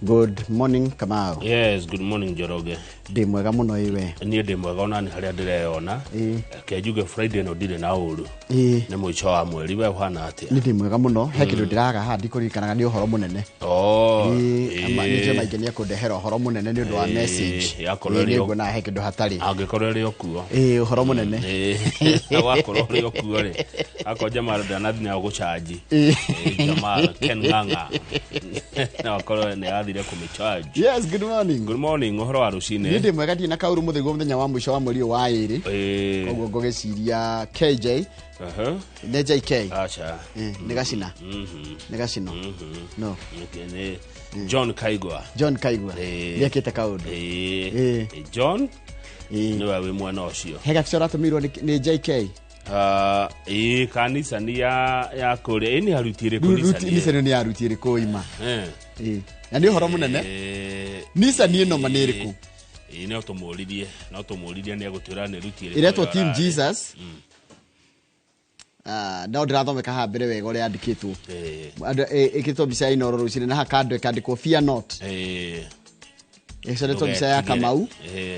Good morning, Kamau. Yes, good morning, Njoroge. Ndĩ mwega mũno iwe. Niĩ ndĩ mwega ona nĩ harĩa ndĩreyona. Reke njuge Friday ĩno ndirĩ na ũru. Nĩ mũico wa mweri, we ũhana atĩa? Nĩ ndĩ mwega mũno. He kĩndũ ndĩraga haha ndikũririkanaga nĩ ũhoro mũnene. Oh, Nĩ njema ingĩ nĩ ekũndehera ũhoro mũnene nĩ ũndũ wa message. Yakorwo ĩrĩ Nĩ nguona he kĩndũ hatarĩ. Angĩkorwo ĩrĩ o kuo. Ĩĩ, ũhoro mũnene. Ĩĩ, wakorwo ũrĩ o kuo rĩ, akorwo jamaa ndanathiĩ nayo gũcanji. Ĩĩ, jamaa Ken Ng'ang'a no akorwo nĩ athire kũmĩcharge. Yes, good morning. Good morning, ũhoro wa Niĩ rũcinĩ. ndĩ mwega, ndirĩ na kaũru mũthĩ mũthenya wa mũico wa mweri ũyũ wa ĩrĩ. Koguo ngũgĩciria KJ nĩ JK. Aca. Nĩ gacina. Nĩ gacino. No. Okay, nĩ John Kaigwa. John Kaigua. Ĩĩ. Nĩ ekĩte kaũndũ. Ĩĩ. John Ĩĩ. nĩwe wĩ mwena ũcio. He gabica ũratũmĩirwo nĩ JK. Ah, ĩĩ, kanitha nĩ ya kũrĩa ĩ nĩ aruti ĩrĩkũ Nissan ĩyo? Nissan nĩ yaruti ĩrĩkũ ima. Ĩĩ. Na nĩ ũhoro mũnene. Nissan ĩno ma nĩ ĩrĩkũ? Ĩĩ, no tũmũririe, no tũmũririe nĩ egũtwĩra nĩ ruti ĩrĩkũ Ĩretwo ĩyo Team ararĩ. Jesus. Ah, no ndĩrathomeka haha mbere wega ũrĩa yandĩkĩtwo. Andũ- ĩkĩrĩtwo mbica ya Inooro rũcinĩ na haha kando ĩkandĩkwo fear not. Ĩcoretwo mbica ya Ndũgetigĩre. Kamau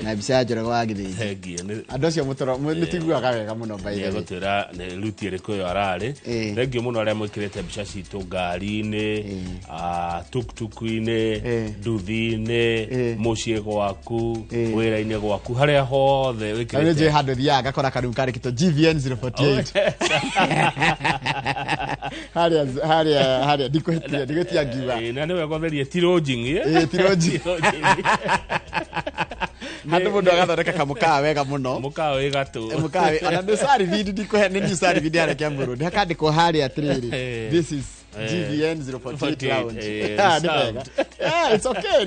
na mbica ya Njoroge wa Gĩthĩnji. Thengiũ nĩ Andũ acio mũtoro nĩ tũiguaga wega mũno by the way. Egũtwĩra nĩ ruti ĩrĩkũ ĩyo ararĩ. Thengiũ mũno arĩa mwĩkĩrĩte mbica citũ ngari-inĩ, tuktuku-inĩ, nduthi-inĩ, mũciĩ gwaku, wĩra-inĩ gwaku, harĩa hothe Na nĩ wĩkĩrĩte. njũĩ handũ thiaga ngakora karumu kandĩkĩtwo GVN 048. Harĩa harĩa harĩa ndikũhĩtia ndigũhĩtia ngiuga. Ĩĩ, na nĩ wega ũtherie ti lodging, ĩ? Ĩĩ, ti lodging. Ti lodging. Handũ mũndũ agathondeka kamũkawa wega mũno. Mũkawa wĩ gatũ. Mũkawa ona nĩ sarividi ndikũhe nĩ new sarividi harĩa Kiambu Road. Hakandĩkwo harĩa atĩrĩrĩ. This is GVN 048 48, lounge. Ah, nĩ wega. reserved. Yeah, it's okay.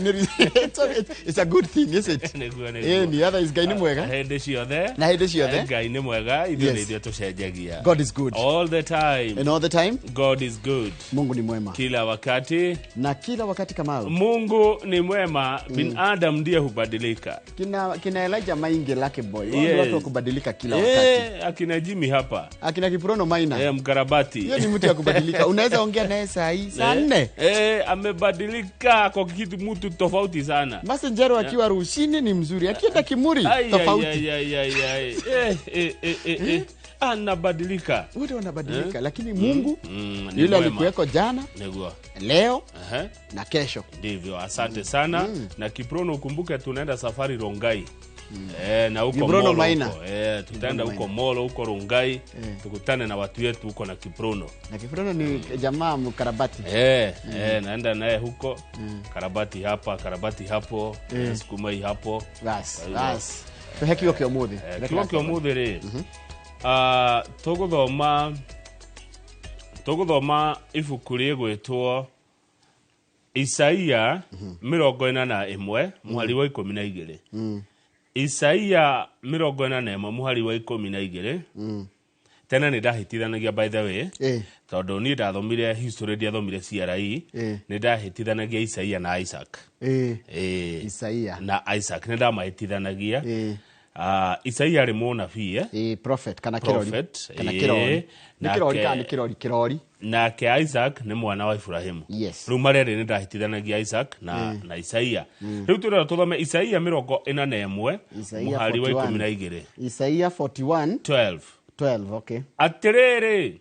It's okay. It's a good thing, is it? Nĩguo, nĩguo. Ĩĩ, ni otherwise Ngai nĩ mwega. Hĩndĩ ciothe. Na hĩndĩ ciothe. Ngai nĩ mwega, ithuĩ Yes. nĩ ithuĩ tũcenjagia. God is good. All the time. And all the time. God is good. Mungu ni mwema. Kila wakati. Na kila wakati Kamau. Mungu ni mwema, binadamu ndiye hubadilika. Kina Elijah Mainge Lucky Boy. Wao ni Yes. watu wa kubadilika kila wakati. Akina Jimmy hapa. Akina Kiprono Maina. Mkarabati. Hiyo ni mtu ya kubadilika. Unaweza ongea naye saa hii saa 4. Amebadilika kwa kitu mtu tofauti sana. Messenger akiwa Rushini ni mzuri, akienda Kimuri Ai, ai, tofauti. ai, ai, ai, ai. Anabadilika. Wote wanabadilika, lakini Mungu Ni yule mwema. alikuweko jana, Niguo. leo na kesho. Ndivyo, asante sana. Na Kiprono ukumbuke tunaenda safari Rongai. Na huko Kiprono Molo Maina. huko. Tutaenda Kiprono huko Maina. Molo huko Rongai, tukutane na watu wetu huko na Kiprono. Na Kiprono ni jamaa mkarabati. Naenda naye huko. Karabati hapa, karabati hapo, sukuma hii hapo. Bas, Kwa hivyo, bas. Tuhe kiugo kĩa ũmũthĩ. Kiugo kĩa ũmũthĩ rĩ, tũgũthoma ibuku rĩgwĩtwo Isaia 41 mũhari wa 12. Isaia 41 mũhari wa 12. Tene nĩ ndahĩtithanagia by the way. Tondũ niĩ ndathomire history, ndiathomire CRE. Nĩ ndahĩtithanagia Isaia na Isaac. Isaia. Na Isaac nĩ ndamahĩtithanagia. Isaia arĩ mũnabii, Prophet kana kĩrori. Prophet, Kana kĩrori. Nĩ kĩrori kana nĩ kĩrori, kĩrori. Nake Isaac nĩ mwana wa Ibrahimu. Yes. Rĩu marĩa rĩ nĩ ndahĩtithanagia Isaac na Isaia. Rĩu tũrera tũthome Isaia 41 Isaia mũhari wa 41. 12. Isaia 41 12. 12, okay. Atĩrĩrĩ,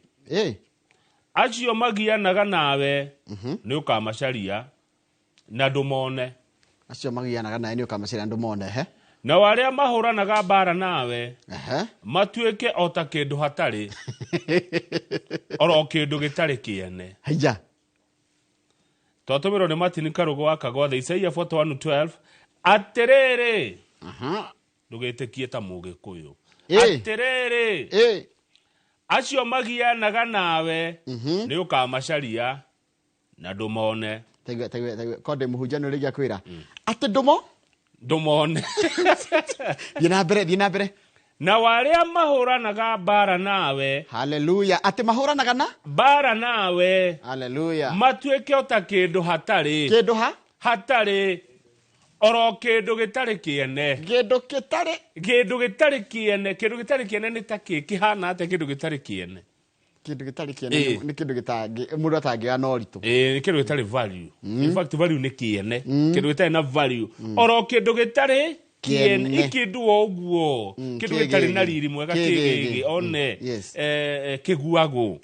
acio magianaga nawe nĩ ũkamacaria na ndũmone. Acio magianaga nawe nĩ ũkamacaria na ndũmone, he? Nao arĩa mahũranaga mbara nawe matuĩke o ta kĩndũ hatarĩ, oro kĩndũ gĩtarĩ kĩene. Haija. Twatũmĩrwo nĩ Martin Karũgũ wa Kagwathe, Isaia 41:12. Atĩrĩrĩ, ndũgĩtĩkie ta Mũgĩkũyũ. Atĩrĩrĩ, acio magianaga nawe nĩ ũkamacaria na ndũmone. Taigua, taigua, taigua. Konde mũhunjia nĩ ũrĩgia kwĩra. Atĩ ndũmo? Ndũmone. Thiĩ na mbere, thiĩ na mbere. Na arĩa mahũranaga mbara nawe. Hallelujah. Atĩ mahũranaga na? Mbara nawe. Hallelujah. Matuĩke o ta kĩndũ hatarĩ. Kĩndũ ha? Hatarĩ. Oro kĩndũ gĩtarĩ kĩene. Kĩndũ gĩtarĩ. Kĩndũ gĩtarĩ kĩene. Kĩndũ gĩtarĩ kĩene nĩ ta kĩ? Kĩhana atĩa kĩndũ gĩtarĩ kĩene? Kĩndũ gĩtarĩ kĩene nĩ kĩndũ gĩtangĩ mũndũ atangĩoya na ũritũ. Nĩ kĩndũ gĩtarĩ value. In fact, value nĩ kĩene. Kĩndũ gĩtarĩ na value, oro kĩndũ gĩtarĩ kĩene, ikĩndũ o ũguo, kĩndũ gĩtarĩ na riri mwega, kĩgĩgĩ one. Kĩguagũ.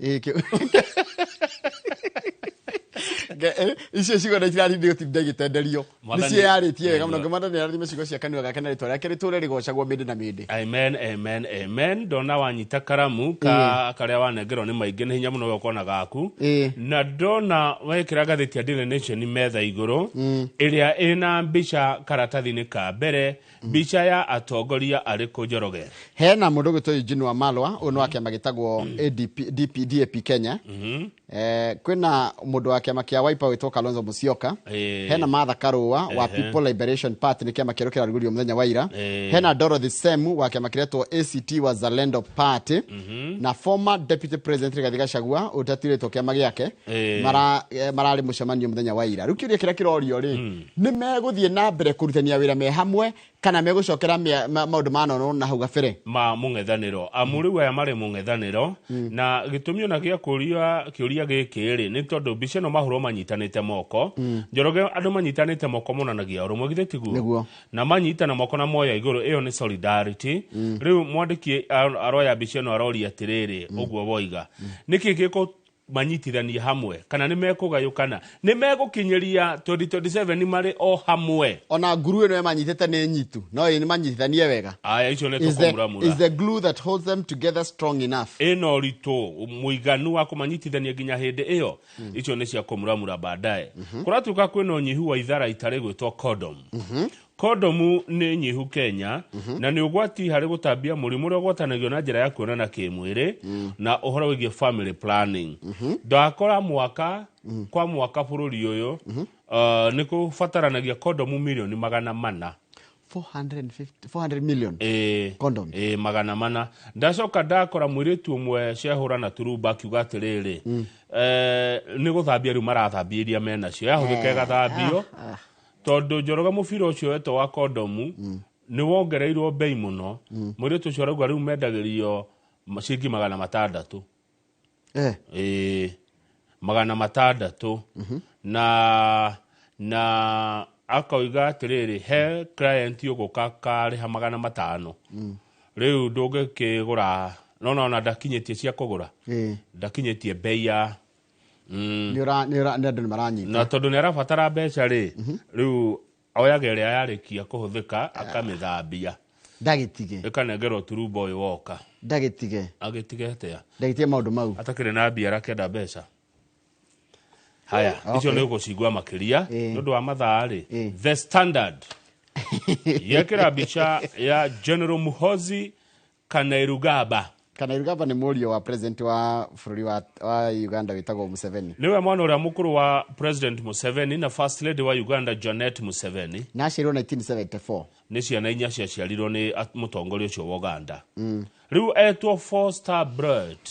Icio ciugo nĩ irathi gũtinda igĩtenderio, nĩ ciĩyarĩtie wega mũno. Mwathani arathime ciugo cia kanua gake na rĩtwa rĩake rĩtũre rĩgocagwo mĩndĩ na mĩndĩ. Amen, amen, amen. Ndona wanyita karamu ka karĩa wanengerwo nĩ maingĩ nĩ hinya mũno we ũkona gaku. Na ndona wekĩra ngathĩti ya Daily Nation metha igũrũ, ĩrĩa ĩna mbica karatathi-inĩ ka mbere, mbica ya atongoria arĩkũ, Njoroge? Hena mũndũ ũgwĩtwo Eugene Wamalwa, ũyũ nĩ wa kĩama gĩtagwo ADP, DP, DAP Kenya. Kwĩna mũndũ wa kĩama kĩa Wiper wĩtwo Kalonzo Musyoka. Hena Martha Karua wa People Liberation Party, nĩ kĩama kĩerũ kĩrarugũrio mũthenya wa ira. Hena Dorothy Semu wa kĩama kĩretwo ACT Wazalendo Party, na former Deputy President Rigathi Gachagua ũtatirĩtwo kĩama gĩake. Mararĩ mũcemanio mũthenya wa ira. Rĩu kĩũria kĩrĩa kĩrorio rĩ, nĩ megũthiĩ na mbere kũrutania wĩra me hamwe kana megũcokera maũndũ manonwo na hau gabere ma mũng'ethanĩro? Amu rĩu aya marĩ mũng'ethanĩro, na gĩtũmi ona gĩa kũria kĩũria gĩkĩ rĩ, nĩ tondũ mbica ĩno mahũrwo manyitanĩte moko. Njoroge, andũ manyitanĩte moko monanagia ũrũmwe, githĩ tiguo? Nĩguo. Na manyitana moko na moya igũrũ, ĩyo nĩ solidarity. Rĩu mwandĩki aroya mbica ĩno, aroria atĩrĩrĩ, ũguo woiga, nĩkĩ gĩkũ manyitithanie hamwe, kana nĩ mekũgayũkana, nĩ megũkinyĩria 2027 marĩ o hamwe? Ona nguru ĩno ĩmanyitĩte nĩ nyitu, no ĩ nĩ manyitithanie wega. Aya, icio nĩ Is the, tũkũmuramura. Is the glue that holds them together strong enough? Ĩna ũritũ mũiganu wa kũmanyitithania nginya hĩndĩ ĩyo? Icio nĩ cia kũmuramura baadaye. Kũratuĩka kwĩna ũnyihu wa ithara itarĩ gwĩtwo condom. Kondomu nĩ nyihu Kenya na nĩ ũgwati harĩ gũtambia mũrimũ ũrĩa ũgwatanagio na njĩra ya kuonana kĩmwĩrĩ. Na ũhoro wĩgiĩ family planning, ndakora mwaka kwa mwaka bũrũri ũyũ nĩ kũbataranagia kondomu mirioni 400. 450, 400 million condoms. Ĩĩ, 400. Ndacoka ndakora mũirĩtu ũmwe ciahũra na turumba akiuga atĩrĩrĩ, nĩ gũthambia rĩu marathambia iria menacio, yahũthĩka ĩgathambio, tondũ Njoroge, mũbira ũcio wetwo wa kondomu nĩ wongereirwo bei mũno. Mũirĩtu ũcio arauga rĩu mendagĩrio ciringi 600. Ĩĩ, 600. Na akoiga atĩrĩrĩ, he client ũgũka karĩha 500, rĩu ndũngĩkĩgũra nona ona ndakinyĩtie cia kũgũra. Ndakinyĩtie bei ya Nĩ ũra- nĩ ũra- nĩ andũ nĩ maranyita. Na tondũ nĩ arabatara mbeca rĩ, rĩu oyaga ĩrĩa yarĩkia kũhũthĩka akamĩthambia. Ndagĩtige. Ĩkanengerwo turumba ũyũ woka. Ndagĩtige. Agĩtige atĩa? Ndagĩtige maũndũ mau. Atakĩrĩ na mbia, arakĩenda mbeca. Haya, icio nĩ ũgũcigua makĩria nĩ ũndũ wa mathaa rĩ. The Standard yekĩra mbica ya General Muhozi Kainerugaba. Kainerugaba nĩ mũriũ wa president wa bũrũri wa Uganda wĩtagwo Museveni. Nĩwe mwana ũrĩa mũkũrũ wa President Museveni na First Lady wa Uganda Janet Museveni. Na aciarirwo 1974. Nĩ ciana inya ciaciarirwo nĩ mũtongoria ũcio wa Uganda. Rĩu etwo four star brat.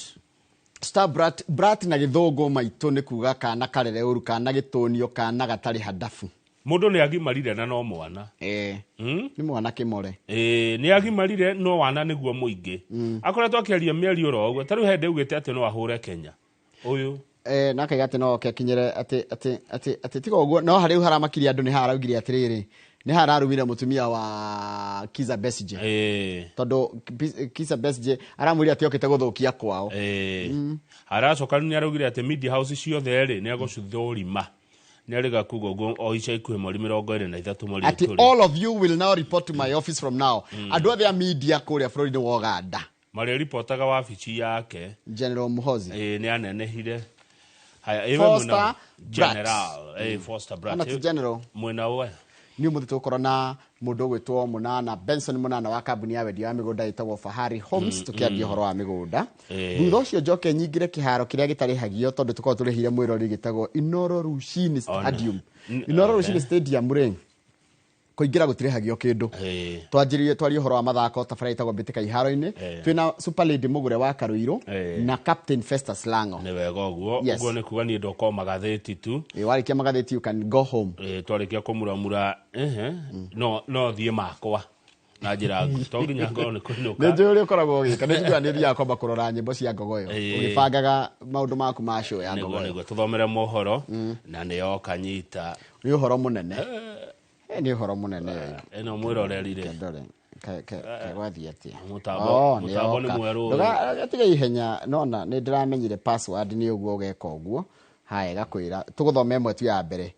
Star brat, brat na gĩthũngũ maitũ nĩ kuga kana karere ũru, kana gĩtũnio, kana gatarĩ handabu. Mũndũ nĩ agimarire na no mwana. Nĩ mwana kĩmore. Ĩĩ, nĩ agimarire no wana nĩguo mũingĩ. Akoretwo akĩaria mĩario oro ũguo, ta rĩu hĩndĩ augĩte atĩ no ahũre Kenya ũyũ. Na akaiga atĩ no oke akinyĩre atĩ tiga ũguo, no harĩu haramakirie andũ nĩ haraugire atĩrĩrĩ, nĩ hararumire mũtumia wa Kizza Besigye. Tondũ Kizza Besigye aramwĩrire atĩ okĩte gũthũkia kwao. Aracoka nĩ araugire atĩ media house ciothe rĩ, nĩ egũcithũrima. Nĩ arĩga kuga ũguo o ica ikuhĩ mweri 23 mweri atĩ ũyũ tũrĩ. All of you will now report to my office from now. Andũ othe a media kũrĩa bũrũri-inĩ wa Uganda marĩripotaga wabici yake. General Muhozi. Ĩĩ, nĩ anenehire. Haya, ĩwe Foster mwena Brat. General, Foster Brat. Ana ti general. Mwena we. Nĩ ũmũthĩ tũgũkorwo na mũndũ ũgwĩtwo Mũnana Benson Mũnana wa kambuni ya wendia wa mĩgũnda ĩtagwo Fahari Homes, tũkĩaria ũhoro wa mĩgũnda. Thutha ũcio njoke nyingĩre kĩharo kĩrĩa gĩtarĩhagio tondũ tũkoragwo tũrĩhire mwĩrori, gĩtagwo Inoro Rushini Stadium. Inoro Rushini Stadium rĩ, kũingĩra gũtirĩhagio kĩndũ. Twanjĩrĩrie twarie ũhoro wa mathako, tabarĩra ĩtagwo Mbĩtĩka Iharo-inĩ. Twĩna Super Lady Mũgũre wa Karũirũ na Captain Festus Lango. Nĩ wega ũguo. Yes. Ũguo nĩ kuga niĩ ndoka o magathĩti tu. Ĩ, warĩkia magathĩti you can go home. Twarĩkia kũmuramura, ehe, no thiĩ makwa. Na njĩra to nginya ngorwo nĩ kũinũka. Nĩ njũĩ ũrĩa ũkoragwo ũgĩka, nĩ njũĩ nĩ thiaga kwamba kũrora nyĩmbo cia Ngogoyo ũgĩbangaga maũndũ maku ma show ya Ngogoyo. Nĩguo tũthomere mohoro na nĩyo kanyita. Nĩ ũhoro mũnene. Nĩ ũhoro mũnene. Ĩno mwĩroreri rĩ. Kegwathiĩ atĩa? Mũtambo nĩ mwerũ. Ndũgatiga ihenya nona nĩ ndĩramenyire password nĩ ũguo ũgeka ũguo. Haya gakwĩra tũgũthome ĩmwe tu ya mbere.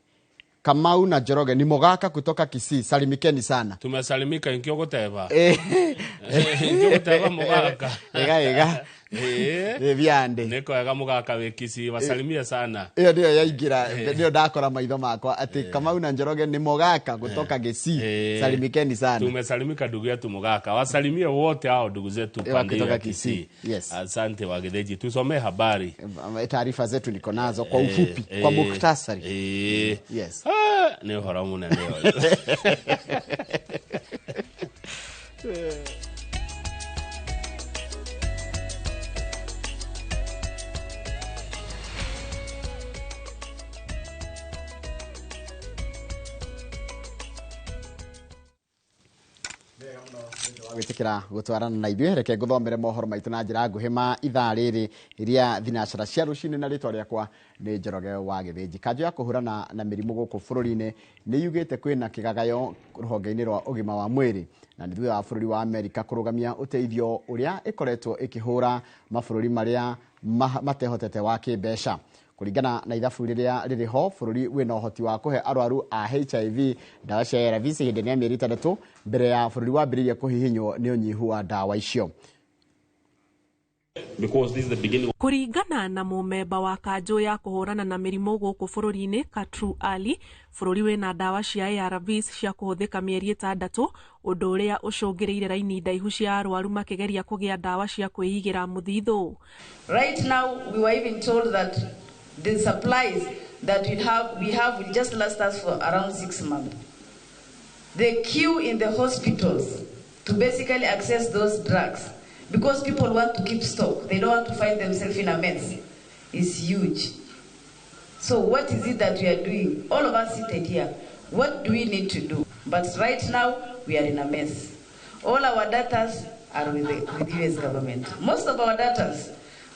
Kamau na Njoroge ni Mogaka kutoka Kisii, salimikeni sana. Tumesalimika inkio guteba. Inkio guteba Mogaka. Ega ega. Viande. Niko ega Mogaka we Kisii, wasalimia sana. Iyo ndio yaingira, ndio ndakora maitho makwa ati Kamau na Njoroge ni Mogaka kutoka Kisii, salimikeni sana. Tumesalimika ndugu yetu Mogaka. Wasalimie wote hao ndugu zetu pande ya Kisii. Yes. Asante Wagedeji. Tusomee habari. Taarifa zetu niko nazo kwa ufupi, kwa muktasari. Yes. Nĩ ũhoro mũnene ũyũ. Gwĩtĩkĩra gũtwarana na ithuĩ, reke ngũthomere mohoro maitũ na njĩra nguhĩ ma ithaa rĩrĩ rĩa thinacara cia rũcinĩ, na rĩtwa rĩakwa nĩ Njoroge wa Gĩthĩnji. Kanjũ ya kũhũrana na mĩrimũ gũkũ bũrũri-inĩ nĩ yugĩte kwĩna kĩgagayo rũhonge-inĩ rwa ũgima wa mwĩrĩ, na nĩ thutha wa bũrũri wa Amerika kũrũgamia ũteithio ũrĩa ĩkoretwo ĩkĩhũra mabũrũri marĩa matehotete wa kĩmbeca. Kũringana na ithabu rĩrĩa rĩrĩ ho, bũrũri wĩna ũhoti wa kũhe arwaru a HIV ndawa cia ARVs ihinda rĩa mĩeri 6 mbere ya bũrũri wambĩrĩrie kũhihinywo nĩ ũnyihu wa ndawa icio. Kũringana na mũmemba wa kanjũ ya kũhũrana na mĩrimũ gũkũ bũrũri-inĩ Katru Ali, bũrũri wĩna ndawa cia ARVs cia kũhũthĩka mĩeri 6, ũndũ ũrĩa ũcũngĩrĩire raini ndaihu cia arwaru makĩgeria kũgĩa ndawa cia kwĩigĩra mũthithũ. Right now we were even told that the supplies that we have will just last us for around 6 months. The queue in the hospitals to basically access those drugs, because people want to keep stock, they don't want to find themselves in a mess, is huge. So what is it that we are doing? All of us seated here, what do we need to do? But right now, we are in a mess. All our data are with the US government. Most of our data,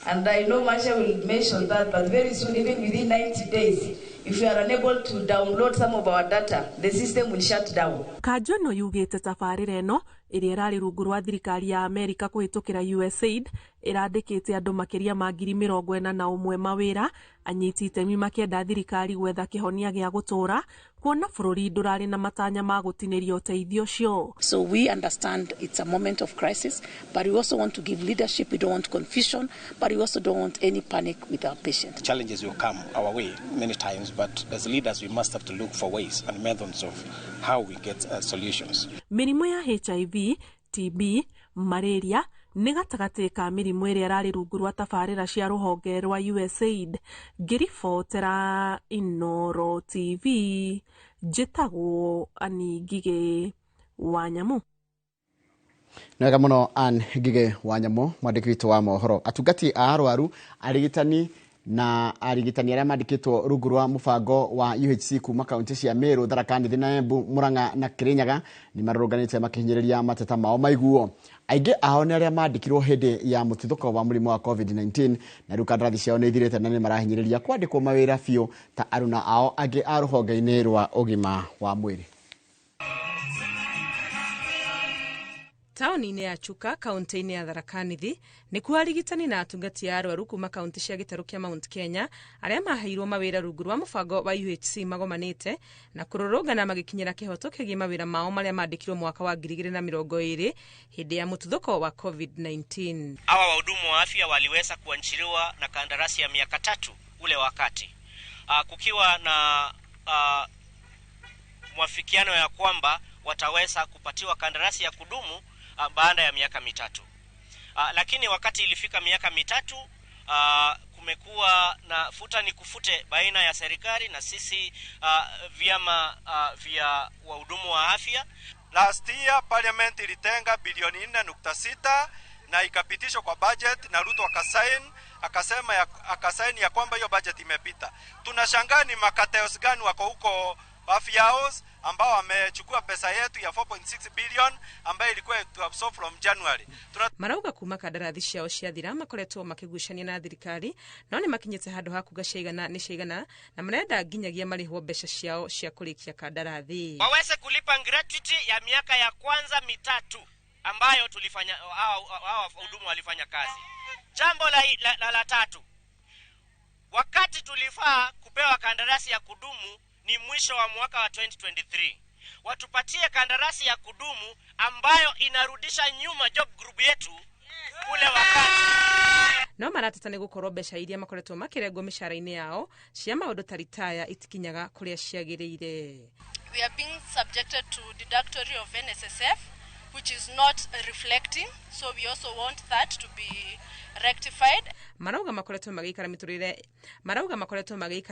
and I know Masha will mention that, but very soon, even within 90 days, if we are unable to download some of our data, the system will shut down. Kanjũ ĩno yugĩte tabarĩra ĩno ĩrĩa ĩrarĩ rungu rwa thirikari ya Amerika kũhĩtũkĩra USAID ĩrandĩkĩte andũ makĩria ma 41,000 mawĩra, anyiti itemi makĩenda thirikari gwetha kĩhonia gĩa gũtũũra kuona bũrũri ndũrarĩ na matanya ma gũtinĩria ũteithio ũcio. So we understand it's a moment of crisis, but we also want to give leadership. We don't want confusion, but we also don't want any panic with our patients. Challenges will come our way many times, but as leaders we must have to look for ways and methods of how we get solutions. Mĩrimũ ya HIV, TB, malaria nĩ gatagatĩ ka mĩrimũ ĩrĩa ĩrarĩ rungu rwa tabarĩra cia rũhonge rwa USAID. Ngĩribotera Inooro TV, njĩtagwo Ann Ngigĩ wa Nyamũ. Nĩ wega mũno Ann Ngigĩ wa Nyamũ, mwandĩki witũ wa mohoro. Atungati a arwaru, arigitani na arigitani arĩa mandĩkĩtwo rungu rwa mũbango wa UHC kuma kaunti cia Meru, Tharaka Nithi na Embu, Murang'a na Kirinyaga nĩ marũrũnganĩte makĩhinyĩrĩria mateta mao maiguo. Aingĩ ao nĩ arĩa mandĩkirwo hĩndĩ ya mũtuthũko wa mũrimũ wa COVID-19, na rĩu kandarathi ciao nĩ ithirĩte na nĩ marahinyĩrĩria kwandĩkwo mawĩra biũ ta aruna ao angĩ a rũhonge-inĩ rwa ũgima wa mwĩrĩ. Taũni-inĩ ya Chuka kaunti-inĩ ya Tharaka Nithi nĩkuo arigitani na atungati a arwaru kuma kaunti cia gĩtarũ kĩa Mount Kenya arĩa maheirwo mawĩra rungu rwa mũbango wa UHC magomanĩte na kũrũrũngana magĩkinyĩra kĩhoto kĩgiĩ mawĩra mao marĩa mandĩkirwo mwaka wa 2020 hĩndĩ ya mũtuthũko wa COVID-19. Hawa wahudumu wa afya waliweza kuanjiriwa na kandarasi ya miaka 3 ule wakati kukiwa na mwafikiano ya kwamba wataweza kupatiwa kandarasi ya kudumu baada ya miaka 3. Lakini wakati ilifika miaka 3, kumekuwa na futa ni kufute baina ya serikali na sisi vyama vya wahudumu wa afya. Last year parliament ilitenga bilioni 4.6 na ikapitishwa kwa budget na Ruto akasign, akasema akasign ya kwamba hiyo budget imepita. Tunashangaa ni makateos gani wako huko Afya House ambao wamechukua pesa yetu ya 4.6 billion ambayo ilikuwa to absorb from January. Marauga kuma kandarathi ciao ciathira makoretwo makigucania na thirikari no nĩ makinyĩte handũ ha kuga ciaigana nĩ ciaigana na marenda nginyagia marĩhwo mbeca ciao cia kũrĩkia kandarathi. Waweze kulipa gratuity ya miaka ya kwanza mitatu ambayo tulifanya hao wahudumu walifanya kazi. Jambo la tatu, wakati tulifaa kupewa kandarasi ya kudumu ni mwisho wa mwaka wa 2023. Watupatie kandarasi ya kudumu ambayo inarudisha nyuma job group yetu ule wakati. No marateta nĩ gũkorwo mbeca iria makoretwo makĩrengwo mĩcara-inĩ yao cia maũndũ ta ritaya itikinyaga kũrĩa ciagĩrĩire. We are being subjected to deductory of NSSF, which is not reflecting, so we also want that to be rectified. Marauga makoretwo magĩikara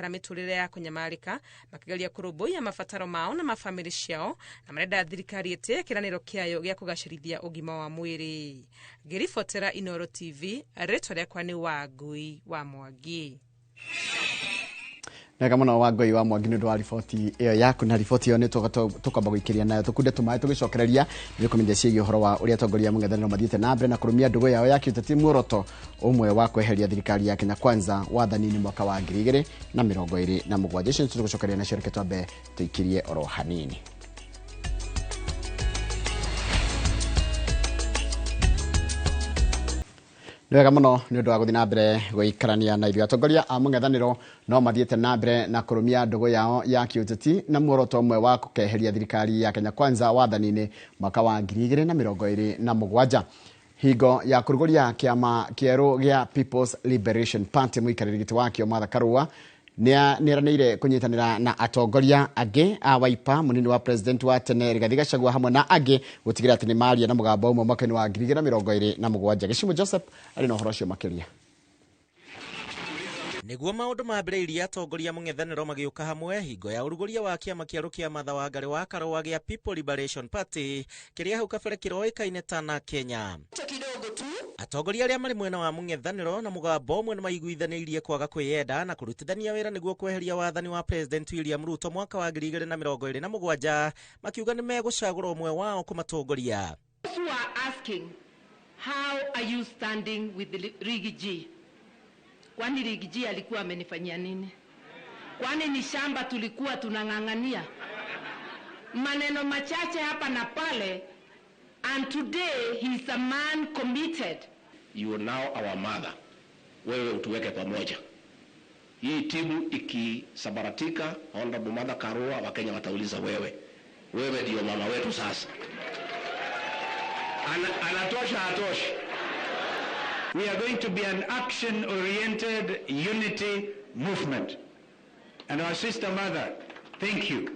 mĩtũrĩre ya kũnyamarĩka makĩgeria kũrũmbũiya mabataro mao na mabamĩrĩ ciao na marenda thirikari ĩtĩe kĩranĩro kĩayo gĩa kũgacĩrithia ũgima wa mwĩrĩ. Ngĩribotera Inooro TV, rĩtwa rĩakwa nĩ Wangui wa Mwangi. Nega muno Wangui wa Mwangi nĩ ũndũ wa riboti ĩyo yaku, na riboti ĩyo nĩ tũkwamba gũikĩria nayo tũkunde tũmaĩ tũgĩcokereria nĩ kũmenyithia ciĩgiĩ ũhoro wa ũrĩa atongoria mũng'ethanĩro mathiĩte na mbere na kũrũmia ndũgũ yao ya kĩũteti, muoroto ũmwe wa kweheria thirikari ya Kenya Kwanza wathani-inĩ mwaka wa 2027. Icio nĩ tũgũcokereria nacio, reke twambe tũikĩrie oro hanini. Nĩ wega mũno nĩ ũndũ wa gũthiĩ na mbere gũikarania na ithuĩ. Atongoria a mũng'ethanĩro no mathiĩte na mbere na kũrũmia ndũgũ yao ya kĩũteti na muoroto ũmwe wa kũkeheria thirikari ya Kenya Kwanza wathani-inĩ mwaka wa 2027. Hingo ya kũrugũria kĩama kĩerũ gĩa People's Liberation Party, mũikarĩri gĩtĩ wakĩo Martha Karua nĩeranĩire kũnyitanĩra na atongoria angĩ a Wiper, mũnini wa president wa tene Rigathi Gachagua hamwe na angĩ gũtigĩrĩra atĩ nĩ maria na mũgambo ũmwe mwaka-inĩ wa 2027. Gĩcimu Joseph arĩ na ũhoro ũcio makĩria. Nĩguo maũndũ mambĩrĩirie atongoria mũng'ethanĩro magĩũka hamwe hingo ya ũrugũria wa kĩama kĩerũ kĩa Martha Wangari wa Karua gĩa People Liberation Party kĩrĩa hau kabere kĩroĩkaine ta na Kenya. Atongoria arĩa marĩ mwena wa mũng'ethanĩro na mũgambo ũmwe nĩ maiguithanĩirie kwaga kwĩyenda na kũrutithania wĩra nĩguo kweheria wathani wa President William Ruto mwaka wa 2027, makiuga nĩ megũcagũra ũmwe wao kũmatongoria. Those who are asking, how are you standing with Riggy G? Kwani Riggy G alikuwa amenifanyia nini? Kwani ni shamba tulikuwa tunang'ang'ania? Maneno machache hapa na pale, and today he is a man committed. You are now our mother. Wewe utuweke pamoja. Hii timu ikisambaratika, Honorable Martha Karua, Wakenya watauliza wewe. Wewe ndio mama wetu sasa. Anatosha, hatosha. We are going to be an action-oriented unity movement. And our sister mother, thank you.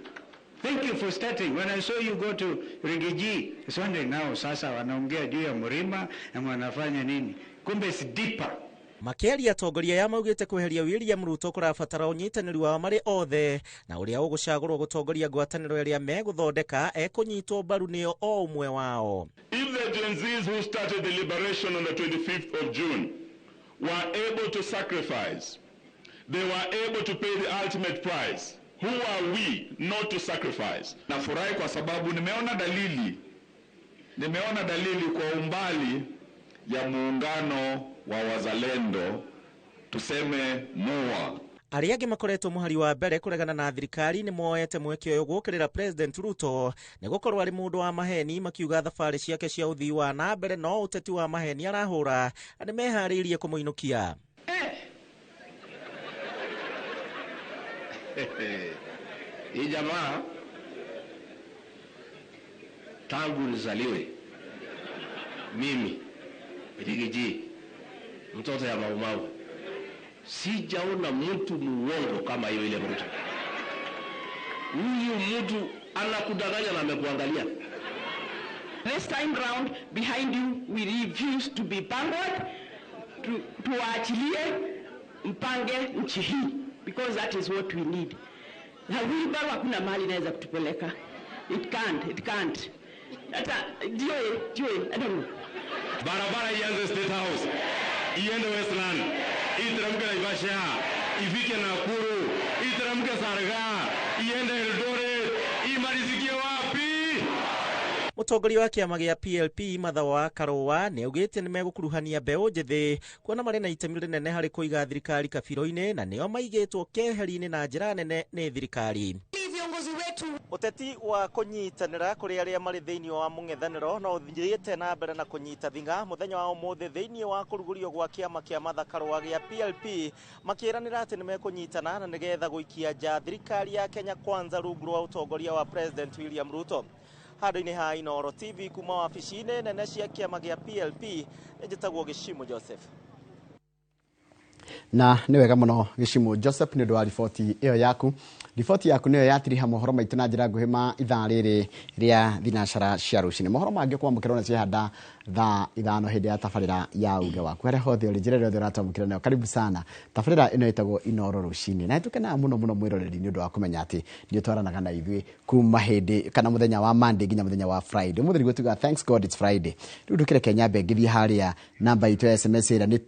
Thank you for starting. When I saw you go to Riggy G, I was wondering now, sasa wanaongea juu ya mlima na wanafanya nini? Kumbe it's deeper. Makĩaria atongoria aya maugĩte kweheria William Ruto kũrabatara ũnyitanĩri wao marĩ othe na ũrĩa ũgũcagũrwo gũtongoria ngwatanĩro ĩrĩa megũthondeka ekũnyitwo mbaru nĩo o ũmwe wao. If the Gen Zs who started the liberation on the 25th of June were able to sacrifice, they were able to pay the ultimate price. Who are we not to sacrifice? Nafurahi kwa sababu nimeona dalili kwa umbali ya muungano wa wazalendo, tuseme MUA. Arĩa angĩ makoretwo mũhari wa mbere kũregana na thirikari nĩ moete mweke ũyũ gũũkĩrĩra President Ruto nĩ gũkorwo arĩ mũndũ wa maheni, makiuga thabarĩ ciake cia ũthii wa na mbere no ũteti wa maheni arahũra na nĩ meharĩirie kũmũinũkia. Hii jamaa tangu nizaliwe mimi Riggy G, mtoto ya Mau Mau, sijaona mtu muongo kama hiyo ile mtu. Huyu mtu anakudanganya na amekuangalia. This time round behind you we refuse to be backward. Tuachilie mpange nchi hii because that is what we need. Na wheelbarrow hakuna mahali inaweza kutupeleka. It can't. Hata ndio I don't know. Barabara ianze State House, iende Westland, iteremke Naivasha, ifike Nakuru, iteremke Sarga, iende Eldoret, imalizie Mũtongoria wa kĩama gĩa PLP Martha wa Karũa nĩ augĩte nĩ megũkuruhania mbeũ njĩthĩ kuona marĩ na itemi rĩnene harĩ kũiga thirikari kabiro-inĩ na nĩo maigĩtwo keheri-inĩ na njĩra nene nĩ thirikari. Ũteti wa kũnyitanĩra kũrĩ arĩa marĩ thĩinĩ wa mũng'ethanĩro no ũthiĩte na mbere na kũnyita thing'a mũthenya wa ũmũthĩ thĩinĩ wa kũrugũrio gwa kĩama kĩa Martha Karũa gĩa PLP, makĩranĩra atĩ nĩ mekũnyitana na nĩgetha gũikia nja thirikari ya Kenya Kwanza rungu rwa ũtongoria wa President William Ruto. Handũ-inĩ ha Inooro TV kuma wabici-inĩ nene cia kĩama gĩa PLP, njĩtagwo Gĩcimu Joseph. Na nĩ wega mũno Gĩcimu Joseph nĩ ũndũ wa riboti ĩyo yaku. Riboti yaku nĩyo yatiriha mohoro maitũ na njĩra nguhĩ ma ithaa rĩrĩ rĩa thinacara cia rũcinĩ. Mohoro mangĩ kwamũkĩrwo na ciehanda thaa 5 hĩndĩ ya tabarĩra ya uge waku. Harĩa hothe ũrĩ, njĩra ĩrĩa yothe ũratwamũkĩra nayo, karibu sana. Tabarĩra ĩno ĩtagwo Inooro rũcinĩ. Na nĩtũkenaga mũno mũno mwĩroreri nĩ ũndũ wa kũmenya atĩ nĩ ũtwaranaga na ithuĩ kuma hĩndĩ kana mũthenya wa Monday nginya mũthenya wa Friday. Ũmũthĩ nĩguo tugaga thanks God it's Friday. Rĩu ndũkĩreke nyambe ngĩthiĩ harĩa namba itũ ya SMS ĩrĩa nĩ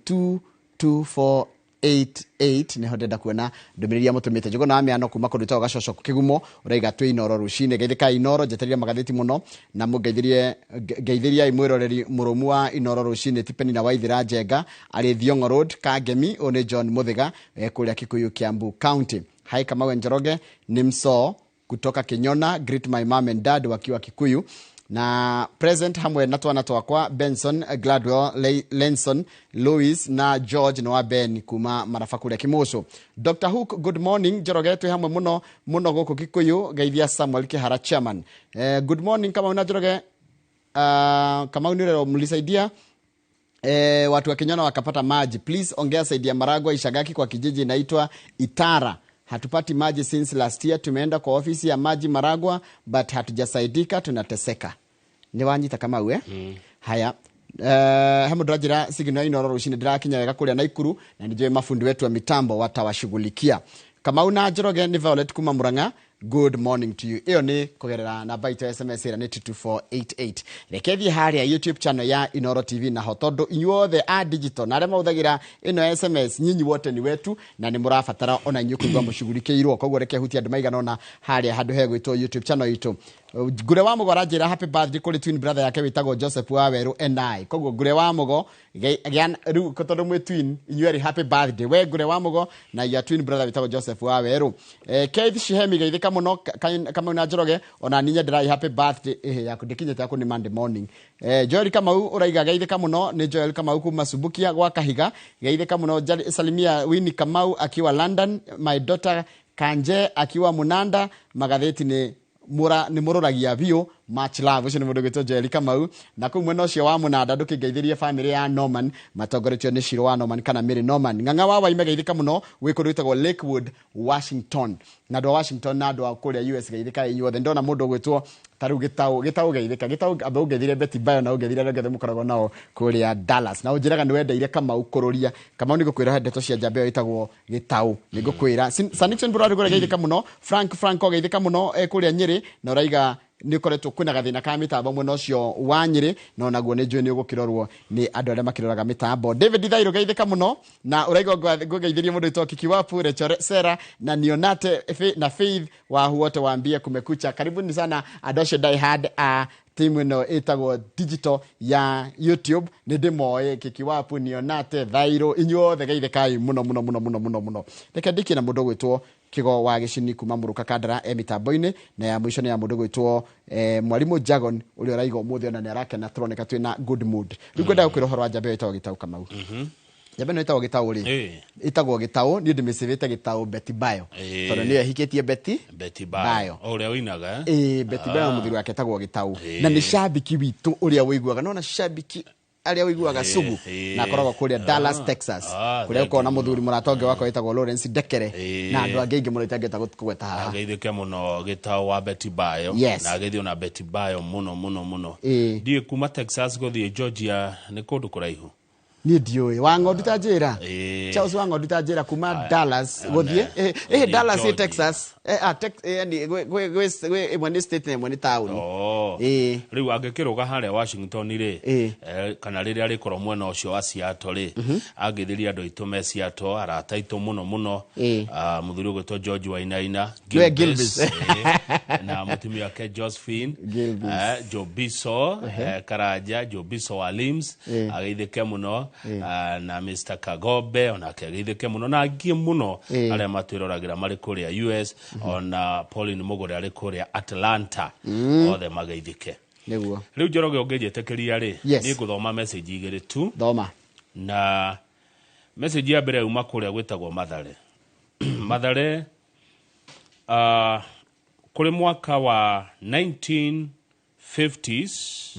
22488, niho ndenda kuona ndũmĩrĩri ya mũtũmĩte. Njũgũna wa mĩano kuma kũndũ gwĩtagwo Gacoco Kĩgumo, ũraiga twĩ Inooro rũcinĩ. Geithĩkai Inooro, njetereire magathĩti mũno na mũngeithĩrie, ngeithĩriai mwĩroreri mũrũmu wa Inooro rũcinĩ ti Penina Waithĩra Njenga arĩ Thiong'o Road Kangemi. Ũyũ nĩ John Mũthĩga kũrĩa Kikuyu, Kiambu County. Hi Kamau Njoroge, ni msoo kutoka Kinyona, greet my mom and dad wakiwa Kikuyu na present hamwe na twana twakwa Benson, Gladwell, Lenson, Louis na George na wa Ben kuma Maraba kũrĩa Kĩmũcũ. Dr. Hook, good morning Njoroge, twĩ hamwe mũno mũno gũkũ Kikuyu. Geithia Samuel Kĩhara chairman. Good morning Kamau na Njoroge. Kamau nĩ ũrero mlisaidia watu wa Kinyona wakapata maji. Please ongea saidia Maragwa Ishagaki kwa kijiji inaitwa Itara. Hatupati maji since last year. Tumeenda kwa ofisi ya maji Maragwa but hatujasaidika, tunateseka. Ni wanyita kama we? Haya. Hemu ndĩranjĩra signal ya Inooro rũcinĩ ndĩrakinya wega kũrĩa Naikuru na nĩnjũĩ mabundi wetu wa mitambo watawashughulikia. Kamau na Njoroge ni Violet kuma Murang'a. Good morning to you. Iyo ni kugerera namba itũ ya SMS ĩrĩa nĩ 22488. Reke thiĩ harĩa YouTube channel ya Inooro TV naho tondũ inyuothe a digital na arĩa mahũthagĩra ĩno ya SMS, nyinyi wote ni wetu na nĩ mũrabatara ona inyuĩ kũigua mũshughulikĩirwo. Koguo reke hutie andũ maigana ũna harĩa handũ hegwĩtwo YouTube channel itũ. Ngure wa Mũgo aranjĩra happy birthday kũrĩ twin brother yake wĩtagwo Joseph wa Werũ and I. Koguo Ngure wa Mũgo, rĩu tondũ mwĩ twin inyuĩ erĩ happy birthday. We Ngure wa Mũgo na your twin brother wĩtagwo Joseph wa Werũ. Keith Shihemi geithĩka mũno Kamau na Njoroge, ona niĩ ndĩrai happy birthday ĩhĩ yaku ndĩkinyĩte yaku nĩ Monday morning. Joel Kamau ũraiga geithĩka mũno, nĩ Joel Kamau kuma Subukia gwa Kahiga. Geithĩka mũno. Salimia Winnie Kamau akiwa London, my daughter Kanje akiwa Munanda. Magathĩti nĩ mura nĩ mũroragia biũ, much love. Ũcio nĩ mũndũ gwĩtwo Joel Kamau. Na kũu mwena ũcio wa Mũnanda ndũkĩngeithĩrie family ya Norman matongoretio nĩ Shiro wa Norman kana Mary Norman. Ng'ang'a wa Waime geithĩka mũno wĩ kũndũ gwĩtagwo Lakewood, Washington. Na andũ a Washington na andũ a kũrĩa US geithĩka inyuothe. Ndona mũndũ ũgwĩtwo ta rĩu Gĩtaũ, Gĩtaũ geithĩka, Gĩtaũ amba ũngeithĩrie Betty Bayo na ũngeithĩrie arĩa othe mũkoragwo nao kũrĩa Dallas. Na ũnjĩraga nĩ wendeire Kamau kũrũria. Kamau nĩ ngũkwĩra ndeto cia njamba ĩyo ĩtagwo Gĩtaũ. Nĩ ngũkwĩra. Sir Nixon Burari geithĩka mũno. Frank Franco geithĩka mũno kũrĩa Nyĩrĩ na ũraiga nĩ ũkoretwo kwĩna gathĩna ka mĩtambo mwena ũcio wa Nyĩrĩ, na onaguo nĩ njũĩ nĩ ũgũkĩrorwo nĩ andũ arĩa makĩroraga mĩtambo. David Thairũ geithĩka mũno na ũraiga ngũgeithĩrie mũndũ wĩtagwo Kikiwapu, Rachel Sera na Nionate na Faith wa wote waambie kumekucha. Karibuni sana andũ acio die hard a timu ĩno ĩtagwo digital ya YouTube. Nĩ ndĩmoĩ Kikiwapu, Nionate, Thairũ, inyuothe geithĩkai mũno mũno mũno mũno mũno mũno. Reke ndikie na mũndũ ũgwĩtwo Kigo wa Gĩcini kuma Mũrũka Kandara e mĩtambo-inĩ, na ya mũico nĩ ya mũndũ gwĩtwo Mwalimu Jagon ũrĩa ũraiga ũmũthĩ ona nĩ arakena, tũroneka twĩna good mood. Rĩu ngwendaga gũkwĩra ũhoro wa njamba ĩyo ĩtagwo Gĩtaũ Kamau. Njamba ĩno ĩtagwo Gĩtaũ rĩ, ĩtagwo Gĩtaũ, niĩ ndĩmĩcĩbĩte Gĩtaũ Betty Bayo. Tondũ nĩyo ĩhikĩtie Betty Betty Bayo. O ũrĩa ũinaga, eh? Ĩĩ, Betty Bayo mũthuri wake etagwo Gĩtaũ. Na nĩ shabiki witũ ũrĩa ũiguaga. Nĩwona shabiki arĩa ũiguaga sugu na akoragwo kũrĩa Dallas, Texas, kũrĩa ũkoragwo na mũthuri mũrata ũngĩ wakwa wĩtagwo Lawrence Ndekere na andũ angĩ aingĩ mũno itangĩhota kũgweta haha. Ageithĩke mũno Gĩtaũ wa Betty Bayo. Na ageithio na Betty Bayo mũno mũno mũno. Ndiĩ kuma Texas gũthiĩ Georgia nĩ kũndũ kũraihu. Niĩ ndiũĩ wa ng'ondu ta njĩra. Ĩĩ. Charles wa ng'ondu ta njĩra kuma Aya. Dallas One. gũthiĩ Gũthiĩ Dallas ĩ Georgia. Texas, yani gwĩ ĩmwe nĩ state na ĩmwe nĩ town. Oh. Ĩĩ. Rĩu angĩkĩrũga harĩa Washington rĩ, Ĩĩ. kana rĩrĩa arĩkorwo mwena ũcio wa Seattle rĩ, angĩthĩria andũ aitũ me Seattle, arata aitũ mũno mũno. Ĩĩ. Ah, mũthuri ũgwĩtwo George Wainaina. Nĩwe Gilbis, Gilbis. ĩĩ, na mũtumia wake Josephine. Gilbis. Jobiso, Karanja Jobiso wa Lims, Ĩĩ. ageithĩke mũno. Ĩĩ. Ah, na Mr Kagombe onake ageithĩke mũno, na angĩ mũno Ĩĩ. arĩa matwĩroragĩra marĩ kũrĩa US, ona Pauline Mũgũre arĩ kũrĩa Atlanta, othe mageithĩke. Nĩguo. Rĩu Njoroge, ũngĩnjĩtĩkĩria rĩ, Yes. niĩ ngũthoma message igĩrĩ tu. Thoma. Na message ya mbere yuma kũrĩa gwĩtagwo Mathare. Mathare, kũrĩ mwaka wa 1950s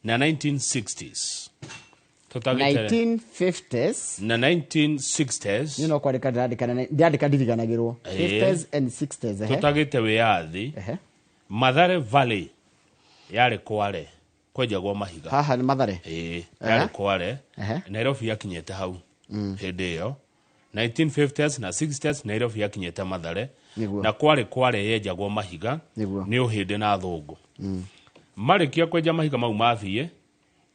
na 1960s tũtagĩte 1950s na 1960s. Niĩ no kwandĩka ndĩrandĩka ndĩrandĩka ndiriganagĩrwo. Ĩĩ. 50s and 60s, ehe. Tũtagĩte wĩyathi. Mathare Valley yarĩ kware kwenjagwo mahiga. Haha nĩ Mathare? Ĩĩ, yarĩ kware. Nairobi yakinyĩte hau hĩndĩ ĩyo 1950s na 60s. Nairobi yakinyĩte Mathare. Na kwarĩ kware yenjagwo mahiga nĩ ũhĩndĩ na thũngũ. Marĩkia kwenja mahiga mau mathiĩ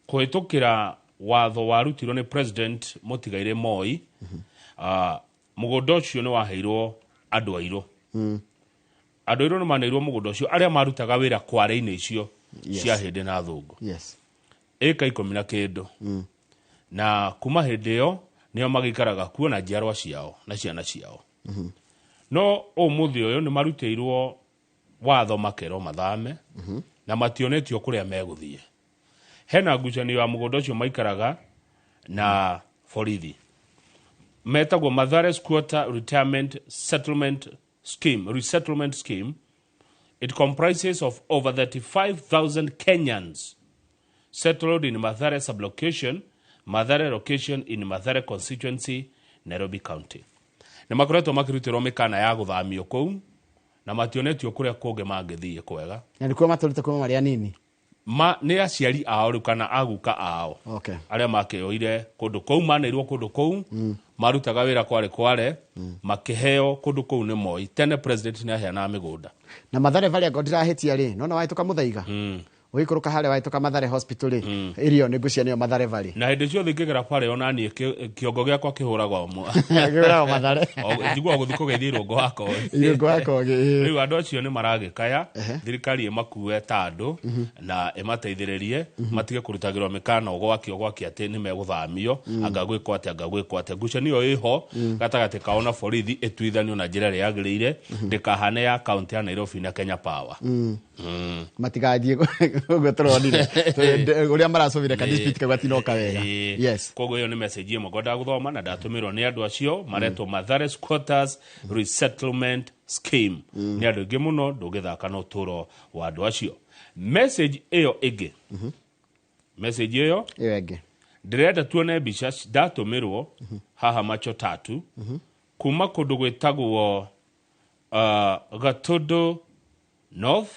kũhĩtũkĩra watho warutirwo nĩ President Mũtigairĩ Moi, mũgũnda ũcio nĩ waheirwo andũ airũ. Andũ airũ nĩ maneirwo mũgũnda ũcio, arĩa marutaga wĩra kware-inĩ icio cia hĩndĩ na thũngũ. Ĩka 10 na kĩndũ. Na kuma hĩndĩ ĩyo nĩo magĩikaraga kuo na njiarwa ciao na ciana ciao. No ũmũthĩ ũyũ nĩ marutĩirwo watho makerwo mathame, na mationetio kũrĩa megũthiĩ. Hena ngucanio ya mũgũnda ũcio maikaraga na borithi. Metagwo Mathare Squatter Retirement Settlement Scheme, Resettlement Scheme. It comprises of over 35,000 Kenyans settled in Mathare sublocation, Mathare location in Mathare constituency, Nairobi County. Nĩ makoretwo makĩrutĩrwo mĩkana ya gũthamio kũu na mationetio kũrĩa kũngĩ mangĩthiĩ kwega. Na nĩkuo matũrĩte kuma marĩ anini? Ma nĩ aciari ao rĩu kana aguka ao arĩa makĩoire kũndũ kũu, maneirwo kũndũ kũu, marutaga wĩra kware kware, makĩheo kũndũ kũu nĩ Moi. Tene president nĩ aheanaga mĩgũnda. Na Mathare Valley, angorwo ndirahĩtia rĩ, nona wahĩtũka Mũthaiga, ũgĩikũrũka harĩa wahĩtũka Mathare Hospital rĩ, ĩrĩa nĩ ngwĩciria nĩyo Mathare Valley. Na hĩndĩ ciothe ingĩgera pare ona niĩ kĩongo gĩakwa kĩhũragwo Kĩhũragwo Mathare. Njiguaga gũthiĩ kũgeithia irũngo wa kogi. Irũngũ wa Kogi, ĩĩ. Rĩu andũ acio nĩ maragĩkaya thirikari ĩmakue ta andũ na ĩmateithĩrĩrie matige kũrutagĩrwo mĩkana ũgwaki ũgwaki atĩ nĩ megũthamio, anga gwĩkwo atĩa, anga gwĩkwo atĩa. Ngucanio ĩho gatagatĩ kao na borithi ĩtuithanio na njĩra ĩrĩa yagĩrĩire, ndĩkahane ya kaunti ya Nairobi na Kenya Power. Matigathiĩ ũguo tũronire ũrĩa maracũmire ka dispute kau gatinoka wega. Yes. Koguo ĩyo nĩ message ĩmwe ngwendaga gũthoma na ndatũmĩrwo nĩ andũ acio maretwo Mathare Squatters Resettlement Scheme. Nĩ andũ aingĩ mũno, ndũngĩthaka na ũtũũro wa andũ acio. Message ĩyo ĩngĩ, message ĩyo ĩyo ĩngĩ, ndĩrenda tuone mbica ndatũmĩrwo haha macho tatu kuma kũndũ gwĩtagwo Gatundu North,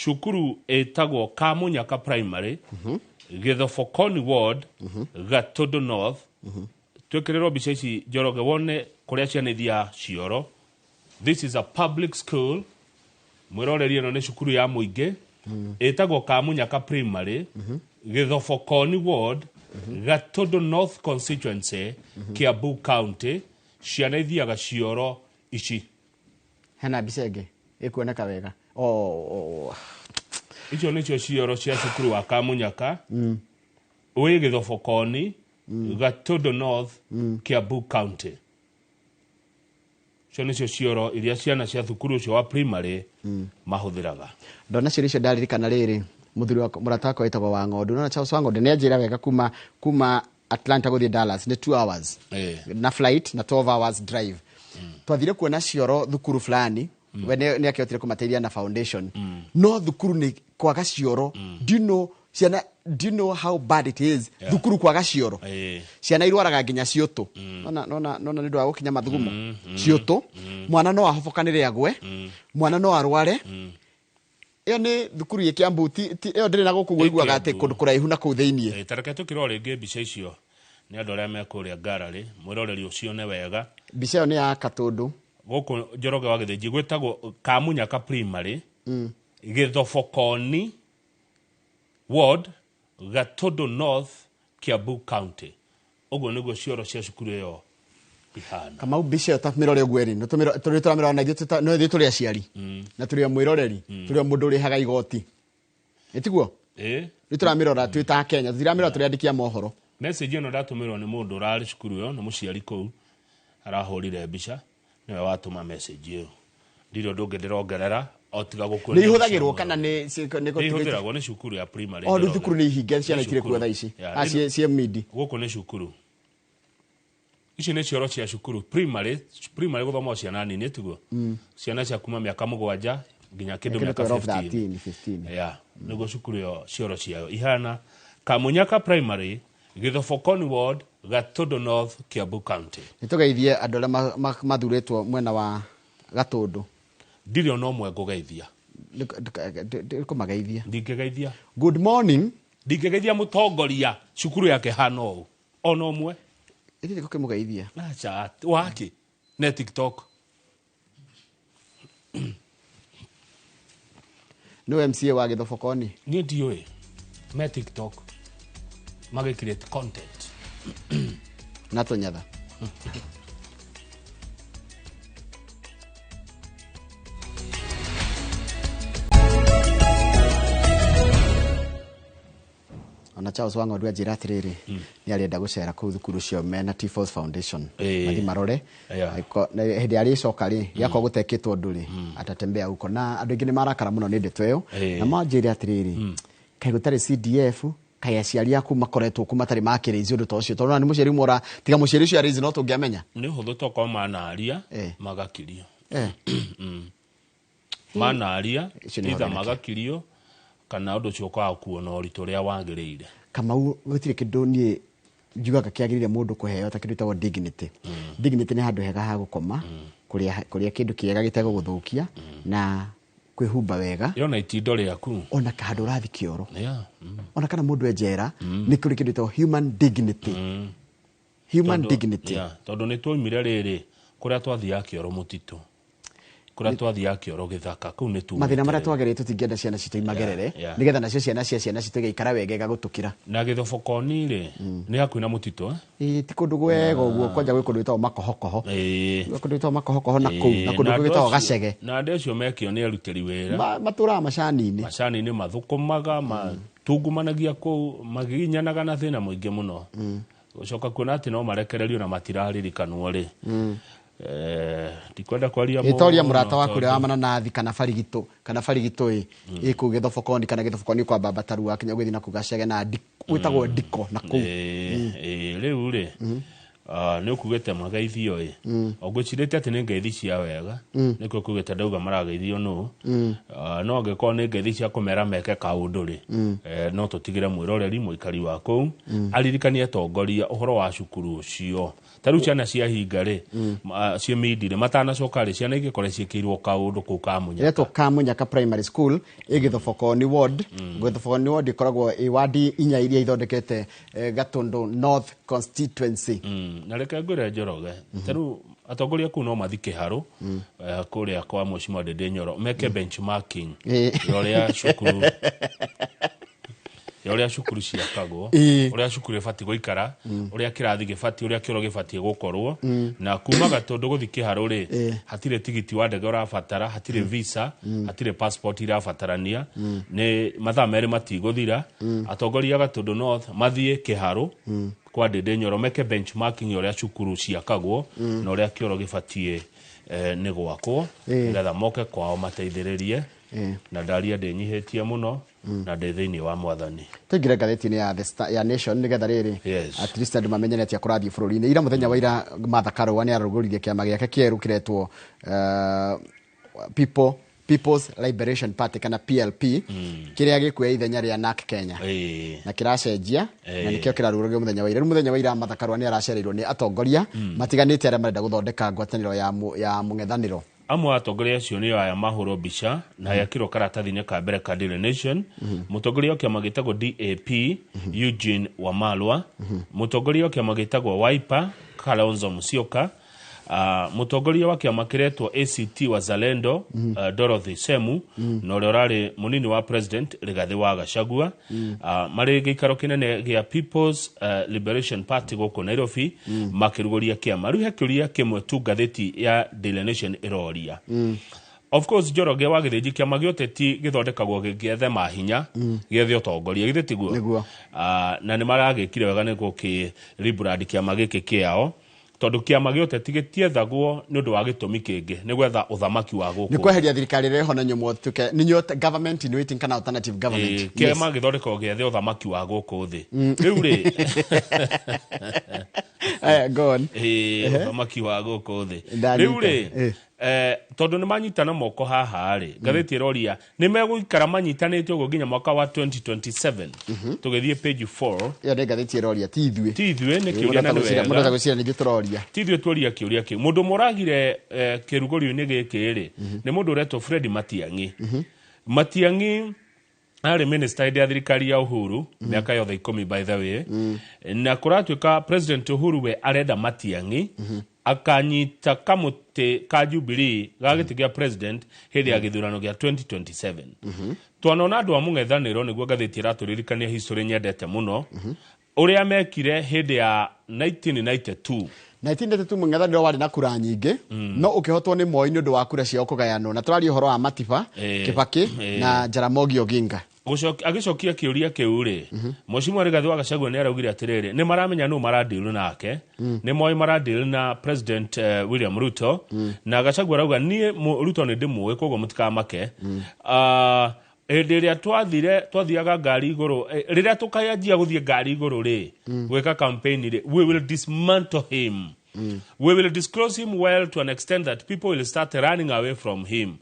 cukuru ĩtagwo Kamunyaka Primary, Gĩthobokoni Ward, Gatundu North. Twĩkĩrĩrwo mbica ici, Njoroge, wone kũrĩa ciana ithiaga cioro. This is a public school. Mwĩroreri, ĩno nĩ cukuru ya mũingĩ ĩtagwo Kamunyaka Primary, Gĩthobokoni Ward, Gatundu North Constituency, Kiambu County. Ciana ithiaga cioro ici. Hena mbica ĩngĩ ĩkuoneka wega? Oh. Icio nĩcio cioro cia cukuru wa Kamunyaka wĩ Gĩthobokoni, Gatundu North, Kiambu County. Icio nĩcio cioro iria ciana cia thukuru ũcio wa primary mahũthĩraga. Ndona ciũria icio ndaririkana rĩrĩ, mũthuri wa mũrata wakwa wĩtagwo wa ng'ondu, nona Charles wa ng'ondu, nĩ anjĩra wega kuma Atlanta gũthiĩ Dallas nĩ 2 hours na flight na 12 hours drive. Twathire kuona cioro thukuru fulani. We nĩ akĩhotire kũmateithia na foundation, no thukuru nĩ kwaga cioro. Do you know ciana, do you know how bad it is thukuru kwaga cioro? Ciana irwaraga nginya ciũtũ. Nona nona nona nĩ ũndũ wa gũkinya mathugumo ciũtũ. Mwana no ahobokanĩre agwe, mwana no arware. Ĩyo nĩ thukuru ĩ Kiambu, ĩyo ndĩrĩ na gũkũ ũguo ũiguaga atĩ Kiambu. kũndũ kũraihu na kũu thĩiniĩ. Ta reke tũkĩrwo rĩngĩ mbica icio. Nĩ andũ arĩa me kũrĩa ngararĩ mwĩroreri ũcione wega. Mbica ĩyo nĩ ya Katũndũ. Gũkũ Njoroge wa Gĩthĩnji gwĩtagwo Kamunyaka Primary, Gĩthobokoni Ward, Gatũndũ North, Kiambu County. Ũguo nĩguo cioro cia cukuru ĩyo ihana. Kamau, mbica ĩyo ta mĩrore ũguo ĩrĩ tũrĩ tũramĩrora na ithuĩ no ithuĩ tũrĩ aciari na tũrĩ o mwĩroreri, tũrĩ o mũndũ ũrĩhaga igoti, ĩtiguo? Ĩ. Rĩu tũramĩrora twĩ ta Kenya, tũtiramĩrora tũrĩ andĩki a mohoro. Message ĩno ndatũmĩrwo nĩ mũndũ ũrarĩ cukuru ĩyo, nĩ mũciari kũu arahũrire mbica, nĩwe watũma message ĩyo. Ndirĩ ũndũ ũngĩ ndĩrongerera o tiga gũkuonia. Nĩ ihũthagĩrwo kana nĩ nĩ ihũthĩragwo nĩ cukuru ya primary. O rĩu thukuru nĩ ihinge, ciana itirĩ kuo thaa ici? Yeah, Ah, ciĩ midi. Gũkũ nĩ cukuru. Ici nĩ cioro cia cukuru primary. Primary gũthoma ciana nini, tiguo? Ciana cia kuma mĩaka 7 nginya kĩndũ kĩndũ mĩaka 12, 15. 13, 15. Yeah, nĩguo cukuru ĩyo cioro ciayo ihana. Kamunyaka Primary, Gĩthobokoni Ward, Gatũndũ North, Kiambu County. Nĩ tũgeithie andũ arĩa mathurĩtwo mwena wa Gatũndũ. Ndirĩ ona ũmwe ngũgeithia. Kũmageithia. Ndingĩgeithia. Good morning. Ndingĩgeithia mũtongoria cukuru yake hana ũũ ona ũmwe. Ĩthĩ gũkĩmũgeithia. Acha waki ne TikTok. Nĩ MCA wa Gĩthobokoni. Niĩ ndiũĩ, me TikTok magĩ create content. Na tũnyatha. Ona Charles Wang'ondu anjĩra atĩrĩrĩ, nĩ arenda gũcera kũu thukuru cio mena T-Force Foundation. Mathiĩ marore. Na hĩndĩ arĩcoka rĩ, gĩakorwo gũtekĩtwo ũndũ rĩ, atatembea huko. Na andũ aingĩ nĩ marakara mũno nĩ ndeto ĩyo. Na manjĩre atĩrĩrĩ, kaĩ gũtarĩ CDF, kaĩ aciari aku makoretwo ku matarĩ makĩrĩizi ũndũ ta ũcio, tondũ ona nĩ mũciari ũmwe tiga mũciari ũcio arĩizi no tũngĩamenya. Nĩ ũhũthũ tokorwo manaria magakirio. Manaria Icio nĩ either horeneke. magakirio kana ũndũ ũcio ũkaga kuona ũritũ ũrĩa wagĩrĩire. Kamau, gũtirĩ kĩndũ niĩ njugaga kĩagĩrĩire mũndũ kũheo ta kĩndũ gĩtagwo dignity. Dignity nĩ handũ hega ha gũkoma, kũrĩa kĩndũ kĩega gĩtegũgũthũkia, na kwĩhumba wega. Yona itindo rĩaku. Ona handũ ũrathiĩ kĩoro. Ona kana mũndũ e njera, nĩ kũrĩ kĩndũ gĩtagwo human dignity. Human dignity. Yeah, tondũ nĩ twaumire rĩrĩ kũrĩa twathiaga kĩoro mũtitũ, kũrĩa twathiaga kĩoro gĩthaka, kũu nĩ tumĩte. Mathĩna marĩa twagereire tũtingĩenda ciana citũ imagerere, nĩgetha nacio ciana cia ciana citũ igaikara wega igagũtũkĩra. Na Gĩthobokoni rĩ, nĩ hakuhĩ na mũtitũ, eh? Ĩĩ, ti kũndũ gwega ũguo, kwanja gwĩ kũndũ gwĩtagwo Makohokoho. Gwĩ kũndũ gwĩtagwo Makohokoho na kũu, na kũndũ Na kũngĩ andũ gwĩtagwo Gacege. Na andũ acio mekio nĩ arutĩri wĩra. Matũraga macani-inĩ. Macani-inĩ, mathũkũmaga, matungumanagia kũu, magiginyanaga na thĩna mũingĩ mũno. Gũcoka kuona atĩ no marekererio na matiraririkanwo rĩ, ndikwenda kwaria Ĩtoria mũno mũrata waku ũrĩa wa tondũ mananathi kana barigitũ, kana barigitũ ĩ kũu Gĩthobokoni kana Gĩthobokoni kwa Baba Tarua kinya ũgĩthiĩ na kũu Gacege na gwĩtagwo Ndiko na kũu. Rĩu rĩ, nĩ ũkugĩte mageithio ĩ, ngwĩcirĩtie atĩ nĩ ngeithi cia wega, nĩkĩo ũkugĩte ndauga marageithio nũ. No angĩkorwo nĩ ngeithi cia kũmera meke kaũndũ rĩ, no tũtigĩre mwĩroreri mũikari wa kũu aririkanie atongoria ũhoro wa cukuru ũcio. Ta rĩu ciana ciahinga rĩ, ciĩ mindi rĩ, matanacoka rĩ, ciana ingĩkorwo ciĩkĩirwo kaũndũ kũu Kamunyaka. Ĩretwo Kamunyaka Primary School, ĩ Gĩthobokoni Ward. Gĩthobokoni Ward ĩkoragwo ĩ wadi inya iria ithondekete Gatũndũ North Constituency. Na reke ngwĩre Njoroge, ta rĩu atongoria kũu no mathi kĩharũ, kũrĩa kwa Mheshimiwa Ndindi Nyoro, meke benchmarking ya ũrĩa cukuru, ya ũrĩa cukuru ciakagwo, ũrĩa cukuru ĩbatiĩ gũikara, ũrĩa kĩrathi gĩbatiĩ, ũrĩa kĩoro gĩbatiĩ gũkorwo. Na kuma Gatũndũ gũthiĩ kĩharũ rĩ, hatirĩ tigiti wa ndege ũrabatara, hatirĩ visa, hatirĩ passport irabatarania. Nĩ mathaa 2 matigũthira. Atongoria a Gatũndũ North mathiĩ kĩharũ kwa Ndindi Nyoro, meke benchmarking ya ũrĩa cukuru ciakagwo na ũrĩa kĩoro gĩbatiĩ nĩ gwakwo, nĩgetha moke kwao mateithĩrĩrie. Na ndaria ndĩnyihĩtie mũno na ndĩ thĩinĩ wa Mwathani. Tũingĩre ngathĩti-inĩ ya The Star, ya Nation, nĩgetha rĩrĩ at least andũ mamenye nĩ atĩa kũrathiĩ bũrũri-inĩ. Ira mũthenya wa ira Martha Karũa nĩ ararugũririe kĩama gĩake kĩerũ kĩretwo People's Liberation Party kana PLP, kĩrĩa gĩkuoya ithenya rĩa NARC Kenya na kĩracenjia na nĩkĩo kĩrarugũrio mũthenya wa ira. Rĩu mũthenya wa ira Martha Karũa nĩ aracereirwo nĩ atongoria matiganĩte arĩa marenda gũthondeka ngwatanĩro ya mũng'ethanĩro. Amwe a atongoria acio nĩo aya mahũrwo mbica na yakirwo karatathi-inĩ ka mbere ka Daily Nation. Mũtongoria wa kĩama gĩtagwo DAP Eugene Wamalwa, mũtongoria wa kĩama gĩtagwo Wiper Kalonzo Musyoka, mũtongoria wa kĩama kĩretwo ACT Wazalendo Dorothy Semu, na ũrĩa ũrarĩ mũnini wa president Rigathi wa Gachagua, marĩ gĩikaro kĩnene gĩa People's Liberation Party gũkũ Nairobi, makĩrugũria kĩama. Rĩu he kĩũria kĩmwe tu ngathĩti ya Daily Nation ĩroria. Of course, Njoroge wa Gĩthĩnji, kĩama gĩa ũteti gĩthondekagwo gĩethe mahinya, gĩethe ũtongoria, githĩ tiguo? Nĩguo. Na nĩ maragĩkire wega nĩ gũkĩ rebrand kĩama gĩkĩ kĩao, tondũ kĩama gĩa ũteti gĩtiethagwo nĩ ũndũ wa gĩtũmi kĩngĩ, nĩ gwetha ũthamaki wa gũkũ Nĩ kweheria thirikari ĩrĩa ĩho na nyũmũ tuke nĩ government in waiting kana alternative government. Kĩama gĩthondekagwo gĩethe ũthamaki wa gũkũ thĩ. Rĩu rĩ Go on. Ũthamaki wa gũkũ thĩ. Ndanyita. Rĩu rĩ, tondũ nĩ manyitana moko haha rĩ, ngathĩti ĩroria nĩ megũikara manyitanĩte ũguo nginya mwaka wa 2027. Tũgĩthiĩ page 4. Ĩyo nĩ ngathĩti ĩroria, ti ithuĩ. Ti ithuĩ, nĩ kĩũria na nĩ Mũndũ wega. atagwĩciria nĩ ithuĩ tũroria. Ti ithuĩ tuoria kĩũria kĩu. Mũndũ ũmwe ũragire kĩrugũrio-inĩ gĩkĩ rĩ, nĩ mũndũ ũretwo Fred Matiang'i. Matiang'i arĩ minister hĩndĩ ya thirikari ya Uhuru mĩaka yothe 10, by the way, na kũratuĩka President Uhuru we arenda Matiang'i akanyita kamũtĩ ka Jubilee ga gĩtĩ gĩa president hĩndĩ ya gĩthurano gĩa 2027. Twanona andũ a mũng'ethanĩro, nĩguo ngathĩti ĩratũririkania history nyendete mũno, ũrĩa mekire hĩndĩ ya 1992. 1992 mũng'ethanĩro warĩ na kura nyingĩ, no ũkĩhotwo nĩ Moi nĩ ũndũ wa kura ciao kũgayanwo, na tũraria ũhoro wa Matiba Kibaki na Jaramogi Oginga. Agĩcokia kĩũria kĩu rĩ, Mheshimiwa Rigathi wa Gachagua nĩ araugire atĩrĩrĩ, nĩ maramenya nũ maradeal nake, nĩ moĩ maradeal na President William Ruto, na Gachagua arauga niĩ Ruto nĩ ndĩmũĩ, koguo mũtikamake. Hĩndĩ ĩrĩa twathiaga ngari igũrũ, rĩrĩa tũkayanjia gũthiĩ ngari igũrũ rĩ, gwĩka campaign rĩ, we will dismantle him. We will disclose him well to an extent that people will start running away from him.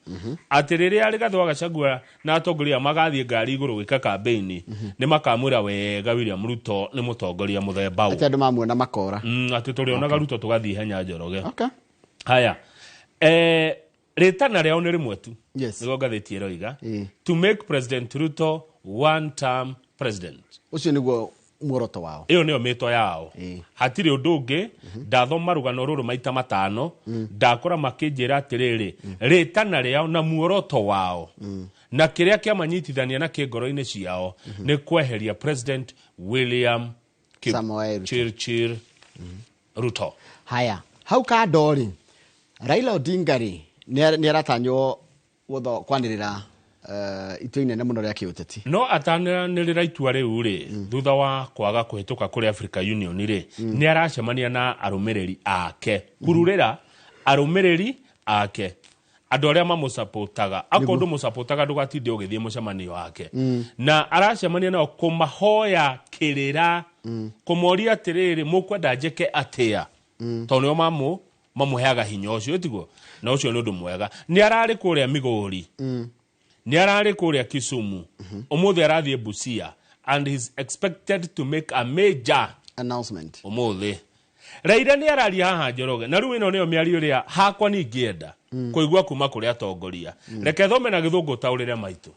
Atĩ rĩrĩa Rigathi wa Gachagua na atongoria magathiĩ ngari igũrũ gwĩka campaign, nĩ makamwĩra wega William Ruto nĩ mũtongoria mũthemba ũũ. Atĩ andũ mamuona makora. Atĩ tũrĩonaga Ruto tũgathiĩ ihenya, Njoroge. Haya. Rĩtana rĩao nĩ rĩmwe tu. Nĩguo ngathĩti ĩroiga. To make President Ruto one term president. Ũcio nĩguo muoroto wao. Ĩyo nĩyo mĩto yao. Hatirĩ ũndũ ũngĩ. Ndathoma rũgano rũrũ maita 5, ndakora makĩnjĩra atĩrĩrĩ, rĩtana rĩao na muoroto wao na kĩrĩa kĩamanyitithania na kĩngoro-inĩ ciao nĩ kweheria President William Samoei Ruto. Chirchir Ruto. Haya, hau kando rĩ, Raila Odinga rĩ, nĩ aratanywo kwanĩrĩra itua inene mũno rĩa kĩũteti. No atananĩrĩra itua rĩu rĩ, thutha wa kwaga kũhĩtũka kũrĩ Africa Union rĩ, nĩ aracemania na arũmĩrĩri ake, kururĩra arũmĩrĩri ake, andũ arĩa mamũcapotaga. Akorwo ndũmũcapotaga ndũgatinde ũgĩthiĩ mũcemanio wake. Na aracemania nao kũmahoya kĩrĩra, kũmoria atĩrĩrĩ, mũkwenda njĩke atĩa, tondũ nĩo mamũheaga hinya ũcio, tiguo? Na ũcio nĩ ũndũ mwega. Nĩ ararĩ kũrĩa Migori, nĩ ararĩ kũrĩa Kisumu, ũmũthĩ arathiĩ Busia, and he's expected to make a major announcement ũmũthĩ. Raila nĩ araria haha, Njoroge, na rĩu ĩno nĩyo mĩario ĩrĩa hakwa ningĩenda kũigua kuma kũrĩ atongoria. Reke thome na gĩthũngũ taũrĩre maitũ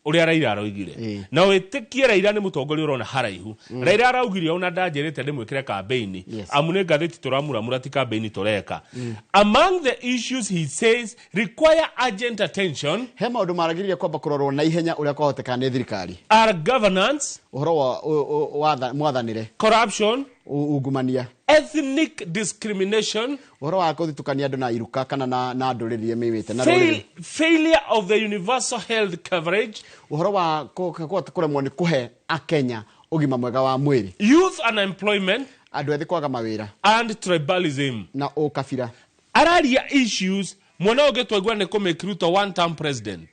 ũrĩa Raila aroigire, na wĩtĩkie Raila nĩ mũtongoria ũrona haraihu. Raila araugire ona ndanjĩrĩte ndĩmwĩkĩre campaign, amu nĩ ngathĩti tũramuramura, ti campaign tũreka. Among the issues he says require urgent attention, he maũndũ maragĩrĩire kwamba kũrorwo na ihenya ũrĩa kwahoteka nĩ thirikari, are governance, ũhoro wa mwathanĩre, corruption, ungumania, ethnic discrimination, ũhoro wa kũthitũkania andũ na iruka kana na ndũrĩrĩ iria mĩwĩte na rũrĩrĩ, failure of the universal health coverage, ũhoro wa kũremwo nĩ kũhe akenya ũgima mwega wa mwĩrĩ, youth unemployment, andũ ethĩ kwaga mawĩra, and tribalism na ũkabira. Araria issues mwena ũngĩ twaigua nĩ kũmake Ruto one term president.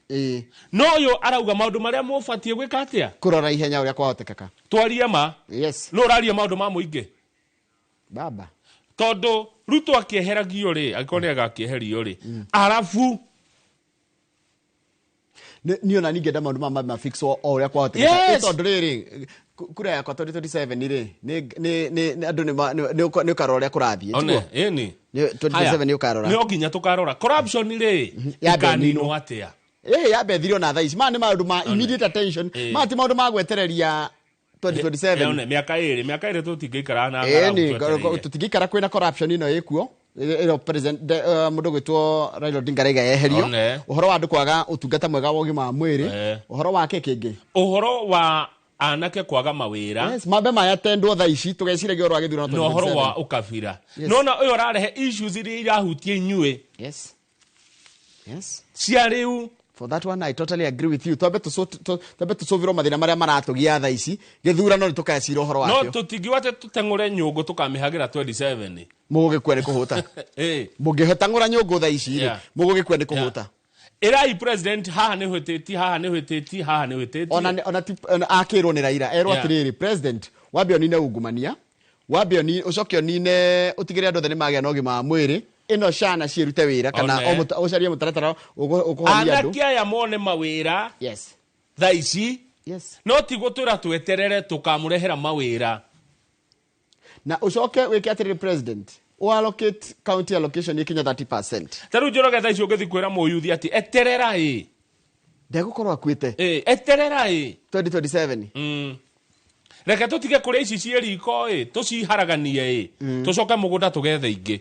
No ũyũ arauga maũndũ marĩa mũbatiĩ gwĩka atĩa, kũrora ihenya ũrĩa kwahotekeka. Twarie ma. No ũraria maũndũ ma mũingĩ baba, tondũ Ruto akĩeheragio rĩ, angĩkorwo nĩ agakĩeherio rĩ, arabu niĩ ona ningĩenda maũndũ ma fix o ũrĩa kwahotekeka. Tondũ rĩrĩ, kura yakwa 2027 rĩ, nĩ andũ nĩ ũkarora ũrĩa kũrathiĩ. One, ĩni. 2027 nĩ ũkarora. Nĩ nginya tũkarora corruption rĩ ikaninwo atĩa. Yambe thirio na thaa ici. Maya nĩ maũndũ ma immediate attention. Maya ti maũndũ ma gwetereria 2027. Mĩaka ĩrĩ tũtingĩikara na ng'aragu. Tũtingĩikara kwĩna corruption ĩno ĩkuo. Ĩro president mũndũ gwĩtwo Raila Odinga raiga yeherio. Ũhoro wa andũ kwaga ũtungata mwega wa ũgima wa mwĩrĩ. Ũhoro wa kĩ kĩngĩ? Ũhoro wa anake kwaga mawĩra. Yes, mambe maya tendwo thaa ici tũgeciragia ũhoro wa gĩthurano 2027. Na ũhoro wa ũkabira. Nona ũyũ ũrarehe issues iria irahutia inyuĩ. Yes. Yes. Cia rĩu. For that one I totally agree with you. Twambe tũcũvĩrwo mathĩna marĩa maratũgia thaa ici. Gĩthurano nĩ tũkacira ũhoro wakĩo. No tũtingiuga atĩ tũteng'ũre nyũngũ tũkamĩhagĩra 27. Mũgũgĩkua nĩ kũhũta. Mũngĩteng'ũra nyũngũ thaa ici rĩ, mũgũgĩkua nĩ kũhũta. Ĩrai president haha nĩ hwĩtĩtie, haha nĩ hwĩtĩtie, haha nĩ hwĩtĩtie. Ona akĩrwo nĩ Raila, erwo atĩrĩrĩ, president, wambe ũnine ungumania, wambe ũcoke ũnine ũtigĩrĩre andũ othe nĩ magĩa na ũgima wa mwĩrĩ, ĩno cana ciĩrute wĩra kana ũcarie mũtaratara ũkũhonia andũ. Anake aya mone mawĩra. Yes. Thaa ici. Yes. No ti gũtwĩra tweterere tũkamũrehera mawĩra. Na ũcoke wĩke atĩrĩrĩ president, allocate county allocation ikinya 30%. Ta rĩu Njoroge thaa ici ũngĩthiĩ kwĩra mũyuthi atĩ eterera ĩ. Ndegũkorwo akuĩte. Eterera ĩ. 2027. Reke tũtige kũrĩa ici ciĩ riko ĩ, tũciharaganie ĩ. Tũcoke mũgũnda tũgethe ingĩ.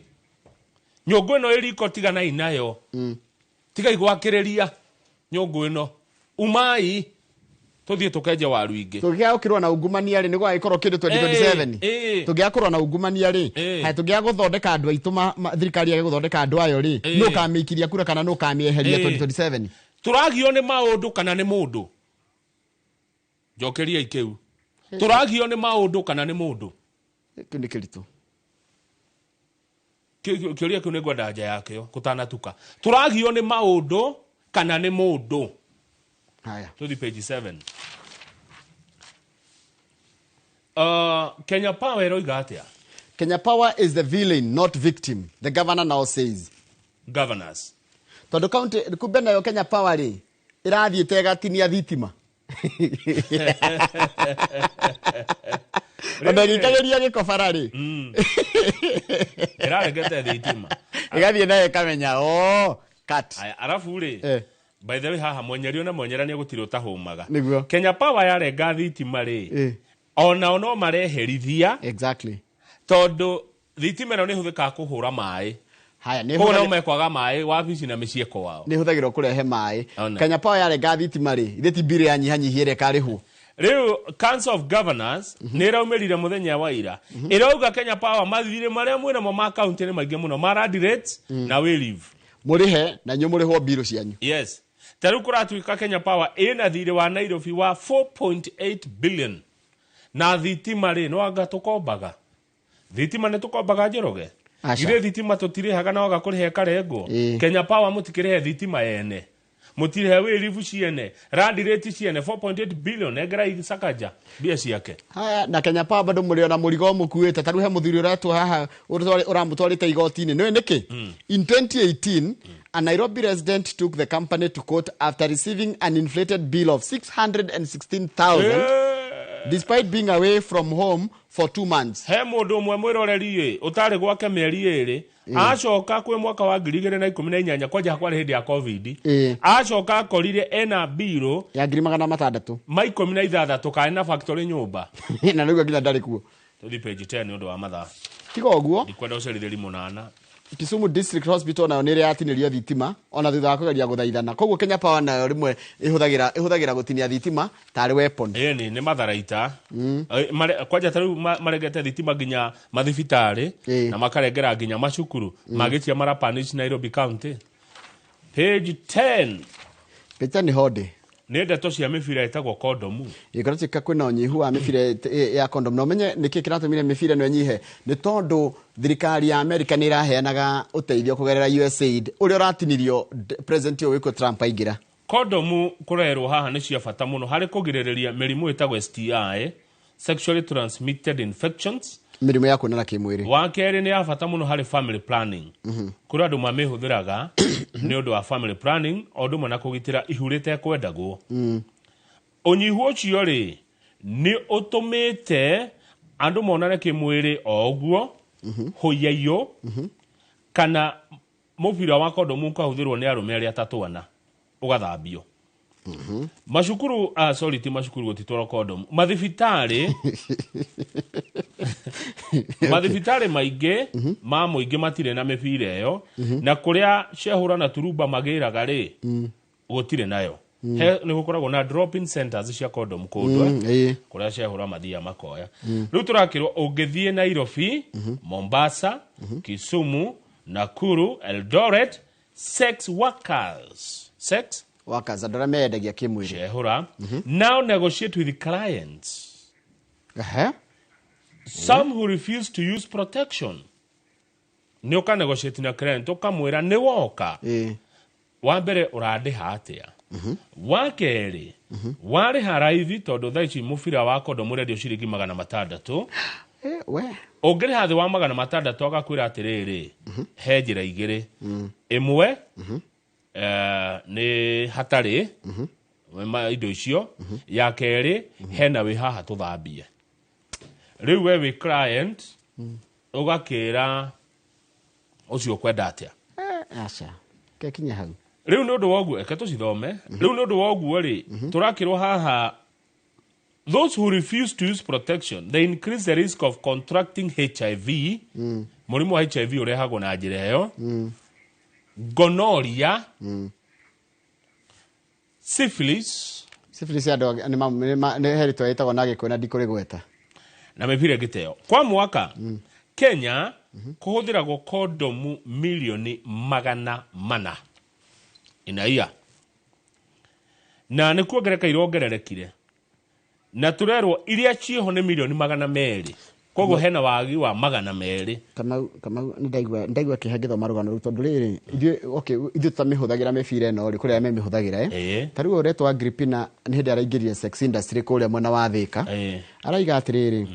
Nyũngũ ĩno ĩ riko tiganai nayo. Tigai gwakĩrĩria nyũngũ ĩno. Umai tũthiĩ tũkenje waru ingĩ. Tũngĩaga gũkĩrwo na ungumania rĩ, nĩ gwagĩkorwo kĩndũ 2027. Tũngĩaga kũrwo na ungumania rĩ, haya tũngĩaga gũthondeka andũ aitũ, thirikari yage gũthondeka andũ ayo rĩ, nũ ũkamĩikiria kura kana nũ ũkamĩeheria 2027? Tũragio nĩ maũndũ kana nĩ mũndũ? Njokeriai kĩu. Tũragio nĩ maũndũ kana nĩ mũndũ? Kĩu nĩ kĩritũ. Kĩũria kĩu nĩ ngwenda nja yakĩo gũtanatuka. Tũragio nĩ maũndũ kana nĩ mũndũ? Haya. Tũthiĩ page 7. Kenya Power ĩroiga atĩa? Kenya Power is the villain, not victim, the governor now says. Governors. Tondũ county kumbe nayo Kenya Power rĩ, ĩrathiĩte ĩgatinia thitima. Ona ĩgĩikagĩria gĩko bara rĩ. Ĩraregete thitima. Ĩgathiĩ nayo ĩkamenya, cut. Arabu rĩ, by the way haha mwenyerio na mwenyerania gũtirĩ ũtahũmaga. Nĩguo. Kenya Power yarenga thitima rĩ, onao no mareherithia. Exactly. Tondũ thitima ĩno nĩ ĩhũthĩkaga kũhũra maĩ. Haya, nĩ koguo no mekwaga maĩ wabici na mĩciĩ kwao. Nĩ ĩhũthagĩrwo kũrehe maĩ. Kenya Power yarenga thitima rĩ, ithe ti mbirũ yanyihanyihia ĩrĩa ĩkarĩhwo. Rĩu Council of Governors nĩ ĩraumĩrire mũthenya wa ira. Ĩrauga Kenya Power mathirĩ marĩa mwĩnamo ma county nĩ maingĩ mũno, ma land rates na wayleave. Mũrĩhe na inyuĩ mũrĩhwo mbirũ cianyu. Yes. Ta rĩu kũratuĩka Kenya Power ĩna thirĩ wa Nairobi wa 4.8 billion. Na thitima rĩ, no anga tũkombaga. Thitima nĩ tũkombaga Njoroge. Githĩ thitima tũtirĩhaga na waga kũrĩha ĩkarengwo. Kenya Power mũtikĩrĩhe thitima yene. Mũtirĩhe wayleave ciene, land rate ciene 4.8 billion nengera Sakaja mbia ciake. Haya, na Kenya Power bado mũrĩ ona mũrigo mũkuĩte. Ta rĩu he mũthuri ũretwo haha ũramũtwarĩte igoti-inĩ. Nĩũĩ nĩkĩ? In 2018, a Nairobi resident took the company to court after receiving an inflated bill of 616,000 despite being away from home for 2 months. He mũndũ ũmwe mwĩroreri ĩ, ũtarĩ gwake mĩeri ĩrĩ, acoka kwĩ mwaka wa 2018 kwanja kwarĩ hĩndĩ ya COVID. Acoka akorire ena mbirũ ya 600,000 ma 16 kaĩ na factory nyũmba. Na nĩguo nginya ndarĩ kuo. Tũthiĩ page 10 nĩ ũndũ wa mathaa. Tiga ũguo. Ndikwenda ũcerithĩri mũnana. Kisumu District Hospital nayo nĩ ĩratinĩrio thitima ona thutha wa kũgeria gũthaithana. Koguo Kenya Power nayo rĩmwe ĩhũthagĩra gũtinia thitima tarĩ weapon. Ĩni nĩ matharaita. Kwanja ta rĩu maregete thitima nginya mathibitarĩ na makarengera nginya macukuru magĩtia marapanish Nairobi County. Page 10. Page 10 nĩ honde. Nĩ ndeto cia mĩbira ĩtagwo kondomu. Ĩkorwo kwĩna ũnyihu wa mĩbira ya kondomu. Na ũmenye nĩkĩ kĩratũmire mĩbira ĩno ĩnyihe? Nĩ tondũ thirikari ya Amerika nĩ ĩraheanaga ũteithio kũgerera USAID ũrĩa ũratinirio President ũyũ wĩkwo Trump aingĩra. Kondomu kũrerwo haha nĩ cia bata mũno harĩ kũgirĩrĩria mĩrimũ ĩtagwo STI, sexually transmitted infections, mĩrimũ ya kuonana kĩmwĩrĩ. Wa kerĩ nĩ ya bata mũno harĩ family planning. Kũrĩ andũ mamĩhũthĩraga nĩ ũndũ wa family planning o ũndũ ũmwe na kũgitĩra ihu rĩtekwendagwo. Ũnyihu ũcio rĩ nĩ ũtũmĩte andũ monane kĩmwĩrĩ o ũguo, hũiyaiyũ, Kana mũbira wa kondomu ũkahũthĩrwo nĩ arũme arĩa atatũ ana ũgathambio. Macukuru, ah, sorry, ti macukuru gũtitwarwo kondomu, mathibitarĩ, mathibitarĩ maingĩ ma mũingĩ matirĩ na mĩbira ĩyo, na kũrĩa cehũra na turumba magĩraga rĩ, gũtirĩ nayo. He nĩ gũkoragwo na drop-in centers cia kondomu kũndũ, kũrĩa cehũra mathiaga makoya. Rĩu tũrakĩrwo ũngĩthiĩ Nairobi, Mombasa, Kisumu, Nakuru, Eldoret, sex workers, sex workers, andũ arĩa meyendagia kĩmwĩrĩ, cehũra, now negotiate with clients, some who refuse to use protection. Nĩ ũka negotiate na client, ũkamwĩra nĩ woka wa mbere ũrandĩha atĩa, wa kerĩ warĩha raithi, tondũ thaa ici mũbira wa kondomu ũrendio ciringi 600. We. Ũngĩrĩha thĩ wa 600, agakwĩra atĩrĩrĩ, he njĩra igĩrĩ. Ĩmwe nĩ hatarĩ indo icio, ya kerĩ hena wĩ haha tũthambie. Rĩu we wĩ client ũgakĩra ũcio ũkwenda atĩa? Aca kekinya hau. Rĩu nĩ ũndũ wa ũguo, eke tũcithome. Rĩu nĩ ũndũ wa ũguo rĩ, tũrakĩrwo haha, those who refuse to use protection, they increase the risk of contracting HIV. Mũrimũ wa HIV ũrehagwo na njĩra ĩyo, gonorrhea, syphilis. Syphilis andũ nĩ he rĩtwa ĩtagwo na Gĩkũyũ na ndikũrĩgweta. Na mĩbira ĩngĩ ta ĩyo. Kwa mwaka Kenya kũhũthĩragwo kondomu milioni 400 inaia, na nĩ kuongereka irongererekire, na tũrerwo iria ciĩho nĩ milioni 200, koguo hena wagi wa 200. Kamau, nĩ ndaigua kĩeha ngĩthoma rũgano rũu, tondũ rĩrĩ, ithuĩ, okay, ithuĩ tũtamĩhũthagĩra mĩbira ĩno rĩ, kũrĩ arĩa memĩhũthagĩra, ta rĩu ũretwo Agripina nĩ hĩndĩ araingĩrire sex industry kũrĩa mwena wa Thĩka. Araiga atĩrĩrĩ,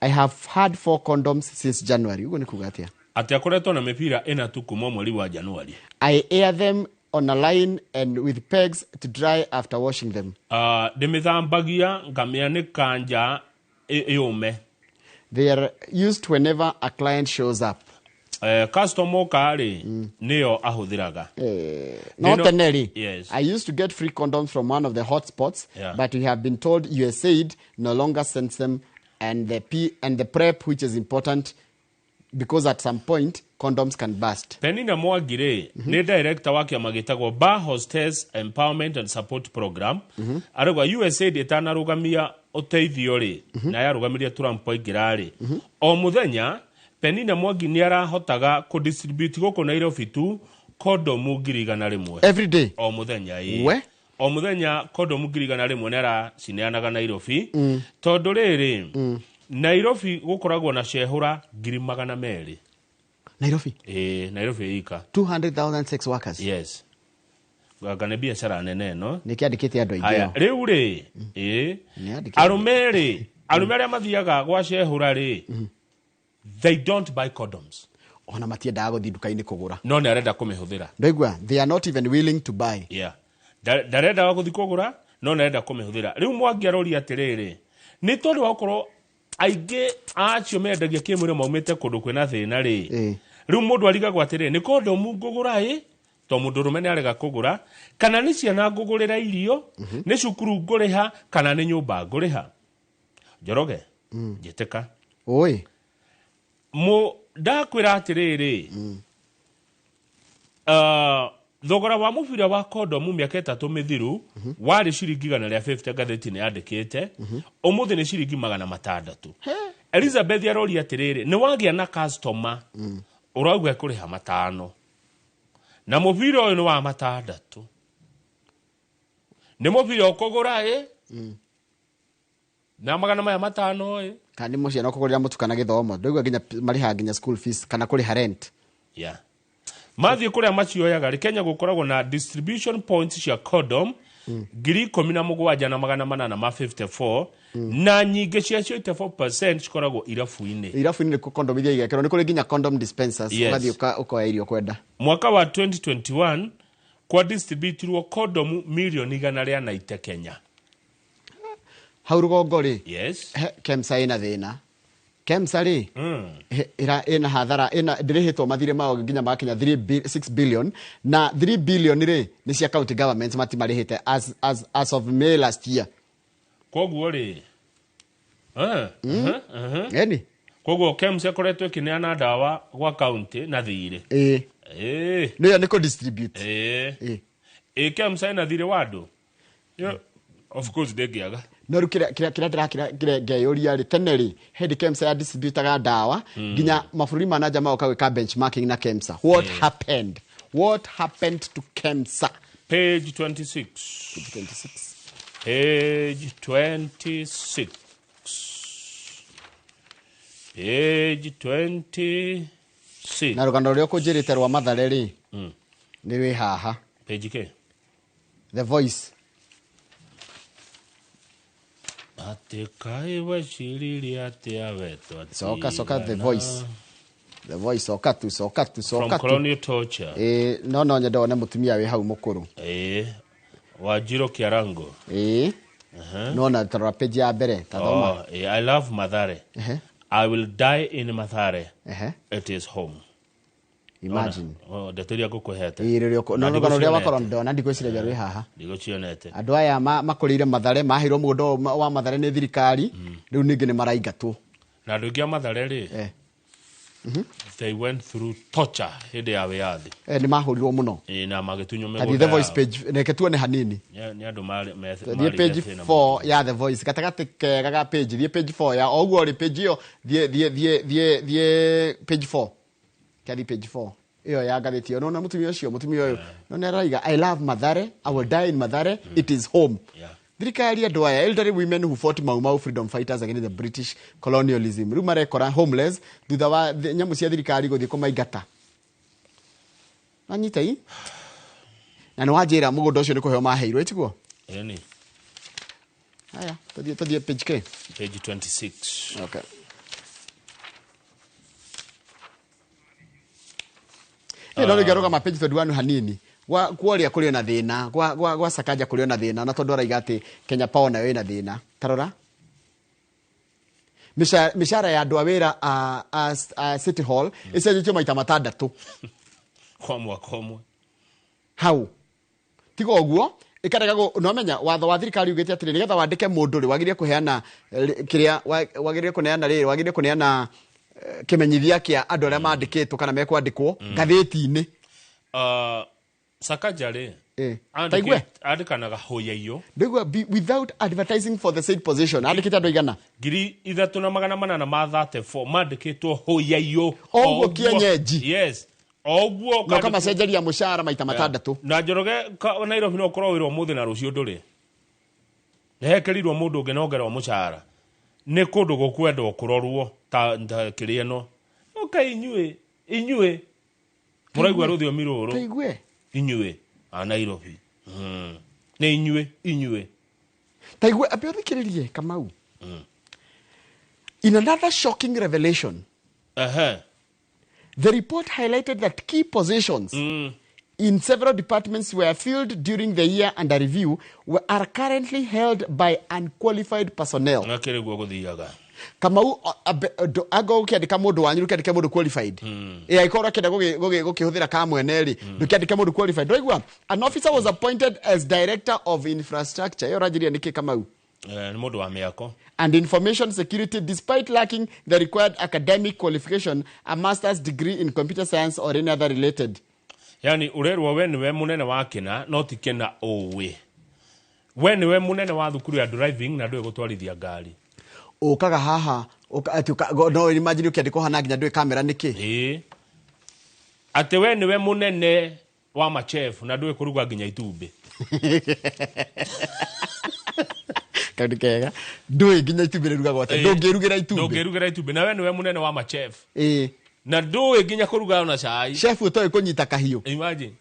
"I have had four condoms since January." Ũguo nĩ kuga atĩa? Atĩ akoretwo na mĩbira ĩna tu kuma mweri wa Januari. "I air them on a line and with pegs to dry after washing them." Ndĩmĩthambagia ngamĩanĩka nja yũme. "They are used whenever a client shows up." Customer oka rĩ, nĩyo ahũthĩraga. No tene rĩ, "I used to get free condoms from one of the hotspots, but we have been told USAID no longer sends them and the P and the prep, which is important because at some point condoms can burst." Penina Mwangi rĩ, nĩ director wa kĩama gĩtagwo Bar Hostess Empowerment and Support Program. Arauga USAID ĩtanarũgamia ũteithio rĩ, na yarũgamirie Trump aingĩra rĩ, o mũthenya Penina Mwangi nĩ arahotaga kũdistribute gũkũ Nairobi tu kondomu 100,000. Every day? O mũthenya, ĩĩ. We? O mũthenya kondomu 100,000 nĩ aracineanaga Nairobi, tondũ rĩrĩ, Nairobi gũkoragwo na cehũra 200,000. Nairobi? Ĩĩ, Nairobi ika. 200,000 sex workers? Yes, anga nĩ biacara nene ĩno. Nĩ kĩandĩkĩte andũ aingĩ. Haya. O. Rĩu rĩ, ĩĩ, Nĩ andĩkĩte. Arũme rĩ, arũme arĩa mathiaga gwa cehũra rĩ, they don't buy condoms. Ona matiendaga gũthiĩ nduka-inĩ kũgũra. No nĩ arenda kũmĩhũthĩra. Ndaigua they are not even willing to buy. Yeah. Ndarenda gũthiĩ kũgũra, no nĩ arenda kũmĩhũthĩra. Rĩu Mwangi aroria atĩrĩrĩ, nĩ tondũ wa gũkorwo aingĩ acio mendagia kĩmwĩrĩ maumĩte kũndũ kwĩna thĩna rĩ, rĩu mũndũ arigagwo atĩrĩrĩ, nĩ kondomu ngũgũra ĩ to mũndũ ũrũme nĩ arega kũgũra, kana nĩ ciana ngũgũrĩra irio, nĩ cukuru ngũrĩha, kana nĩ nyũmba ngũrĩha? Njoroge, njĩtĩka. Ũĩ. Mũ ndakwĩra atĩrĩrĩ, thogora wa mũbira wa kondomu mĩaka 3 mĩthiru warĩ ciringi 150, ngathĩti nĩ yandĩkĩte. Ũmũthĩ nĩ ciringi 600. Elizabeth aroria atĩrĩrĩ, nĩ wagĩa na customer ũrauga ekũrĩha 500 na mũbira ũyũ nĩ wa 600, nĩ mũbira ũkũgũra ĩ na magana maya 500 ĩ? Kana nĩ mũciana ũkũgũrĩra mũtu kana gĩthomo? Ndaigua nginya marĩhaga nginya school fees kana kũrĩha rent. Yeah. Mathiĩ kũrĩa macioyaga rĩ, Kenya gũkoragwo na distribution points cia condom 17,854, na nyingĩ ciacio, 84%, cikoragwo irabu-inĩ. Irabu-inĩ nĩkuo condom iria igekĩrwo. Nĩ kũrĩ nginya condom dispensers. Ũgathiĩ ũkoya irio ũkwenda. Mwaka wa 2021 kwa distributirwo kondomu milioni 190 Kenya. Hau rũgongo rĩ, KEMSA ĩna thĩna. KEMSA rĩ ĩra ĩna hathara, ĩna ndĩrĩhĩtwo mathirĩ mao nginya makinya 6 billion, na 3 billion rĩ nĩ cia county governments matimarĩhĩte as of May last year. Koguo rĩ Eni koguo KEMSA ĩkoretwo ĩkĩneana ndawa gwa county na thirĩ. Ĩĩ. Ĩĩ. Nĩyo nĩ kũ distribute. Ĩĩ. Ĩ KEMSA ĩna thirĩ wa andũ? Of course ndĩngĩaga. No rĩu kĩrĩa ndĩrakĩra ngeyũria rĩ, tene rĩ hĩndĩ KEMSA ya distributaga ndawa nginya mabũrũri ma nanja magoka gwĩka benchmarking na KEMSA. What happened? What happened to KEMSA? Page 26. Page 26. Page 26. Page 26. Na rũgano rũrĩa ũkũnjĩrĩte rwa Mathare rĩ, nĩ wĩ haha. Page K. The Voice. Atĩ kaĩ weciririe atĩa wetwo? Coka, coka, The Voice. The Voice, coka tu, coka tu, From coka tu. colonial torture. Ĩĩ, no nyende wone mũtumia wĩ hau mũkũrũ. Ĩĩ. Wanjirũ Kĩarango. Ĩĩ. Nona tarora page ya mbere, ta thoma. Oh, I love Mathare. I will die in Mathare. It is home. Imagine. Oh, ndeto iria ngũkũhete. Ĩĩ, rĩrĩa Na no rũgano rũrĩa wakorwo ndigũcionete. ndona ndigwĩciragia rwĩ haha. Ndigũcionete. Andũ aya makũrĩire Mathare, maheirwo mũgũnda ũyũ wa Mathare nĩ thirikari, rĩu ningĩ nĩ maraingatwo. Na andũ aingĩ a Mathare rĩ, they went through torture hĩndĩ ya wĩyathi. Nĩ mahũrirwo mũno. Ĩĩ, na magĩtunywo Ta thiĩ mĩgũnda The Voice yao. page, reke tuone hanini. Nĩ andũ Thiĩ marĩ page thĩna 4 ya The Voice, gatagatĩ kega ga page, thiĩ page 4 ya o ũguo rĩ, page ĩyo, thiĩ, thiĩ, thiĩ, thiĩ, thiĩ page 4. Kĩathi page 4. Ĩyo ya ngathĩti ĩyo. Nĩwona mũtumia ũcio, mũtumia ũyũ. No nĩ araiga, I love Mathare, I will die in Mathare, it is home. Thirikari andũ aya, elderly women who fought Mau Mau freedom fighters against the British colonialism. Rĩu marekora homeless thutha wa nyamũ cia thirikari gũthiĩ kũmaingata. Manyita i? Na nĩ wanjĩra mũgũnda ũcio nĩ kũheo maheirwo, ĩtiguo? Ĩni. Haya, tũthiĩ page K. Page 26. Okay. No rĩngĩ arũgama page 21 hanini. Gwa kuoria kũrĩ na thĩna, gwa Sakaja kũrĩ na thĩna, na tondũ araiga atĩ Kenya Power nayo ĩna thĩna. Tarora. Mĩcara ya andũ a wĩra a City Hall ĩcenjetio maita matandatũ. Kwa mwaka ũmwe. Hau. Tiga ũguo, ĩkarega no menya watho wa thirikari ugĩte atĩrĩ, nĩgetha wandĩke mũndũ rĩ, wagĩrĩire kũheana kĩrĩa, wagĩrĩire kũneana rĩrĩ, wagĩrĩire kũneana kĩmenyithia kĩa andũ arĩa mandĩkĩtwo kana mekwandĩkwo ngathĩti-inĩ. Sakaja rĩ, Taigue. andĩkanaga hũyaiyo. Ndĩgua without advertising for the same position. Andĩkĩte andũ aigana? 3,834 mandĩkĩtwo hũyaiyo. O ũguo kĩenyenji. Yes. O ũguo Na ũkamacenjeria mũcara maita matandatũ. Na Njoroge Nairobi no ũkorwo wĩra ũmũthĩ na rũciũ ndũrĩ. Nĩhekĩrirwo mũndũ ũngĩ na ongererwo mũcara. Nĩ kũndũ gũkwendwo kũrorwo ta kĩrĩa ĩno. Okay, inyuĩ mũraigua rũthiomi rũrũ. Taigue. Inyuĩ a Nairobi. Nĩ inyuĩ. Taigue, ambe ũthikĩrĩrie Kamau. In another shocking revelation, the report highlighted that key positions in several departments were filled during the year under review are currently held by unqualified personnel. Ngakĩrĩ guo gũthiaga. Kamau, anga ũkĩandĩka mũndũ wanyu, ũkĩandĩka mũndũ qualified. Ĩ, angĩkorwo ũrakĩenda gũkĩhũthĩra ka mwene rĩ, ndũkĩandĩke mũndũ qualified. Ndwaigua? An officer was appointed as director of infrastructure. Ĩyo ũranjĩria nĩkĩ, Kamau? Nĩ mũndũ wa mĩako. And information security, despite lacking the required academic qualification, a master's degree in computer science or any other related. Yani ũrerwo we nĩwe mũnene wa kĩna, no ti kĩna ũĩ. We nĩwe mũnene wa thukuru ya driving na ndũĩ gũtwarithia ngari. Ũkaga haha, atĩ no imagine ũkĩandĩkwo haha na nginya ndũĩ kamera nĩkĩ? Ĩĩ. Atĩ we nĩwe mũnene wa machef na ndũĩ kũruga nginya itumbĩ. Kaũndũ kega. Ndũĩ nginya itumbĩ rĩrugagwo atĩa? Ndũngĩrugĩra itumbĩ. Ndũngĩrugĩra itumbĩ. Na we nĩwe mũnene wa machef. Ĩĩ. Na ndũĩ nginya kũruga ona cai. Chef ũtoĩ kũnyita kahiũ. Imagine.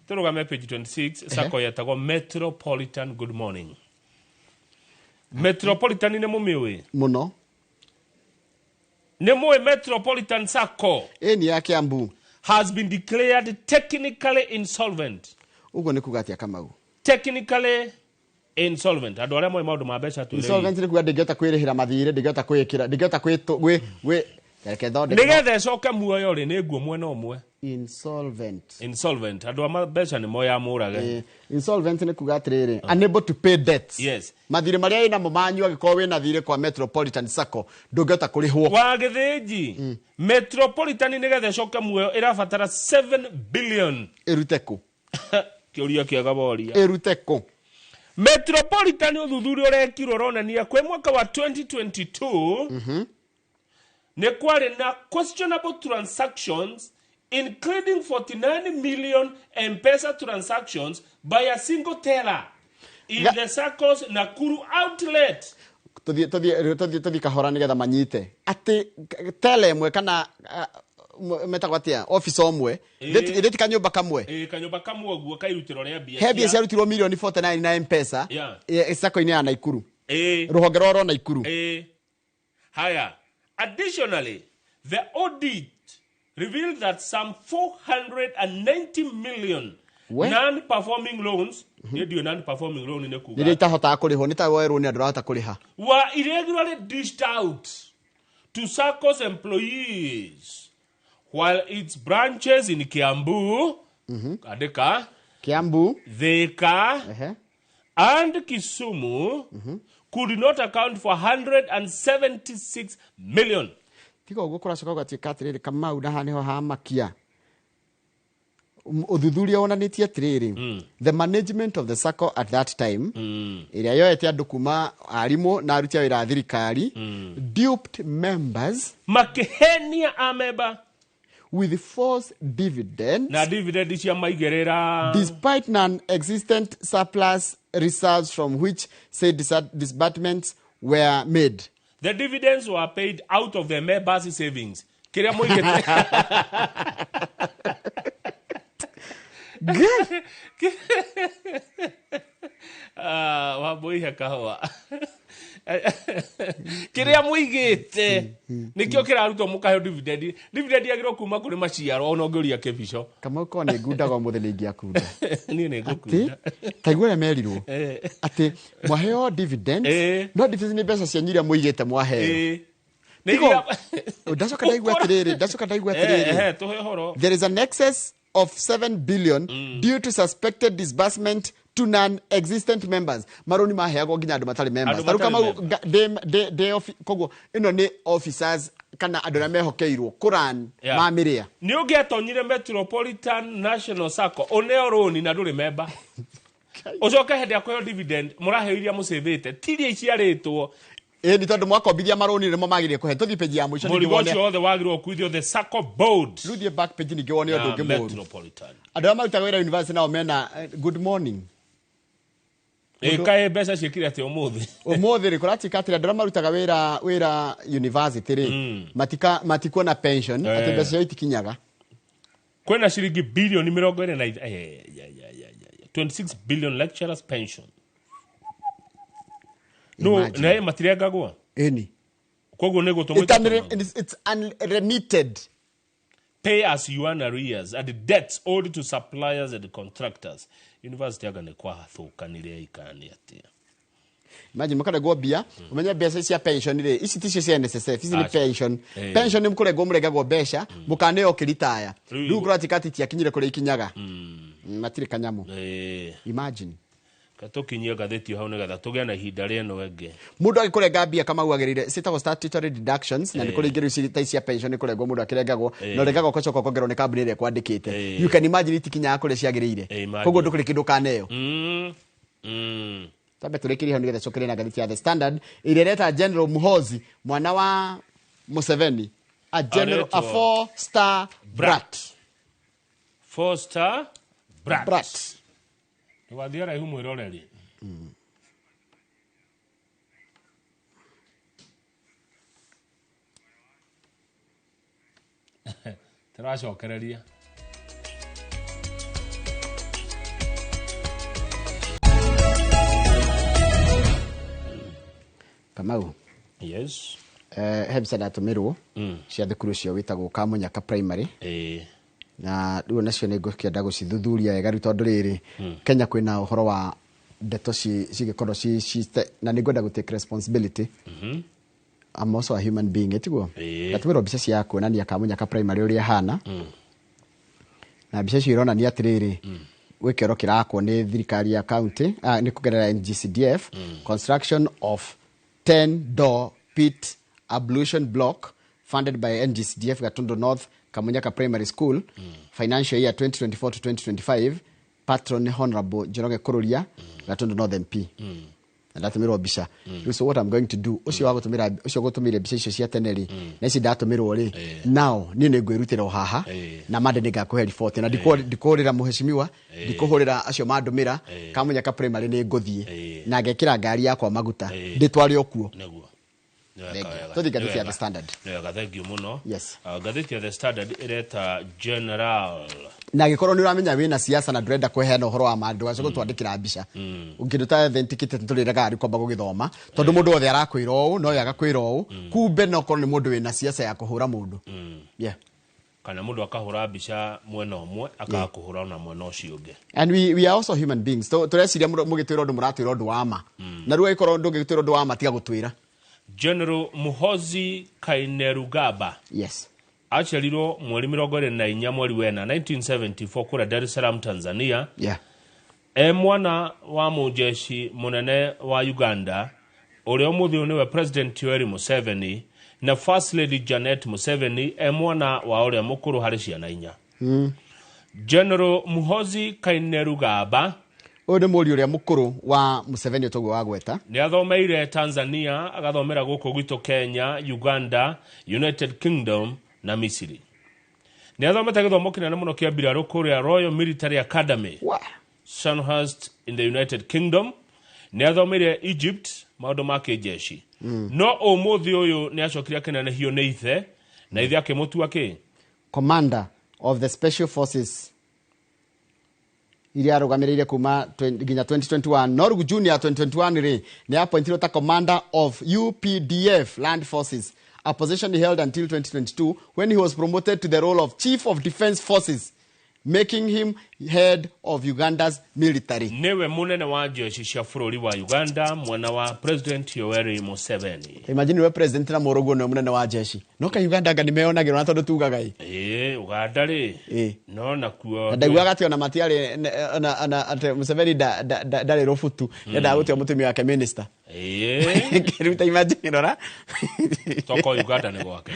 Tũrũgame page 26, sacco yetagwo Metropolitan Good Morning. Metropolitan nĩ mũmĩũĩ? Mũno. Nĩ mũĩ Metropolitan Sacco? Ĩĩ, nĩ ya Kiambu. Has been declared technically insolvent. Ũguo nĩ kuga atĩa, Kamau? Technically Insolvent, andũ arĩa moĩ maũndũ ma mbeca twĩre. Insolvent nĩ kuga ndĩngĩhota kwĩrĩhĩra mathirĩ, ndĩngĩhota kwĩĩkĩra, ndĩngĩhota gwĩ gwĩ reke thondeke. Nĩgetha ĩcoke muoyo rĩ, nĩ nguo mwena ũmwe. Insolvent. Insolvent, andũ a mbeca nĩ moya mũrage. Insolvent nĩ kuga atĩrĩrĩ, unable to pay debts. Mathirĩ marĩa ĩnamo manyu, angĩkorwo wĩna thirĩ kwa Metropolitan Sacco, ndũngĩhota kũrĩhwo. Wa gĩthĩnji, Metropolitan nĩgetha ĩcoke muoyo ĩrabatara 7 billion. Ĩrute kũ? Kĩũria kĩega woria. Ĩrute kũ? Metropolitan, ũthuthuria ũrekirwo ũronania kwĩ mwaka wa 2022 nĩ kwarĩ na questionable transactions, including 49 million M-Pesa transactions by a single teller in the Sacco's Nakuru outlet. Tũthiĩ kahora nĩgetha manyite atĩ tele ĩmwe kana metagwo atĩa, office ũmwe, ĩthĩ ti kanyũmba kamwe. Ĩ, kanyũmba kamwe ũguo kairutĩro rĩa mbia. He mbia ciarutirwo mirioni 49 na M-Pesa sacco-inĩ ya Naikuru, rũhonge rwa Naikuru. Haya. Additionally, the audit revealed that some 490 million non-performing loans, nĩ ndiũĩ non-performing loan nĩ kuga Rĩrĩa itahotaga kũrĩhwo, nĩ ta woerwo nĩ andũ ũrahota kũrĩha. Were irregularly dished out to SACCO's employees, while its branches in Kiambu, andĩka, Kiambu, Thika, and Kisumu could not account for 176 million. Tiga ũguo, kũracoka gũgatuĩka atĩrĩrĩ, Kamau, na haha nĩho hamakia. Ũthuthuria wonanĩtie atĩrĩrĩ, the management of the sacco at that time, ĩrĩa yoete andũ kuma arimũ na aruti a wĩra a thirikari, duped members, makĩhenia amemba with false dividends, na dividend cia maigĩrĩra, despite non-existent surplus reserves from which said disbursements were made. The dividends were paid out of the members' savings. Kĩrĩa moigĩte. Ah, wambũihe kahũa. Kĩrĩa mũigĩte nĩkĩo kĩrarutwo mũkaheo dividend. Dividend yagĩrĩirwo kuma kũrĩ maciaro, ona ũngĩũria kĩbico. Kamau, korwo nĩ ngundaga ũmũthĩ nĩ ingĩakunda. Niĩ nĩ Atĩ ngũkunda. taigua ũrĩa merirwo atĩ mwaheo dividends, no dividends nĩ mbeca cianyu iria mũigĩte mwaheo. Nĩ Tigo, ndacoka ndaigua atĩrĩrĩ, ndacoka ndaigua atĩrĩrĩ, tũhe ũhoro. There is an excess of 7 billion due to suspected disbursement to non-existent members. Marũni maheagwo nginya andũ matarĩ members. Andũ Tarĩu matarĩ Kamau, members. ndĩ koguo ĩno nĩ officers kana andũ arĩa mehokeirwo kũran mamĩrĩa. Nĩ ũngĩatonyire Metropolitan National Sacco ũneo rũni na ndũrĩ memba, ũcoke hĩndĩ ya kũheo dividend mũraheo iria mũcĩvĩte, tiria iciarĩtwo. Ĩ nĩ tondũ mwakombithia marũni nĩmo magĩrĩire kũhe. Tũthiĩ page ya mũico ningĩ Mũrigo wone. ũcio wothe wagĩrĩirwo gũkuithio the Sacco board. Rĩu thiĩ back page ningĩ wone ũndũ Ya ũngĩ mũũru. Metropolitan. Andũ arĩa marutaga wĩra university nao mena good morning. Ĩ, kaĩ mbeca ciĩkire atĩa ũmũthĩ? Ũmũthĩ rĩ, kũratuĩka atĩrĩ, andũ arĩa marutaga wĩra university rĩ, matikuona pension, atĩ mbeca ciao itikinyaga. Kwĩna ciringi bilioni mĩrongo ĩrĩ na ya, ya, ya, ya, ya. 26 billion lecturers pension no Imagine. na matirengagwo. Ĩni. Koguo nĩ gũtũmwo. It's unremitted. Pay as you earn arrears and debts owed to suppliers and contractors. University anga nĩ kwathũkanire ikani atĩa? Imagine mũkarengwo mbia. Ũmenye mbeca cia pension rĩ, ici ticio cia NSSF, ici nĩ Aca. pension. Pension nĩ mũkũrengwo, mũrengagwo mbeca mũkaneo ũkĩritaya. Rĩu kũratuĩka atĩ itiakinyire kũrĩa ikinyaga. Matirĩ kanyamũ. Imagine. Tũkinyie ngathĩti hau nĩgetha tũgĩe na ihinda rĩa ĩno ĩngĩ. Mũndũ agĩkũrenga mbia, Kamau, agĩrĩire ciĩtagwo statutory deductions, na nĩ kũrĩ ingĩ rĩu ta ici cia pension nĩ kũrengwo mũndũ akĩrengagwo, na ũrengagwo ũgacoka ũkongerwo nĩ kambuni ĩrĩa ĩkwandĩkĩte. You can imagine itikinyaga kũrĩa ciagĩrĩire. Imagine. Koguo ndũkũrĩ kĩndũ ũkaneo. Tambe tũrĩkĩrie hau nĩgetha cokerie na ngathĩti ya The Standard ĩrĩa ĩreta General Muhozi, mwana wa Museveni, a general, a Aretwo four star brat. Four star brat. Brat. Ndũgathiĩ raihu, mwĩroreri. Tũracokereria. Kamau. Yes. He mbica ndatũmĩrwo cia thukuru ũcio wĩtagwo Kamunyaka Primary, na rĩu nacio nĩ ngũkĩenda gũcithuthuria wega rĩu, tondũ rĩrĩ, Kenya kwĩna ũhoro wa Ndeto cigĩkorwo na nĩ ngwenda gũ take responsibility. I'm also a human being, etiguo. Ndatũmĩrwo mbica cia kuonania Kamunyaka Primary ũrĩa hana. Na mbica icio ironania atĩrĩrĩ, gwĩ kĩoro kĩrakwo nĩ thirikari ya county, nĩ kũgerera NGCDF, construction of 10 door pit ablution block funded by NGCDF Gatundu North Kamunyaka Primary School, financial year 2024 to 2025, patron Honorable Njoroge Kururia, Gatundu North MP. Na ndatũmĩrwo mbica. Rĩu so what I'm going to do, ũcio wagũtũmĩra, ũcio gũtũmĩire mbica icio cia tene rĩ, na ici ndatũmĩrwo rĩ, now niĩ nĩ ngwĩrutĩra o haha, na mande nĩ ngakũhe report, na ndikũhũrĩra mũheshimiwa, ndikũhũrĩra acio mandũmĩra. Kamunyaka Primary nĩ ngũthiĩ na ngekĩra ngari yakwa maguta, ndĩtware o kuo. Nĩguo. Tũthiĩ ngathĩti ya The Standard. Nĩwega, thank you mũno. Yes. Ngathĩti ya The Standard ĩreta General Na angĩkorwo nĩ ũramenya wĩna siasa na ndũrenda kũheana ũhoro wa ma, ndũgacoke gũtwandĩkĩra mbica kĩndũ ta authenticate, tũrĩregaga rĩu kwamba gũgĩthoma, tondũ mũndũ wothe arakwĩra ũũ, no ũyũ agakwĩra ũũ, kumbe no korwo nĩ mũndũ wĩna siasa ya kũhũra mũndũ, yeah. Kana mũndũ akahũra mbica mwena ũmwe, akaga kũhũra ona mwena ũcio ũngĩ. And we are also human beings. Tũreciria mũgĩtwĩra ũndũ, mũratwĩra ũndũ wa ma, na rĩu angĩkorwo ndũngĩtwĩra ũndũ wa ma, tiga gũtwĩra. General Muhozi Kainerugaba aciarirwo mweri 24 mweri wena 1974 kũrĩa Dar es Salaam, Tanzania. E mwana wa mũjeshi mũnene wa Uganda ũrĩa ũmũthĩ ũyũ nĩwe President Yoweri Museveni na First Lady Janet Museveni, e mwana wa ũrĩa mũkũrũ harĩ ciana 4. General Muhozi Kainerugaba Ũyũ nĩ mũriũ ũrĩa mũkũrũ wa Museveni, ũtoguo wagweta. Nĩ athomeire Tanzania, agathomera gũkũ gwitũ Kenya, Uganda, United Kingdom na Misiri. Nĩ athomete gĩthomo kĩnene mũno kĩa mbirarũ kũrĩa Royal Military Academy, Sandhurst in the United Kingdom. Nĩ athomeire Egypt maũndũ ma kĩnjeshi. No ũmũthĩ ũyũ nĩ acokire akĩnenehio nĩ ithe, na ithe akĩmũtua kĩ? Commander of the Special Forces iria arũgamĩrĩire kuma nginya 2021. No rĩu June ya 2021 rĩ, nĩ appointirwo ta commander of UPDF Land Forces, a position he held until 2022 when he was promoted to the role of Chief of Defense Forces, making him head of Uganda's military. Nĩwe mũnene wa jeshi cia bũrũri wa Uganda, mwana wa President Yoweri Museveni. Imagine we president na mũrũguo nĩwe mũnene wa jeshi. No ka Uganda anga nĩmeyonagĩrwo na tondũ tugaga ĩ. Ĩĩ, Uganda rĩ, no nakuo Na ndaiguaga atĩ ona matiarĩ ona atĩ Museveni ndarĩ rũbutu, nĩendaga gũtua mũtumia wake minister. Rĩu ta imagine, rora. Toko Uganda nĩ gwake,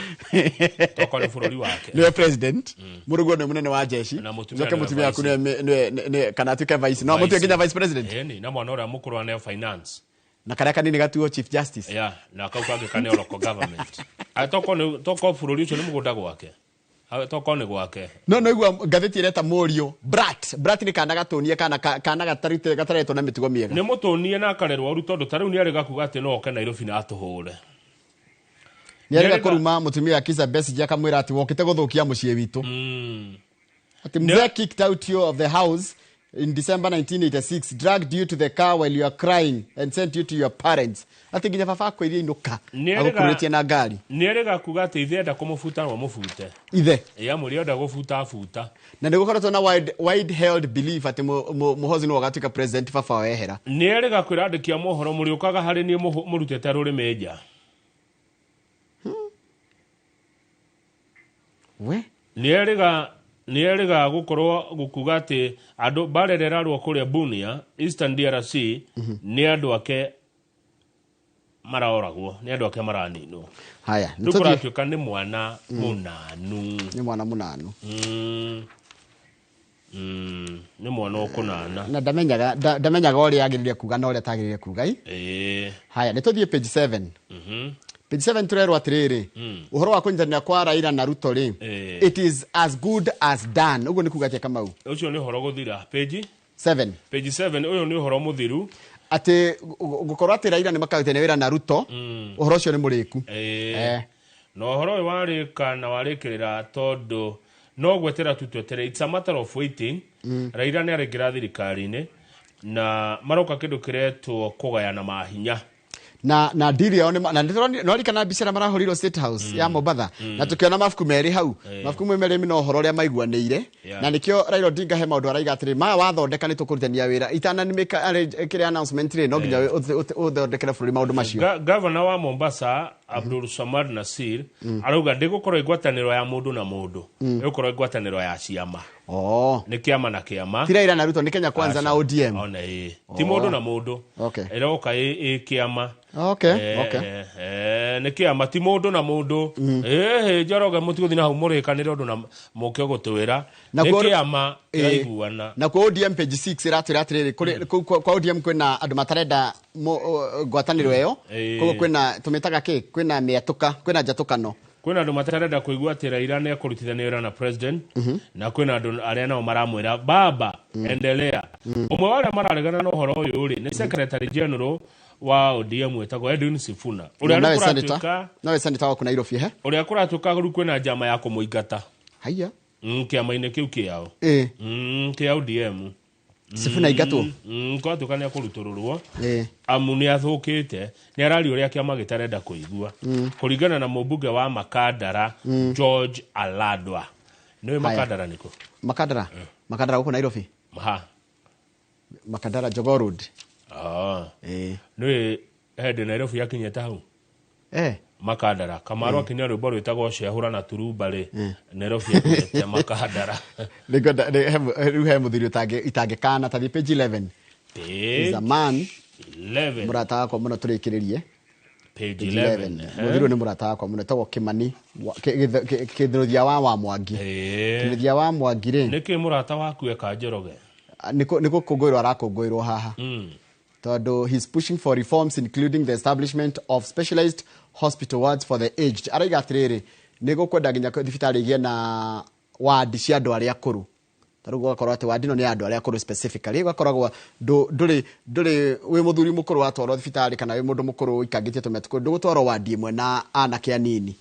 toko nĩ bũrũri wake. Nĩwe president, mũrũguo nĩwe mũnene wa jeshi, Na mũtumia coke nĩwe mũtumia waku vice. nĩwe kana atuĩke vice, no mũtue nginya vice president. Ĩni, na mwana ũrĩa mũkũrũ aneo finance. Na karĩa kanini gatuo chief justice. Yeah, na kau kangĩ kaneo local government. Ah, toko nĩ toko bũrũri ũcio nĩ mũgũnda gwake. Ah, toko nĩ gwake. No igua ngathĩti ĩreta mũriũ brat. Brat nĩ kana gatũnie, kana gatarĩte gataretwo na mĩtugo mĩega. Nĩ mũtũnie na akarerwo ũru, tondũ ta rĩu nĩ arĩga kuga atĩ no oke Nairobi na atũhũre. Nĩ arĩga kũruma mũtumia wa Kizza Besigye, akamwĩra atĩ wokĩte gũthũkia mũciĩ witũ, atĩ mzee kicked out you of the house in December 1986, dragged you to the car while you are crying and sent you to your parents, atĩ nginya baba akwĩrie inũka, agũkurĩtie na ngari. Nĩ erĩga kuga atĩ ithe enda kũmũbuta no amũbute. Ithe. Ĩ, amwĩre enda gũbuta abuta. Na nĩ gũkoretwo na wide held belief atĩ Muhozi nĩwe ũgatuĩka president baba wehera. Nĩ erĩga kwĩra andĩki a mohoro, mũrĩũkaga harĩ niĩ mũrutĩte rũrĩmĩ nja. We Nĩ erĩga gũkorwo gũkuga atĩ andũ mbara ĩrĩa ĩrarũa kũrĩa Bunia, Eastern DRC, nĩ andũ ake maraoragwo, nĩ andũ ake maraninwo. Haya, nĩ Rĩu tũthiĩ. Kũratuĩka nĩ mwana mũnanu. Nĩ mwana mũnanu. Nĩ mwana ũkũnana. Na ndamenyaga ũrĩa agĩrĩire kuga na ũrĩa atagĩrĩire kuga i. Haya, nĩ tũthiĩ page 7. Page 7 tũrerwo atĩrĩrĩ, ũhoro wa kũnyitanĩra kwa Raila na Ruto rĩ, it is as good as done. Ũguo nĩ kuga atĩa, Kamau? Ũcio nĩ ũhoro gũthira. Page 7. Page 7, ũyũ nĩ ũhoro mũthiru. Atĩ gũkorwo atĩ Raila nĩ makarutania wĩra na Ruto, ũhoro ũcio nĩ mũrĩku. Na ũhoro ũyũ warĩka na warĩkĩrĩra, tondũ no gwetera tu twetere, it's a matter of waiting. Raila nĩ araingĩra thirikari-inĩ na maroka kĩndũ kĩretwo kũgayana mahinya. Na deal yao nĩ na nĩtũrarikana mbica ĩrĩa marahũrirwo State House ya Mombatha, na tũkĩona mabuku merĩ hau, mabuku merĩ mena ũhoro ũrĩa maiguanĩire. Na nĩkĩo Raila Odinga he maũndũ araiga atĩrĩ, maya wathondeka nĩ tũkũrutithania wĩra itananĩmĩka kĩrĩa announcement rĩ, no nginya ũthondekere bũrũri maũndũ macio. Gavana wa Mombasa Abdul Samad Nasir arauga ndĩgũkorwo ngwatanĩro ya mũndũ na mũndũ, ĩgũkorwo ngwatanĩro ya ciama. Nĩ kĩama na kĩama. Ti Raila na Ruto, nĩ Kenya Kwanza na ODM. Ona ĩ ti mũndũ na mũndũ. Ĩroka ĩ kĩama. Nĩ kĩama, ti mũndũ na mũndũ. Ĩhĩ, Njoroge, mũtigũthiĩ na hau mũrĩkanĩre ũndũ na mũke gũtwĩra nĩ kĩama kĩraiguana. Na kwa ODM page 6 ĩratwĩra atĩrĩrĩ, kwa ODM kwĩna andũ matarenda ngwatanĩro ĩyo. Koguo kwĩna tũmĩtaga kĩ, kwĩna mĩatũka, kwĩna njatũkano. Kwĩna andũ matarenda kũigua atĩ Raila nĩ ekũrutithania wĩra na president, na kwĩna andũ arĩa nao maramwĩra baba endelea. Ũmwe wa arĩa mararegana na ũhoro ũyũ rĩ, nĩ secretary general wa ODM wĩtagwo Edwin Sifuna, ũrĩa Nawe rĩu senator. kũratuĩka Nawe senator wa ku Nairobi he. Ũrĩa kũratuĩka rĩu kwĩna njama ya kũmũingata. Haiya. Kĩama-inĩ kĩu kĩao. Kĩa ODM. Sifuna aingatwo? Kũratuĩka nĩ ekũrutũrũrwo. Amu nĩ athũkĩte, nĩ araria ũrĩa kĩama gĩtarenda kũigua. Kũringana na mũmbunge wa Makandara, George Aladwa. Nĩũĩ Haya. Makandara nĩkũ? Makandara? Makandara gũkũ Nairobi? Ha. Makandara Jogoo Road. Nĩũĩ hĩndĩ Nairobi yakinyĩte hau? Makandara. Kamaru akinya rwĩmbo rwĩtagwo Cehũra na Turumba rĩ, Nairobi yakinyĩte Makandara. Nĩngwenda rĩu he mũthuri itangĩkana, ta thiĩ page 11. Page Is a man. 11. Mũrata wakwa mũno tũrĩkĩrĩrie. Page Page 11. 11. Mũthuri ũyũ nĩ mũrata wakwa mũno, etagwo Kĩmani Kĩthũthia wa Mwangi. Kĩthũthia wa Mwangi rĩ. Nĩkĩ mũrata waku eka Njoroge? Nĩ gũkũngũĩrwo arakũngũĩrwo haha. Tondũ he's pushing for reforms including the establishment of specialized hospital wards for the aged. Araiga atĩrĩrĩ, nĩ gũkwenda nginya thibitarĩ igĩe na wadi cia andũ arĩa akũrũ. Ta rĩu gũgakorwo atĩ wadi ĩno nĩ ya andũ arĩa akũrũ specifically. Gũgakoragwo ndũrĩ wĩ mũthuri mũkũrũ watwarwo thibitarĩ kana wĩ mũndũ mũkũrũ ũikangĩtie tũmĩaka, ndũgũtwarwo wadi ĩmwe na anake anini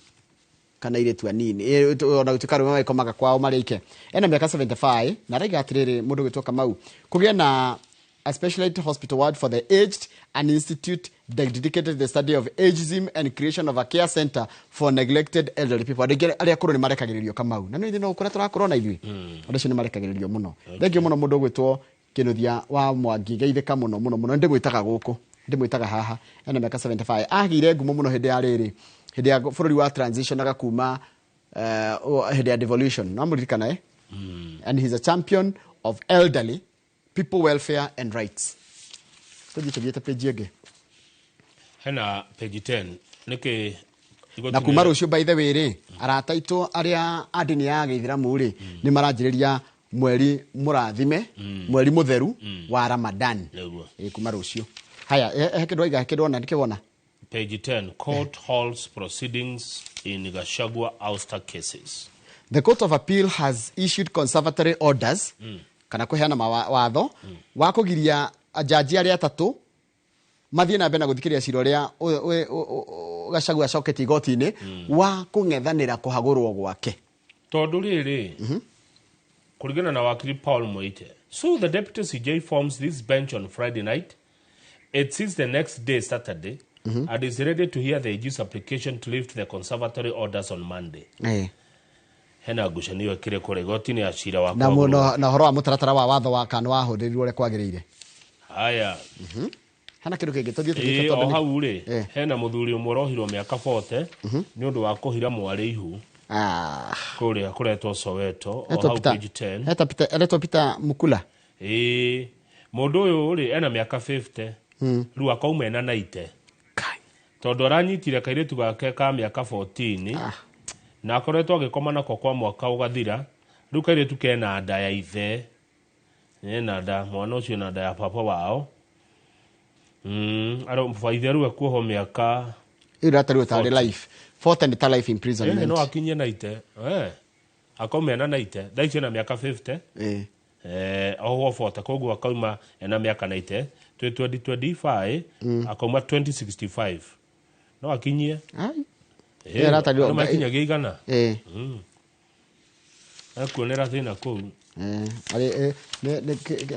kana airĩtu anini. Ona gũtuĩka arũme magĩkomaga kwao marĩ aike. Ena mĩaka 75 na araiga atĩrĩrĩ, mũndũ ũgwĩtwo Kamau, kũgĩe na a specialized hospital ward for the aged, an institute dedicated to the study of ageism and creation of a care center for neglected elderly people. Andũ aingĩ arĩa akũrũ nĩ marekagĩrĩrio Kamau. Na nĩ ithuĩ no kũrĩa tũrakũra ona ithuĩ. Andũ acio nĩ marekagĩrĩrio mũno. Thengiũ mũno mũndũ ũgwĩtwo Kĩnuthia wa Mwangi, geithĩka mũno mũno mũno. Ndĩmwĩtaga gũkũ, ndĩmwĩtaga haha. Ena mĩaka 75. Agĩire ngumo mũno hĩndĩ ya rĩrĩ, hĩndĩ ya bũrũri wa transition aga kuma, hĩndĩ ya devolution. No mũririkana, eh? And he's a champion of elderly people welfare and rights. Tũthiĩ tũthiĩte page ĩngĩ. Hena page 10. Nĩkĩ igoti Na kuma nĩ- rũciũ by the way rĩ, arata aitũ arĩa a ndini ya gĩithĩramu rĩ, nĩ maranjĩrĩria mweri mũrathime, mweri mũtheru wa Ramadan. Nĩguo. Kuma rũciũ. Haya, he kĩndũ waiga, he kĩndũ wona, nĩkĩ wona? Page 10, court halts proceedings in Gachagua ouster cases. The Court of Appeal has issued conservatory orders, kana kũheana mawatho wa kũgiria jaji arĩa atatũ mathiĩ na mbere na gũthikĩrĩria cira ũrĩa Gachagua acoketie igoti-inĩ wa kũng'ethanĩra kũhagũrwo gwake. Tondũ rĩrĩ, kũringana na wakiri Paul Muite, so the deputy CJ forms this bench on Friday night. It sits the next day, Saturday, and is ready to hear the AG's application to lift the conservatory orders on Monday. Hena ngucanio ĩkĩrĩ kũrĩa igoti-inĩ ya cira wa Na kũhagũrwo. na ũhoro wa mũtaratara wa watho wa kana wahũthĩrirwo ũrĩa kwagĩrĩire. Haya. Hena kĩndũ kĩngĩ tũthiĩ tũthiĩte Ĩĩ, tondũ o nĩ- hau rĩ, hena mũthuri ũmwe ũrohirwo mĩaka 40 nĩ ũndũ wa kũhira mwarĩ ihu. Kũrĩa kũretwo Soweto, o Etwo hau Peter. page 10. Etwo Peter, aretwo Peter Mukula. Ĩĩ, mũndũ ũyũ rĩ ena mĩaka 50. Rĩu akauma ena 90. Tondũ aranyitire kairĩtu gake ka mĩaka 14. Na akoretwo agĩkoma nako kwa mwaka ũgathira. Rĩu kairĩtu kena nda ya ithe. Ena nda, mwana ũcio ena nda ya papa wao. Ithe rĩu ekuohwo mĩaka Ĩyo ĩratarirwo tarĩ 40. life. 40 nĩ ta life imprisonment. Ĩĩ, no akinye 90. Akauma ena 90. Thaa ici ena mĩaka 50. Ohwo 40, koguo akauma ena mĩaka 90. Twĩ 2025, akauma 2065. No akinyie. Ai. Ĩratarirwo Andũ makinyagia igana. Ekuonera thĩna kũu.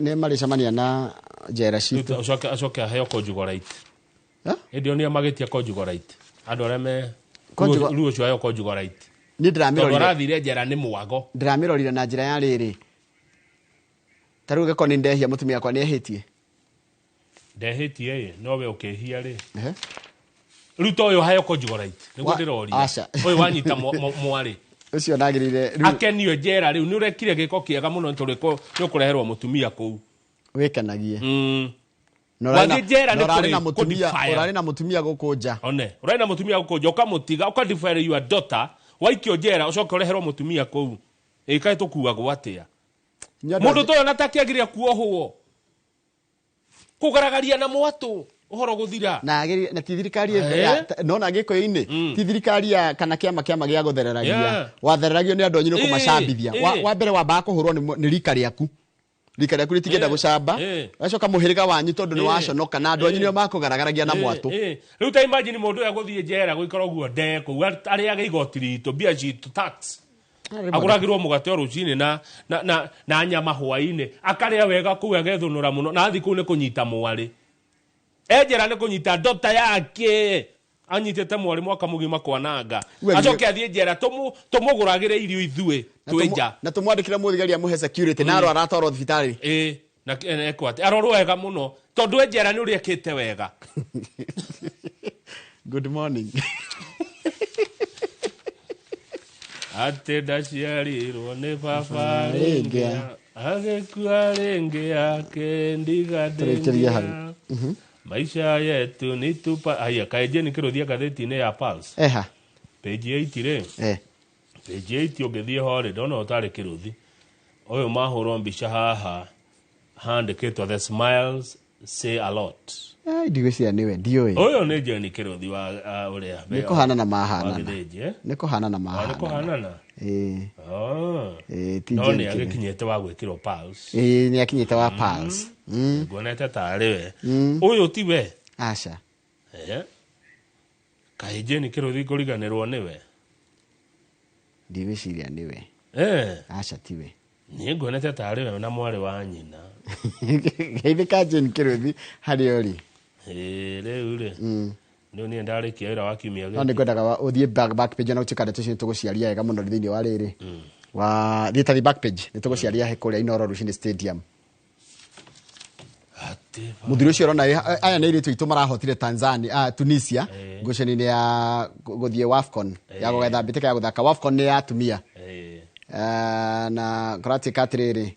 Nĩ marĩcemania na njera citũ. Acoke aheo conjugate. Hĩndĩ ĩyo nĩo magĩtia conjugal right. Andũ arĩa me rĩu ũcio ayo conjugal right. Niĩ ndĩramĩrorire. Tondũ arathire njera nĩ mwago. Ndĩramĩrorire na njĩra ya rĩrĩ. Ta rĩu gĩko nĩ ndehia mũtumia wakwa nĩ ehĩtie. Ndehĩtie ĩ, no we ũkĩhia rĩ. Rĩu ta ũyũ hayo conjugal right. Nĩguo ndĩroria. Ũyũ wanyita mwarĩ. Ũcio nagĩrĩire akenio njera rĩu nĩ ũrekire gĩko kĩega mũno nĩ tondũ nĩ ũkũreherwo mũtumia kũu. Wĩkenagie. Wathiĩ njera nĩ ũrarĩ na mũtumia gũkũ nja. One, ũrarĩ na mũtumia gũkũ nja ũkamũtiga ũka defile your daughter, waikio njera ũcoke ũreherwo mũtumia kũu. Ĩ kaĩ tũkuagwo atĩa? Mũndũ ta ũyũ ona takĩagĩrĩire kuohwo. Kũgaragaria na mwatũ ũhoro gũthira. Na na ti thirikari no na Gĩkũyũ-inĩ ti thirikari ya kana kĩama gĩa gũthereragia. Wathereragio nĩ andũ anyu nĩ kũmacambithia. Wa mbere wambaga kũhũrwo nĩ rika rĩaku. Rika rĩaku rĩtingĩenda gũcamba. Wacoka mũhĩrĩga wanyu tondũ nĩ waconoka na andũ anyu nĩo makũgaragaragia na mwatũ. Rĩu ta imagine mũndũ ũyũ agũthiĩ njera gũikara ũguo ndee kũu arĩage igoti ritũ mbia citũ tax. Agũragĩrwo mũgate o rũcinĩ na nyama hwaĩ-inĩ akarĩa wega kũu agethũnũra mũno na athiĩ kũu nĩ kũnyita mwarĩ. Enjera nĩ kũnyita ndota yake anyitĩte mwarĩ mwaka mũgima kwananga. Acoke athiĩ njera tũmũgũragĩre irio ithuĩ twĩ nja. Na tũmwandĩkĩre mũthigari amũhe security na arwara atwarwo thibitarĩ. Ĩ na ekwo atĩ arorwo wega mũno tondũ enjera nĩ ũrĩa ekĩte wega. Good morning. Atĩ ndaciarirwo nĩ baba rĩngĩ agĩkua rĩngĩ akĩndiga ndĩngĩa. Maisha yetu ni tupa. Haya kaĩ Jane Kĩrũthia ngathĩti-inĩ ya Pulse. Eha. Page 8 rĩ. Page 8 ũngĩthiĩ ho rĩ ndona ũtarĩ Kĩrũthi. Ũyũ mahũrwo mbica haha handĩkĩtwo the smiles say a lot. Ai ndigwĩciria nĩwe ndiũĩ. Ũyũ nĩ Jane Kĩrũthi wa ũrĩa. Nĩ kũhanana mahanana. Nĩ kũhanana mahanana. Nĩ kũhanana. Ĩĩ. Ĩĩ ti Jane. No nĩ agĩkinyĩte wa gwĩkĩrwo Pulse. Ĩĩ nĩ akinyĩte wa Pulse. Nguonete tarĩ we. Ũyũ ti we. Aca. Kaĩ Jane Kĩrũthi kũriganĩrwo nĩwe? Ndigwĩciria nĩwe. Aca tiwe. Niĩ nguonete tarĩ we na mwarĩ wa nyina. Geithĩ ka Jane Kĩrũthi harĩa ũrĩ. Rĩu rĩ. Rĩu niĩ ndarĩkia wĩra wa kiumia gĩkĩ. No nĩngwendaga ũthiĩ back page na ũtuĩka ndeto icio nĩtũgũciaria wega mũno thĩinĩ wa rĩrĩ. Wa thiĩ ta back page nĩtũgũciaria he kũrĩa Inooro Rũcinĩ Stadium. Mũthuri ũcio ũrona aya nĩ airĩtu aitũ marahotire Tanzania, Tunisia ngucanio-inĩ ya gũthiĩ WAFCON ya gũgetha mbĩtĩka ya gũthaka WAFCON nĩ ya atumia. Na kũratuĩka atĩrĩrĩ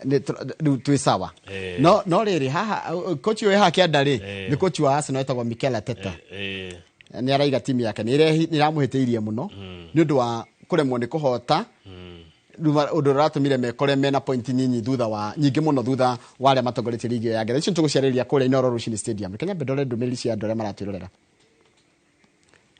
rĩu twĩ sawa. No rĩrĩ haha kochi ũyũ haha kĩanda rĩ nĩ kochi wa Arsenal etagwo Mikel Arteta. Nĩ araiga timu yake nĩ ĩramũhĩtĩirie mũno nĩ ũndũ wa kũremwo nĩ kũhota ũndũ ũratũmire mekore mena point nyinyi thutha wa nyingĩ mũno thutha wa arĩa matongoretie ligi ya Ngeretha. Icio nĩtũgũciarĩrĩria kũrĩa Inooro Rũcinĩ Stadium. Reke nyambe ndore ndũmĩrĩri cia andũ arĩa maratwĩrorera.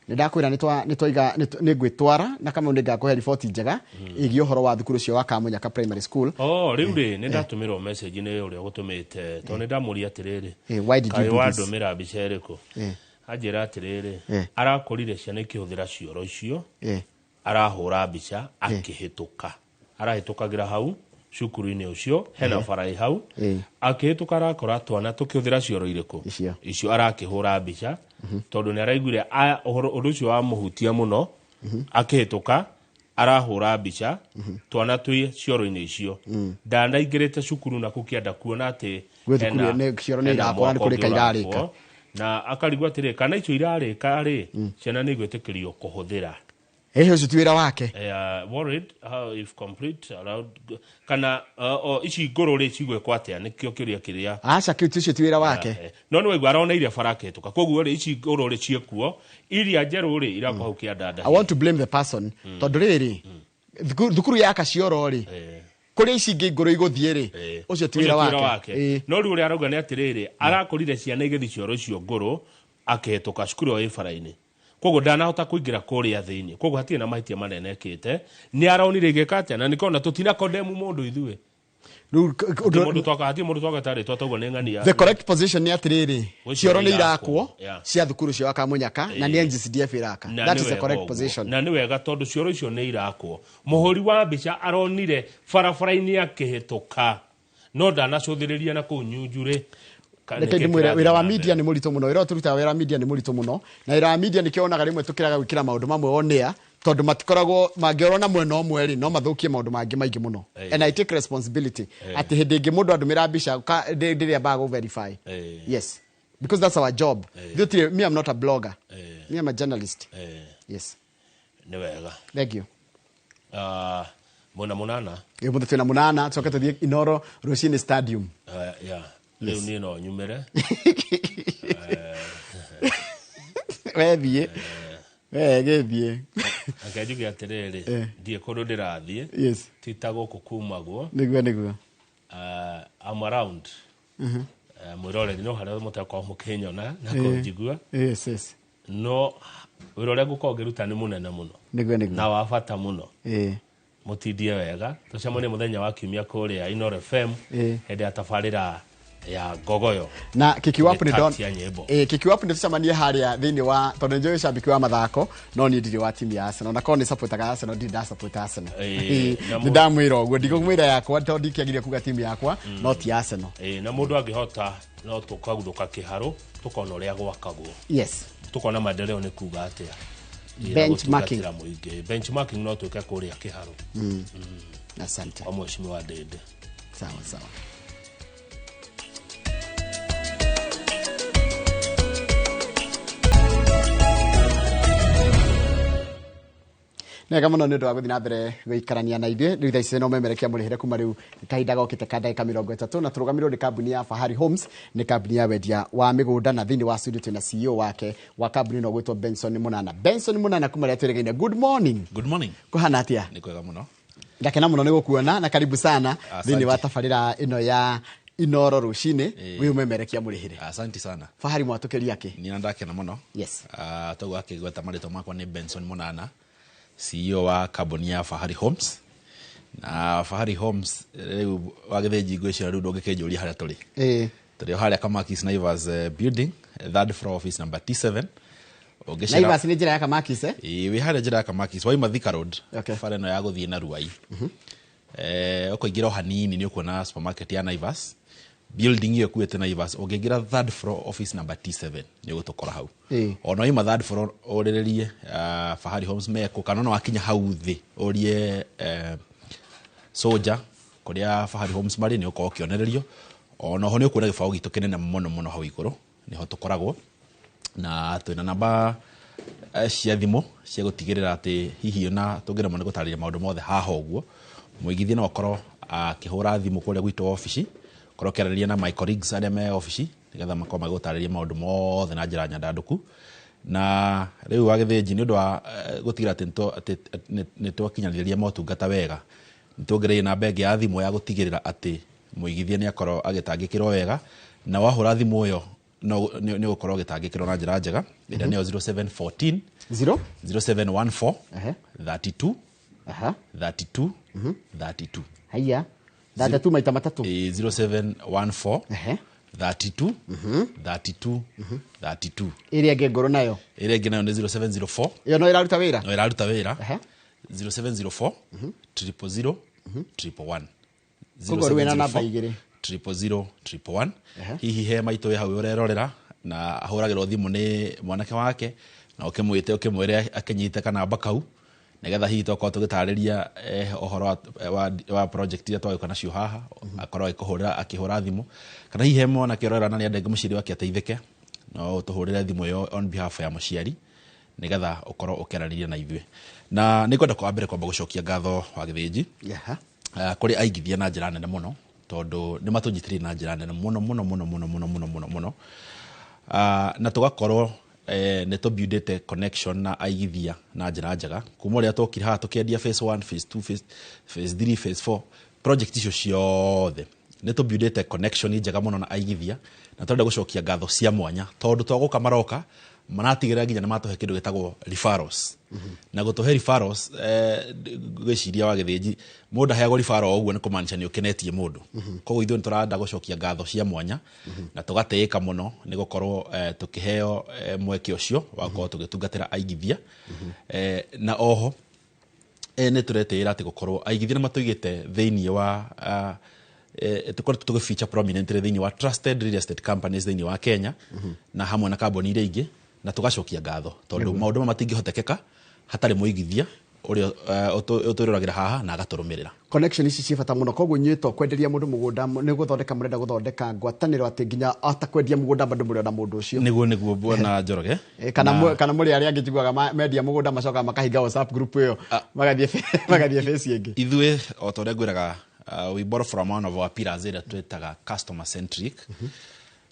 Nĩ ndakwĩra nĩ ngwĩtwara na Kamau nĩ ngakũhe riboti njega ĩgiĩ ũhoro wa thukuru ũcio wa Kamunyaka Primary School. Oh, rĩu rĩ nĩ ndatũmĩrwo message nĩ ũrĩa ũgũtũmĩte tondũ nĩ ndamũria atĩrĩrĩ. Why did you do this? Wandũmĩra mbica ĩrĩkũ? Anjĩra atĩrĩrĩ arakũrire ciana ikĩhũthĩra cioro icio arahũra mbica akĩhĩtũka. Arahĩtũkagĩra hau cukuru-inĩ ũcio hena bara ĩ hau akĩhĩtũka arakora twana tũkĩhũthĩra cioro irĩkũ icio arakĩhũra mbica tondũ nĩ araiguire ũndũ ũcio wamũhutia mũno akĩhĩtũka arahũra mbica twana twĩ cioro-inĩ icio ndanaingĩrĩte cukuru na kũkĩenda kuona atĩ cioro nĩ irakwo na nĩ kũrĩka irarĩka na akarigwo atĩrĩ kana icio irarĩka rĩ ciana nĩ igwĩtĩkĩrio kũhũthĩra. Hihi ũcio ti wĩra wake? Worried how if complete allowed kana ici ngũrũ rĩ cigwĩkwo atĩa nĩkĩo kĩũria kĩrĩa. Aca kĩu ũcio ti wĩra wake. No nĩ waigua aroneire bara akĩhĩtũka koguo rĩ ici ngũrũ rĩ ciĩkuo iria njerũ rĩ irakwo hau kĩandanda. I want to blame the person tondũ rĩrĩ thukuru yaka cioro rĩ kũrĩa ici ingĩ ngũrũ igũthiĩ rĩ ũcio ti wĩra wake. No rĩu ũrĩa arauga nĩ atĩrĩrĩ arakũrire ciana igĩthiĩ cioro icio ngũrũ akĩhĩtũka cukuru ĩyo ĩ bara-inĩ. Koguo ndanahota kũingĩra kũrĩa thĩinĩ koguo hatirĩ na mahĩtia manene ekĩte nĩ aronire igĩka atĩa na nĩkona tũtina condemn mũndũ ithuĩ. Hatirĩ mũndũ twaka tarĩ twatoguo nĩ ng'ania. The correct position nĩ atĩrĩrĩ cioro nĩ irakwo cia thukuru cio wa Kamunyaka na nĩ NGCDF ĩraka. That is the correct position. Na nĩ wega tondũ cioro icio nĩ irakwo. Mũhũri wa mbica aronire barabara-inĩ akĩhĩtũka no ndanacũthĩrĩria na kũu Nyunju rĩ Reke ndĩmwĩre wĩra wa media nĩ mũritũ mũno, wĩra ũyũ tũrutaga wĩra wa media nĩ mũritũ mũno, na wĩra wa media nĩkĩo wonaga rĩmwe tũkĩraga gwĩkĩra maũndũ mamwe on air, tondũ matikoragwo mangĩorwo na mwena ũmwe rĩ, no mathũkie maũndũ mangĩ maingĩ mũno. And I take responsibility atĩ hĩndĩ ĩngĩ mũndũ andũmĩra mbica ndĩrĩambaga gũ verify. Yes, because that's our job. Ithuĩ me, I'm not a blogger, me, I'm a journalist. Yes. Nĩ wega. Thank you. Mwena Mũnana. Ĩ, mũthĩ twĩna Mũnana, tũcoke tũthiĩ Inoro rũcinĩ stadium. Yeah. Rĩu niĩ no nyumĩre. Wethiĩ, we gĩthiĩ. Reke njuge atĩrĩrĩ, ndiĩ kũndũ ndĩrathiĩ. Ti ta gũkũ kumagwo. Nĩguo. I'm around. Mwĩroreri no harĩa mũtakorwo mũkĩnyona na kũnjigua. yes yes No wĩra ũrĩa ngũkorwo ngĩruta nĩ mũnene mũno Nĩguo. na wa bata mũno. Mũtindie wega, tũcemanie mũthenya wa kiumia kũrĩa Inoro FM hĩndĩ ya tabarĩra ya Ngogoyo. Na kikiwapu nĩ don Cia nyĩmbo. Kikiwapu nĩ tũcemanie harĩa thĩinĩ wa, tondũ nĩ njũĩ cambiki wa mathako, no niĩ ndirĩ wa timu ya Arsenal, na korwo nĩ supportaga Arsenal, ndirĩ nda support Arsenal. Nĩ ndamwĩra ũguo, ndigũmwĩra yakwa tondũ ndikĩagire kuga timu yakwa no ti Arsenal. Na mũndũ angĩhota no tũkaguthũka kĩharũ, tũkona ũrĩa gwakagwo, tũkona maendeleo nĩ kuga atĩa. Benchmarking. Gũtungatĩra mũingĩ, benchmarking no twĩke kũrĩa kĩharũ. Asante. Kwa mheshimiwa Ndĩndĩ. Sawa sawa. Nĩ wega mũno nĩ ũndũ wa gũthiĩ na mbere gũikarania na ithuĩ. Rĩu thaa ici no memerekia mũrĩhĩre kuma rĩu kahinda gokĩte ka ndagĩka 30, na tũrũgamĩrĩrwo nĩ kambuni ya Fahari Homes, nĩ kambuni ya wendia wa mĩgũnda, na thĩinĩ wa studio twĩna CEO wake wa kambuni ĩno gwĩtwo Benson Mũnana. Benson Mũnana, kuma rĩrĩa twĩrĩgaine, good morning. Good morning. Kũhana atĩa? Nĩ kwega mũno. Ndakena mũno nĩ gũkuona na karibu sana Asante. thĩinĩ wa tabarĩra ĩno ya Inoro rũcinĩ, wĩ ũmemerekia mũrĩhĩre. Asante sana. Fahari mwatũkĩria kĩ? Nina ndakena mũno. Yes. Toguo akĩgweta, marĩtwa makwa nĩ Benson Mũnana, CEO wa kambuni ya Fahari Homes. Na Fahari Homes rĩu wagĩthĩnji ngwĩciria rĩu ndũngĩkĩnjũria harĩa tũrĩ. Tũrĩ o harĩa Kamakis Naivas building, third floor, office number T7. Ũngĩcera- Naivas nĩ njĩra ya Kamakis, eh? Ĩĩ, wĩ harĩa njĩra ya Kamakis waima Thika Road, bara ĩno ya gũthiĩ na Ruai, ũkũingĩra o hanini nĩ ũkuona supermarket ya Naivas, building ĩyo ĩkuĩte Naivas. Ũngĩingĩra third floor, office number T7, nĩ ũgũtũkora hau. Ona waima third floor ũrĩrĩrie Fahari Homes mekũ, kana ona wakinya hau thĩ ũrie soja kũrĩa Fahari Homes marĩ, nĩ ũkorwo ũkĩonererio. Ona oho nĩ ũkuona gĩbaũ gitũ kĩnene mũno mũno hau igũrũ, nĩho tũkoragwo, na twĩna namba cia thimũ cia gũtigĩrĩra atĩ hihi ona tũngĩremwo nĩ gũtarĩria maũndũ mothe haha ũguo, mũigithia no akorwo akĩhũra thimũ kũrĩa gwitũ obici, korwo ũkĩaranĩria na my colleagues arĩa me obici, nĩgetha makorwo magĩgũtarĩria maũndũ mothe na njĩra nyandandũku. Na rĩu wagĩthĩnji nĩ ũndũ wa gũtigĩrĩra atĩ nĩ twakinyanĩria motungata wega, nĩ tuongereire namba ĩngĩ ya thimũ ya gũtigĩrĩra atĩ mũigithia nĩ akorwo agĩtangĩkĩrwo wega, na wahũra thimũ ĩyo no nĩ ũgũkorwo ũgĩtangĩkĩrwo na njĩra njega, ĩrĩa nĩyo 0714 Zero? 0714 32 32 32. Haiya, 32 maita matatũ. Ĩĩ, 0714 32 32 32. Ĩrĩa ĩngĩ ngũrũ nayo? Ĩrĩa ĩngĩ nayo nĩ 0704. Ĩyo no ĩraruta wĩra? No ĩraruta wĩra. 0704 000 111. Koguo rĩu wĩna namba igĩrĩ. 000 111. Hihi he maitũ wĩ hau ũrerorera na ahũragĩrwo thimũ nĩ mwanake wake, na ũkĩmwĩte ũkĩmwĩre akĩnyite kanamba kau, nĩgetha hihi tokorwo tũgĩtarĩria ũhoro wa project iria twagĩũka nacio haha, akorwo agĩkũhũrĩra, akĩhũra thimũ. Kana hihi he mwanake ũrerora na nĩenda mũciari wake ateithĩke, no ũtũhũrĩre thimũ ĩyo on behalf ya mũciari, nĩgetha ũkorwo ũkĩaranĩria na ithuĩ. Na nĩ ngwenda kwa mbere kwamba gũcokia ngatho wa gĩthĩnji kũrĩ aigithia na njĩra nene mũno, tondũ nĩ matũnyitĩrĩire na njĩra nene mũno mũno mũno mũno mũno mũno mũno mũno. Na tũgakorwo nĩ tũbuildĩte connection na aigithia na njĩra njega kuma ũrĩa twokire haha tũkĩendia phase 1, phase 2, phase 3, phase 4, project icio ciothe nĩ tũbuildĩte connection njega mũno na aigithia, na tũrenda gũcokia ngatho cia mwanya tondũ twagũka maroka maratigĩrĩra nginya nĩ matũhe kĩndũ gĩtagwo referrals. Na gũtũhe referrals, ngwĩciria wa gĩthĩnji mũndũ aheagwo referral o ũguo nĩ kũmaanisha nĩ ũkenetie mũndũ. Koguo ithuĩ nĩ tũrenda gũcokia ngatho cia mwanya na tũgatĩĩka mũno nĩ gũkorwo tũkĩheo mweke ũcio wa gũkorwo tũgĩtungatĩra aigithia. Na oho nĩ tũretĩĩra atĩ gũkorwo aigithia nĩ matũigĩte thĩinĩ wa Tũkoretwo tũgĩ feature prominently thĩinĩ wa trusted real estate companies thĩinĩ wa Kenya, na hamwe na kambuni iria ingĩ, na tũgacokia ngatho tondũ maũndũ maya matingĩhotekeka hatarĩ mũigithia ũrĩa ũtwĩroragĩra haha na agatũrũmĩrĩra. Connection ici ciĩ bata mũno, koguo inyuĩ to kwenderia mũndũ mũgũnda, nĩ gũthondeka mũrenda gũthondeka ngwatanĩro atĩ nginya ata kwendia mũgũnda bado mũrĩ na mũndũ ũcio. Nĩguo bwana Njoroge. Kana mũrĩ arĩa angĩ njiguaga mendia mũgũnda macokaga makahinga WhatsApp group ĩyo, magathiĩ face ĩngĩ. Ithuĩ o ta ũrĩa ngwĩraga, we borrow from one of our pillars ĩrĩa twĩtaga customer centric,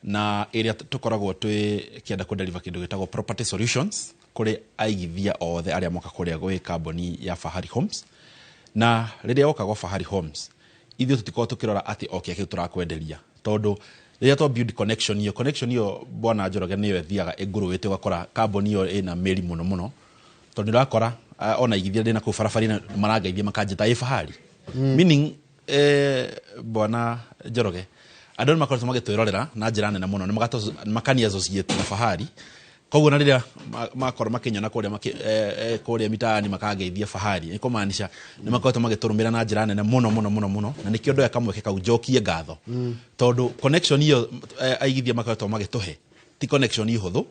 na ĩrĩa tũkoragwo twĩ kĩenda kũ deliver kĩndũ gĩtagwo property solutions kũrĩ aigithia othe arĩa moka kũrĩa gwĩ kambuni ya Fahari Homes. Na rĩrĩa woka gwa Fahari Homes, ithuĩ tũtikoragwo tũkĩrora atĩ o kĩrĩa kĩu tũrakwenderia, tondũ rĩrĩa twa build connection ĩyo, connection ĩyo bwana Njoroge nĩyo ĩthiaga ĩngũrũĩte, ũgakora kambuni ĩyo ĩna mĩri mũno mũno, tondũ nĩũrakora ona igithia ndĩna kũu barabara-inĩ marangeithia makanjĩta ĩ Fahari. Meaning bwana Njoroge, andũ nĩ makoretwo magĩtwĩrorera na njĩra nene mũno, nĩ makani associate na Fahari. Koguo na rĩrĩa makorwo makĩnyona kũrĩa kũrĩa mitaani makangeithia Fahari, nĩ kũmaanisha nĩ makoretwo magĩtũrũmĩra na njĩra nene mũno mũno mũno mũno, na nĩkĩo ndoya kamweke kau njokie ngatho, tondũ connection ĩyo aigithia makoretwo magĩtũhe ti connection hũthũ,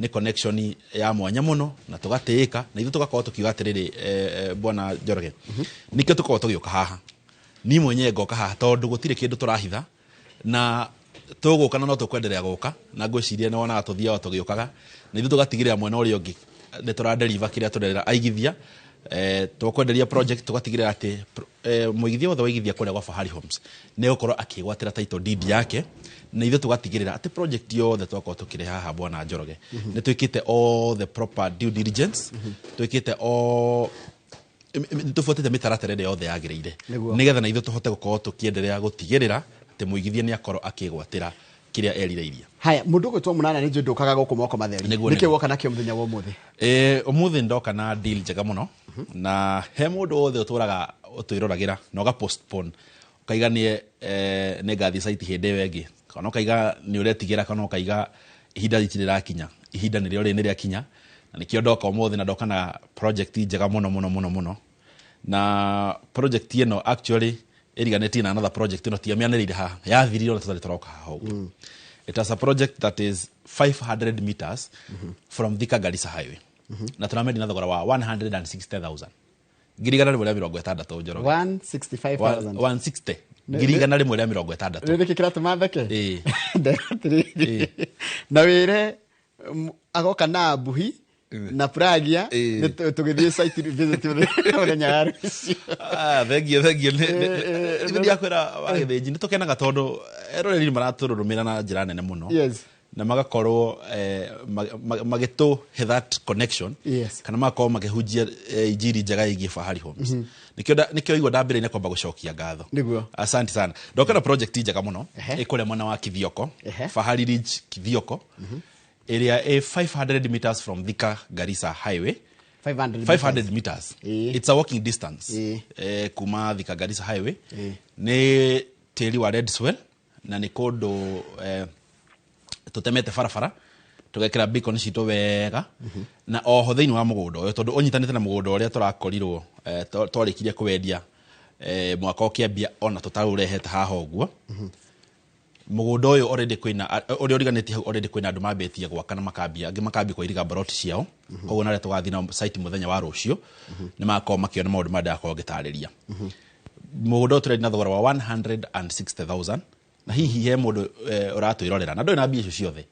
nĩ connection ya mwanya mũno, na tũgatĩĩka, na ithuĩ tũgakorwo tũkiuga atĩrĩrĩ, bwana Njoroge, nĩkĩo tũkoragwo tũgĩũka haha. Niĩ mwenyewe ngoka haha tondũ gũtirĩ kĩndũ tũrahitha, na tũgũka na no tũkwenderea gũka, na ngwĩciria nĩ wonaga tũthiaga tũgĩũkaga, na ithuĩ tũgatigĩrĩra mwena ũrĩa ũngĩ nĩ tũradeliver kĩrĩa tũrerera aigithia. Twakwenderia project tũgatigĩrĩra atĩ mũigithia wothe waigithia kũrĩa gwa Fahari Homes nĩ egũkorwo akĩgwatĩra title deed yake, na ithuĩ tũgatigĩrĩra atĩ project yothe twakorwo tũkĩrehe haha bwana Njoroge nĩ twĩkĩte all the proper due diligence, twĩkĩte all nĩ tũbuatĩte mĩtaratara ĩrĩa yothe yagĩrĩire, nĩgetha na ithuĩ tũhote gũkorwo tũkĩenderea gũtigĩrĩra atĩ mũigithia nĩ akorwo akĩgwatĩra kĩrĩa erirĩirie. Haya, mũndũ ũgwĩtwo Mũnana nĩ njũĩ ndũkaga gũkũ moko matheri. Nĩkĩ woka nakĩo mũthenya wa ũmũthĩ? Ũmũthĩ ndoka na deal njega mũno, na he mũndũ wothe ũtũraga ũtwĩroragĩra na ũga postpone, ũkaiga nĩ ngathiĩ site hĩndĩ ĩyo ĩngĩ, kana ũkaiga nĩ ũretigĩra, kana ũkaiga ihinda rĩtirĩ rĩrakinya. Ihinda nĩrĩo rĩrĩ nĩrĩakinya, na nĩkĩo ndoka ũmũthĩ, na ndoka na project njega mũno mũno mũno mũno. Na project ĩno actually ĩriganĩtie na another project ĩno tiamĩanĩrĩire haha, yathirire ona tũtarĩ tũroka haha ũguo. It is a project that is 500 meters from Thika Garissa Highway, na tũramendia na thogora wa 160,000, 160,000 Njoroge. 165,000. 160, 160,000. Nĩ kĩ kĩratũma theke? Na wĩre agoka na mbuhi na Pragia tũgĩthiĩ site visit mũthenya wa rũciũ. Thengio nĩ ndiakwĩra wagĩthĩnji, nĩ tũkenaga tondũ eroreri maratũrũrũmĩra na njĩra nene mũno, na magakorwo magĩtũhe that connection, kana magakorwo makĩhunjia injiri njega ĩgiĩ Fahari Homes. Nĩkĩo igua ndambĩrĩria kwamba gũcokia ngatho. Asante sana. Ndoka na project njega mũno ĩkũrĩa mwena wa Kithioko, Fahari Ridge Kithioko, area a 500 meters from Thika Garissa Highway. 500 meters. It's a walking distance kuma Thika Garissa Highway. Nĩ tĩri wa red soil, na nĩ kũndũ tũtemete barabara tũgekĩra beacon citũ wega, na oho thĩinĩ wa mũgũnda ũyũ, tondũ ũnyitanĩte na mũgũnda ũrĩa tũrakorirwo twarĩkirie kwendia mwaka ũkĩambia, ona tũtaũrehete haha ũguo. Mũgũnda ũyũ already kwĩna ũrĩa ũriganĩtie hau, already kwĩna andũ mambĩtie gwaka na makambia, angĩ makambia kũiriga mbaroti ciao. Koguo narĩa tũgathiĩ na site mũthenya wa rũciũ nĩ magakorwo makĩona maũndũ marĩa ndĩrakorwo ngĩtarĩria. Mũgũnda ũyũ tũrendia na thogora wa 160,000, na hihi he mũndũ ũratwĩrorera na ndũrĩ na mbia icio ciothe,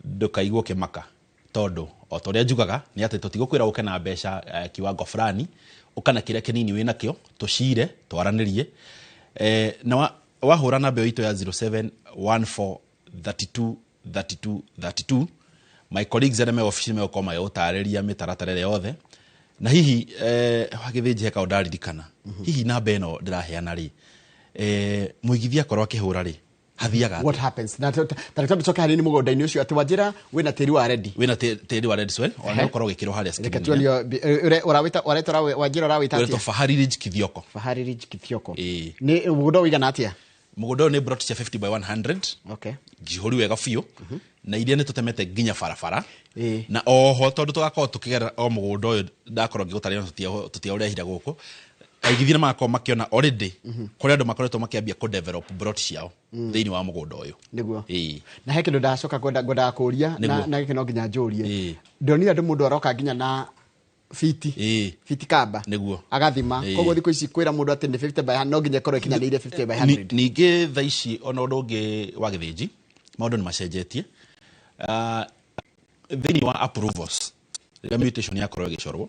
ndũkaigwo ũkĩmaka, tondũ o ta ũrĩa njugaga nĩ atĩ tũtigũkwĩra ũke na mbeca kiwango fulani, ũka na kĩrĩa kĩnini wĩ nakĩo, tũcire twaranĩrie. Na wahũra namba ĩyo itũ ya 0714 32 32 32, my colleagues arĩa me ofici megũkorwo magĩgũtarĩria mĩtaratara ĩrĩa yothe. Na hihi wagĩthĩnji he kaũndũ ndaririkana, hihi namba ĩno ndĩraheana rĩ, mũigithia akorwo akĩhũra rĩ, hathiaga? What happens? Na tareke tũcoke hanini mũgũnda-inĩ ũcio, atĩ wanjĩra wĩna tĩri wa ready. Wĩna tĩri wa red soil, ona ũkorwo ũgĩkĩrwo harĩa reke screen. Tuonio ũrawĩta wareta wanjĩra ũrawĩta ũretwo atĩa? Fahari Ridge Kithioko. Fahari Ridge Kithioko. Nĩ mũgũnda ũigana atĩa? Mũgũnda ũyũ nĩ plot cia 50 by 100, njihũru wega biũ, na iria nĩ tũtemete nginya barabara, na oho tondũ tũgakorwo tũkĩgerera o mũgũnda ũyũ ndakorwo ngĩgũtarĩria, tũtiaũrehire gũkũ. Aigithia nĩ magakorwo makĩona already kũrĩa andũ makoretwo makĩambia kũ develop plot ciao thĩinĩ wa mũgũnda ũyũ. Nĩguo. Ĩĩ. Na he kĩndũ ndacoka ngwendaga kũria na Nĩguo. na gĩkĩ no nginya njũrie. Ndonire andũ mũndũ aroka nginya na fiti fiti kamba Nĩguo. agathima. Koguo thikũ ici kwĩra mũndũ atĩ nĩ 50 by 100 no nginya ĩkorwo ĩkinyanĩire 50 by 100. Ningĩ thaa ici ona ũndũ ũngĩ wa gĩthĩnji, maũndũ nĩ macenjetie. Thĩinĩ wa approvals, rĩrĩa mutation yakorwo ĩgĩcorwo,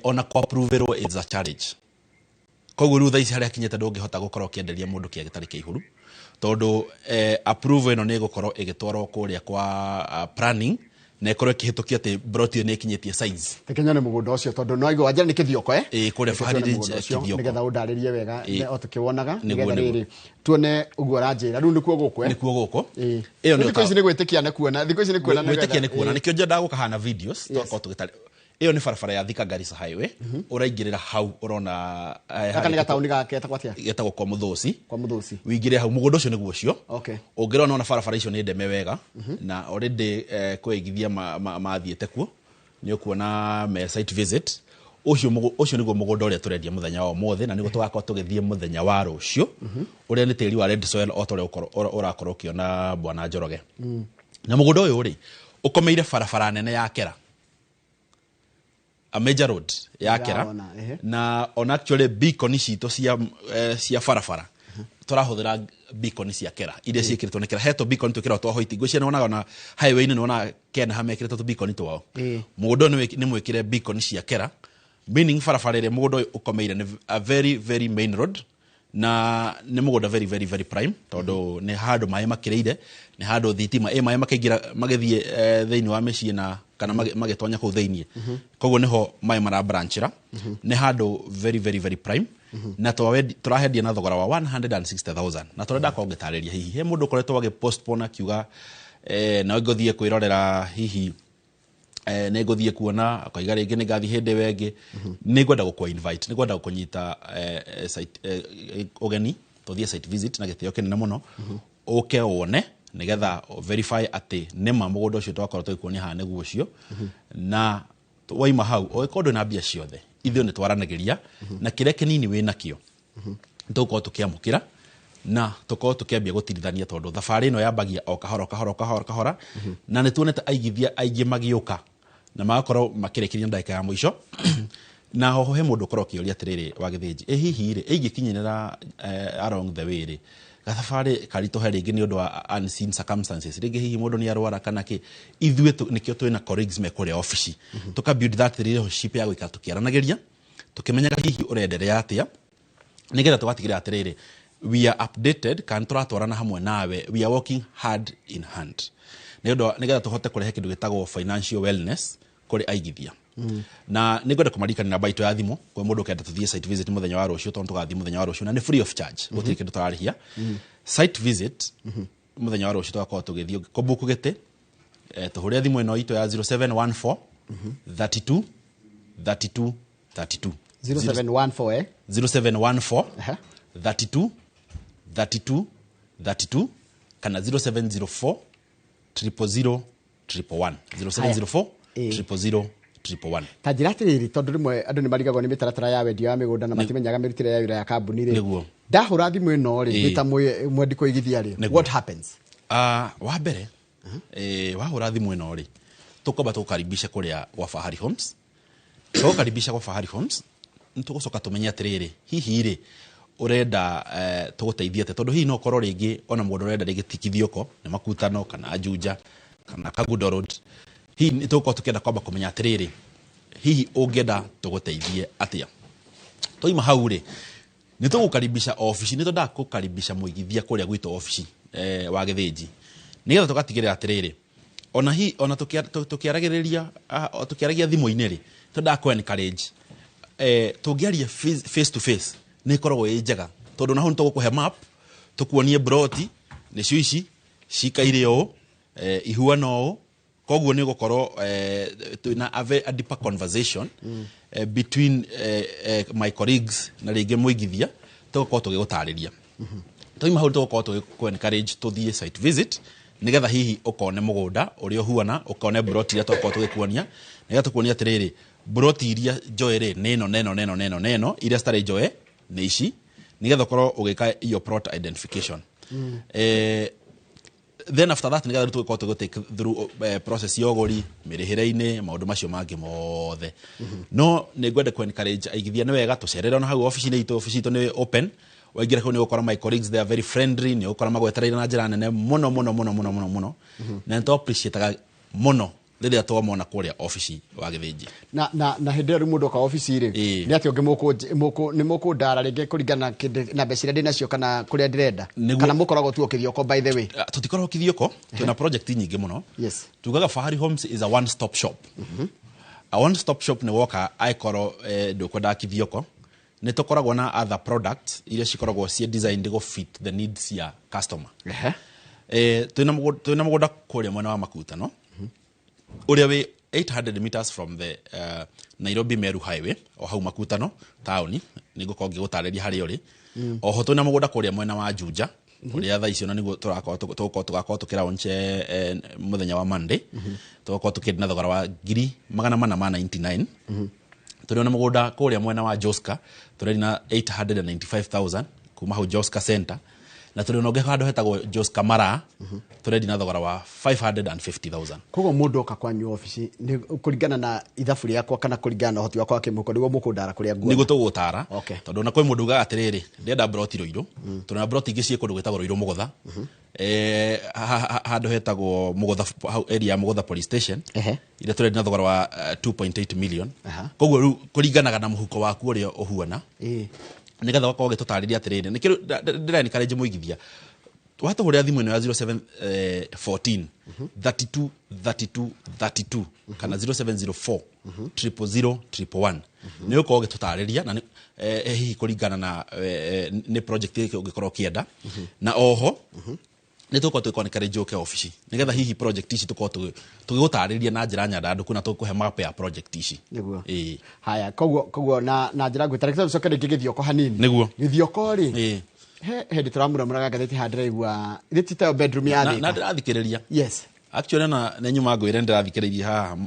ona kũ approverwo is a challenge. Koguo rĩu thaa ici harĩa hakinyĩte ndũngĩhota gũkorwo ũkĩenderia mũndũ kĩaya gĩtarĩ kĩihũru, tondũ approval ĩno nĩ ĩgũkorwo ĩgĩtwarwo kũrĩa kwa planning na ĩkorwo ĩkĩhĩtũkia atĩ plot ĩyo nĩ ĩkinyĩtie size. Reke nyone mũgũnda ũcio tondũ no aigua wanjĩra nĩ Kĩthioko, eh? Ĩĩ, kũrĩa Reke tuone Fahari mũgũnda Ridge, ũcio, Kĩthioko. nĩgetha ũndarĩrie wega o tũkĩwonaga, nĩgetha Nĩguo. rĩrĩ tuone ũguo ũranjĩra rĩu nĩkuo gũkũ, eh? Nĩkuo gũkũ. Ĩyo nĩyo Thikũ ici nĩ gwĩtĩkia nĩ kuona, thikũ ici nĩ kuona nĩ Gwĩtĩkia nĩ kuona. Nĩkĩo njendaga gũkahana videos tũgakorwo tũgĩtarĩ. Ĩyo nĩ barabara ya Thika Garissa Highway, ũraingĩrĩra hau ũrona Gaka nĩ gataũni gake getagwo atĩa? Getagwo kwa Mũthũci. Kwa Mũthũci. Wĩingĩre hau, mũgũnda ũcio nĩguo ũcio. Ũngĩrora nĩwona barabara icio nĩ ndeme wega, na already kwĩ aigithia mathiĩte kuo, nĩ ũkuona me site visit. Ũcio ũcio nĩguo mũgũnda ũrĩa tũrendia mũthenya wa ũmũthĩ, na nĩguo tũgakorwo tũgĩthiĩ mũthenya wa rũciũ, ũrĩa nĩ tĩri wa red soil o ta ũrĩa ũrakorwo ũkĩona Bwana Njoroge. Na mũgũnda ũyũ rĩ, ũkomeire barabara nene ya Kera, a major road ya Kera. Ndĩraona, ehe. Na ona actually beacon citũ cia barabara tũrahũthĩra beacon cia Kera iria ciĩkĩrĩtwo nĩ Kera. Hetwo beacon twĩkĩragwo twa white, ngwĩciria nĩwonaga ona highway-inĩ nĩwonaga Kena hamekĩrĩtwo tũ beacon twao. Mũgũnda ũyũ nĩ mwĩkĩre beacon cia Kera, meaning barabara ĩrĩa mũgũnda ũyũ ũkomeire nĩ a very very main road, na nĩ mũgũnda very very very prime, tondũ nĩ handũ maĩ makĩrĩire, nĩ handũ thitima ĩ maĩ makĩingĩra magĩthiĩ thĩinĩ wa mĩciĩ na kana magĩtonya kũu thĩinĩ. Koguo nĩho maĩ marabranchĩra. Nĩ handũ very very very prime, na tũrahendia na thogora wa 160,000. Na tũrenda korwo ngĩtarĩria hihi he mũndũ ũkoretwo agĩ postpone akiuga no ngũthiĩ kwĩrorera hihi, nĩ ngũthiĩ kuona akoiga rĩngĩ nĩ ngathiĩ hĩndĩ ĩyo ĩngĩ. Nĩ ngwenda gũkũ invite, nĩ ngwenda gũkũnyita site ũgeni tũthiĩ site visit na gĩtĩo kĩnene mũno, ũke wone nĩgetha verify atĩ nĩma mũgũnda ũcio twakorwo tũgĩkuonia haha nĩguo ũcio. Na waima hau ũgĩkorwo ndwĩna mbia ciothe, ithuĩ nĩ twaranagĩria na kĩrĩa kĩnini wĩnakĩo tũgũkorwo tũkĩamũkĩra na tũkorwo tũkĩambia gũtirithania, tondũ thabarĩ ĩno yambagia o kahora kahora kahora kahora. Na nĩ tuonete aigithia aingĩ magĩũka na magakorwo makĩrĩkĩria ndagĩka ya mũico. Na hoho he mũndũ ũkorwo ũkĩũria atĩrĩrĩ, wa gĩthĩnji, ĩ hihi rĩ ĩingĩkinyĩrĩra along the way rĩ gathabarĩ karitũhe rĩngĩ nĩ ũndũ wa unseen circumstances, rĩngĩ hihi mũndũ nĩ arwara kana kĩ, ithuĩ nĩkĩo twĩna colleagues me kũrĩa obici, tũka build that relationship ya gũikara tũkĩaranagĩria tũkĩmenyaga hihi ũrenderea atĩa, nĩgetha tũgatigĩrĩra atĩrĩrĩ we are updated kana tũratwarana hamwe nawe, we are working hand in hand, nĩ ũndũ nĩgetha tũhote kũrehe kĩndũ gĩtagwo financial wellness kũrĩ aigithia. Na nĩ ngwenda kũmaririkania namba itũ ya thimũ kwĩ mũndũ ũkenda tũthiĩ site visit mũthenya wa rũciũ, tondũ tũgathiĩ mũthenya wa rũciũ na nĩ free of charge, gũtirĩ kĩndũ tũrarĩhia. Site visit mũthenya wa rũciũ tũgakorwo tũgĩthiĩ kũbuku gĩtĩ, tũhũre thimũ ĩno itũ ya 0714 32 32 32. 0714, eh? 0714 32 32 32 kana 0704 000 111, 0704 000 111. Ta njĩra atĩrĩrĩ, tondũ rĩmwe andũ nĩ marigagwo nĩ mĩtaratara ya wendia wa mĩgũnda na matimenyaga mĩrutĩre ya wĩra ya kambuni rĩ. Ndahũra thimũ ĩno rĩ, ndĩ ta mwendi kũigithia rĩ, what happens? Wa mbere, wahũra thimũ ĩno rĩ, tũkwamba tũgũkaribisha kũrĩa gwa Fahari Homes. Tũgũkaribisha gwa Fahari Homes, nĩ tũgũcoka tũmenye atĩrĩrĩ, hihi rĩ ũrenda tũgũteithie atĩa, tondũ hihi no ũkorwo rĩngĩ ona mũndũ ũrenda rĩngĩ ti Kithioko, nĩ Makutano kana Juja kana Kangundo Road. Hihi nĩ tũgũkorwo tũkĩenda kwamba kũmenya atĩrĩrĩ, hihi ũngĩenda tũgũteithie atĩa. Twaima hau rĩ, nĩ tũgũkaribisha obici, nĩ twendaga kũkaribisha mũigithia kũrĩa gwitũ obici wa Gĩthĩnji, nĩgetha tũgatigĩrĩra atĩrĩrĩ, ona hi ona tũkĩaragĩrĩria, tũkĩaragia thimũ-inĩ rĩ, twendaga kũ encourage tũngĩaria face to face nĩ ĩkoragwo ĩ njega, tondũ naho nĩ tũgũkũhe map, tũkuonie broti nĩcio ici cikaire ũũ, ihuana ũũ, koguo nĩ ũgũkorwo twĩna a deeper conversation between my colleagues na rĩngĩ mũigithia, tũgũkorwo tũgĩgũtarĩria. Twaima hau tũgũkorwo tũgĩkũ encourage tũthiĩ site visit, nĩgetha hihi ũkone mũgũnda ũrĩa ũhuana, ũkone broti iria twakorwo tũgĩkuonia, nĩgetha tũkuonie atĩrĩrĩ Broti iria njoe rĩ nĩ ĩno neno neno neno neno, iria citarĩ njoe nĩ ici, nĩgetha ũkorwo ũgĩka your plot identification. Then after that nĩgetha rĩu tũgĩkorwo tũgĩ take through process ya ũgũri, mĩrĩhĩre-inĩ, maũndũ macio mangĩ mothe. No nĩ ngwenda ku encourage aigithia, nĩ wega tũcerere ona hau ofici-inĩ itũ. Ofici itũ nĩ open, waingĩra kũu nĩ ũgũkora my colleagues, they are very friendly, nĩ ũgũkora magwetereire na njĩra nene mũno mũno mũno mũno mũno mũno, na nĩ tũ appreciate mũno rĩrĩa twamona kũrĩa ofici wa Gĩthĩnji. Na hĩndĩ ĩyo rĩu mũndũ oka ofici rĩ, nĩ atĩ ũngĩ nĩ mũkũndara rĩngĩ kũringana na mbeca iria ndĩnacio kana kũrĩa ndĩrenda, kana mũkoragwo tu o Kĩthioko, by the way? Ah, tũtikoragwo Kithioko, twĩna project nyingĩ mũno. Tugaga Fahari Homes is a one stop shop. A one stop shop nĩ woka, angĩkorwo ndũkwendaga Kithioko, nĩ tũkoragwo na other products iria cikoragwo ciĩ designed go fit the needs ya customer. Twĩna mũgũnda kũrĩa mwena wa Makutano ũrĩa wĩ 800 meters from the Nairobi Meru Highway, o hau Makutano taũni, nĩ ngũkorwo ngĩgũtarĩria harĩa ũrĩ. Oho twĩna mũgũnda kũrĩa mwena wa Juja, ũrĩa thaa icio na nĩguo tũrakorwo tũgakorwo tũkĩ launch mũthenya wa Monday. Tũgakorwo tũkĩendia na thogora wa 499,000. Tũrĩ ona mũgũnda kũrĩa mwena wa Joska, tũrendia na 895,000 kuma hau Joska Center, na tũrĩ ona ũngĩ handũ hetagwo Joska Mara, tũrendia na thogora wa 550,000. Koguo mũndũ oka kwanyu ofici, nĩ kũringana na ithabu rĩakwa kana kũringana na ũhoti wakwa wa kĩmũhuko nĩguo mũkũndara kũrĩa nguona? Nĩguo tũgũtara. Tondũ ona kwĩ mũndũ ugaga atĩrĩrĩ, ndĩrenda broti Rũirũ. Tũrĩ na broti ingĩ ciĩ kũndũ gwĩtagwo Rũirũ Mũgũtha, handũ hetagwo Mũgũtha, hau area ya Mũgũtha police station, iria tũrendia na thogora wa 2.8 million. Koguo rĩu kũringanaga na mũhuko waku ũrĩa ũhuana, nĩgetha ũgakorwo ũgĩtũtarĩria atĩrĩrĩ, nĩkĩo ndĩra encourage mũigithia watũhũrĩra thimũ ĩno ya 07 14 32 32 32 kana 0704 000 111, nĩ ũkorwo ũgĩtũtarĩria na hihi kũringana na nĩ project ĩrĩkũ ũngĩkorwo ũkĩenda. Na oho nĩ tũgũkorwo tũgĩkorwo encourage ũke ofici, nĩgetha hihi project ici tũkorwo tũgĩgũtarĩria na njĩra nyandandũku na tũkũhe map ya project ici. Nĩguo. Haya, koguo na njĩra nguhĩ, tareke tũcoke rĩngĩ Gĩthioko hanini. Nĩguo. Gĩthioko rĩ, he hĩndĩ tũramuramuraga ngathĩti haha, ndĩraigua ithĩ ti tayo bedroom ya Na Thĩka? ndĩrathikĩrĩria. Yes. Actually na nĩ nyuma ngwĩre ndĩrathikĩrĩirie haha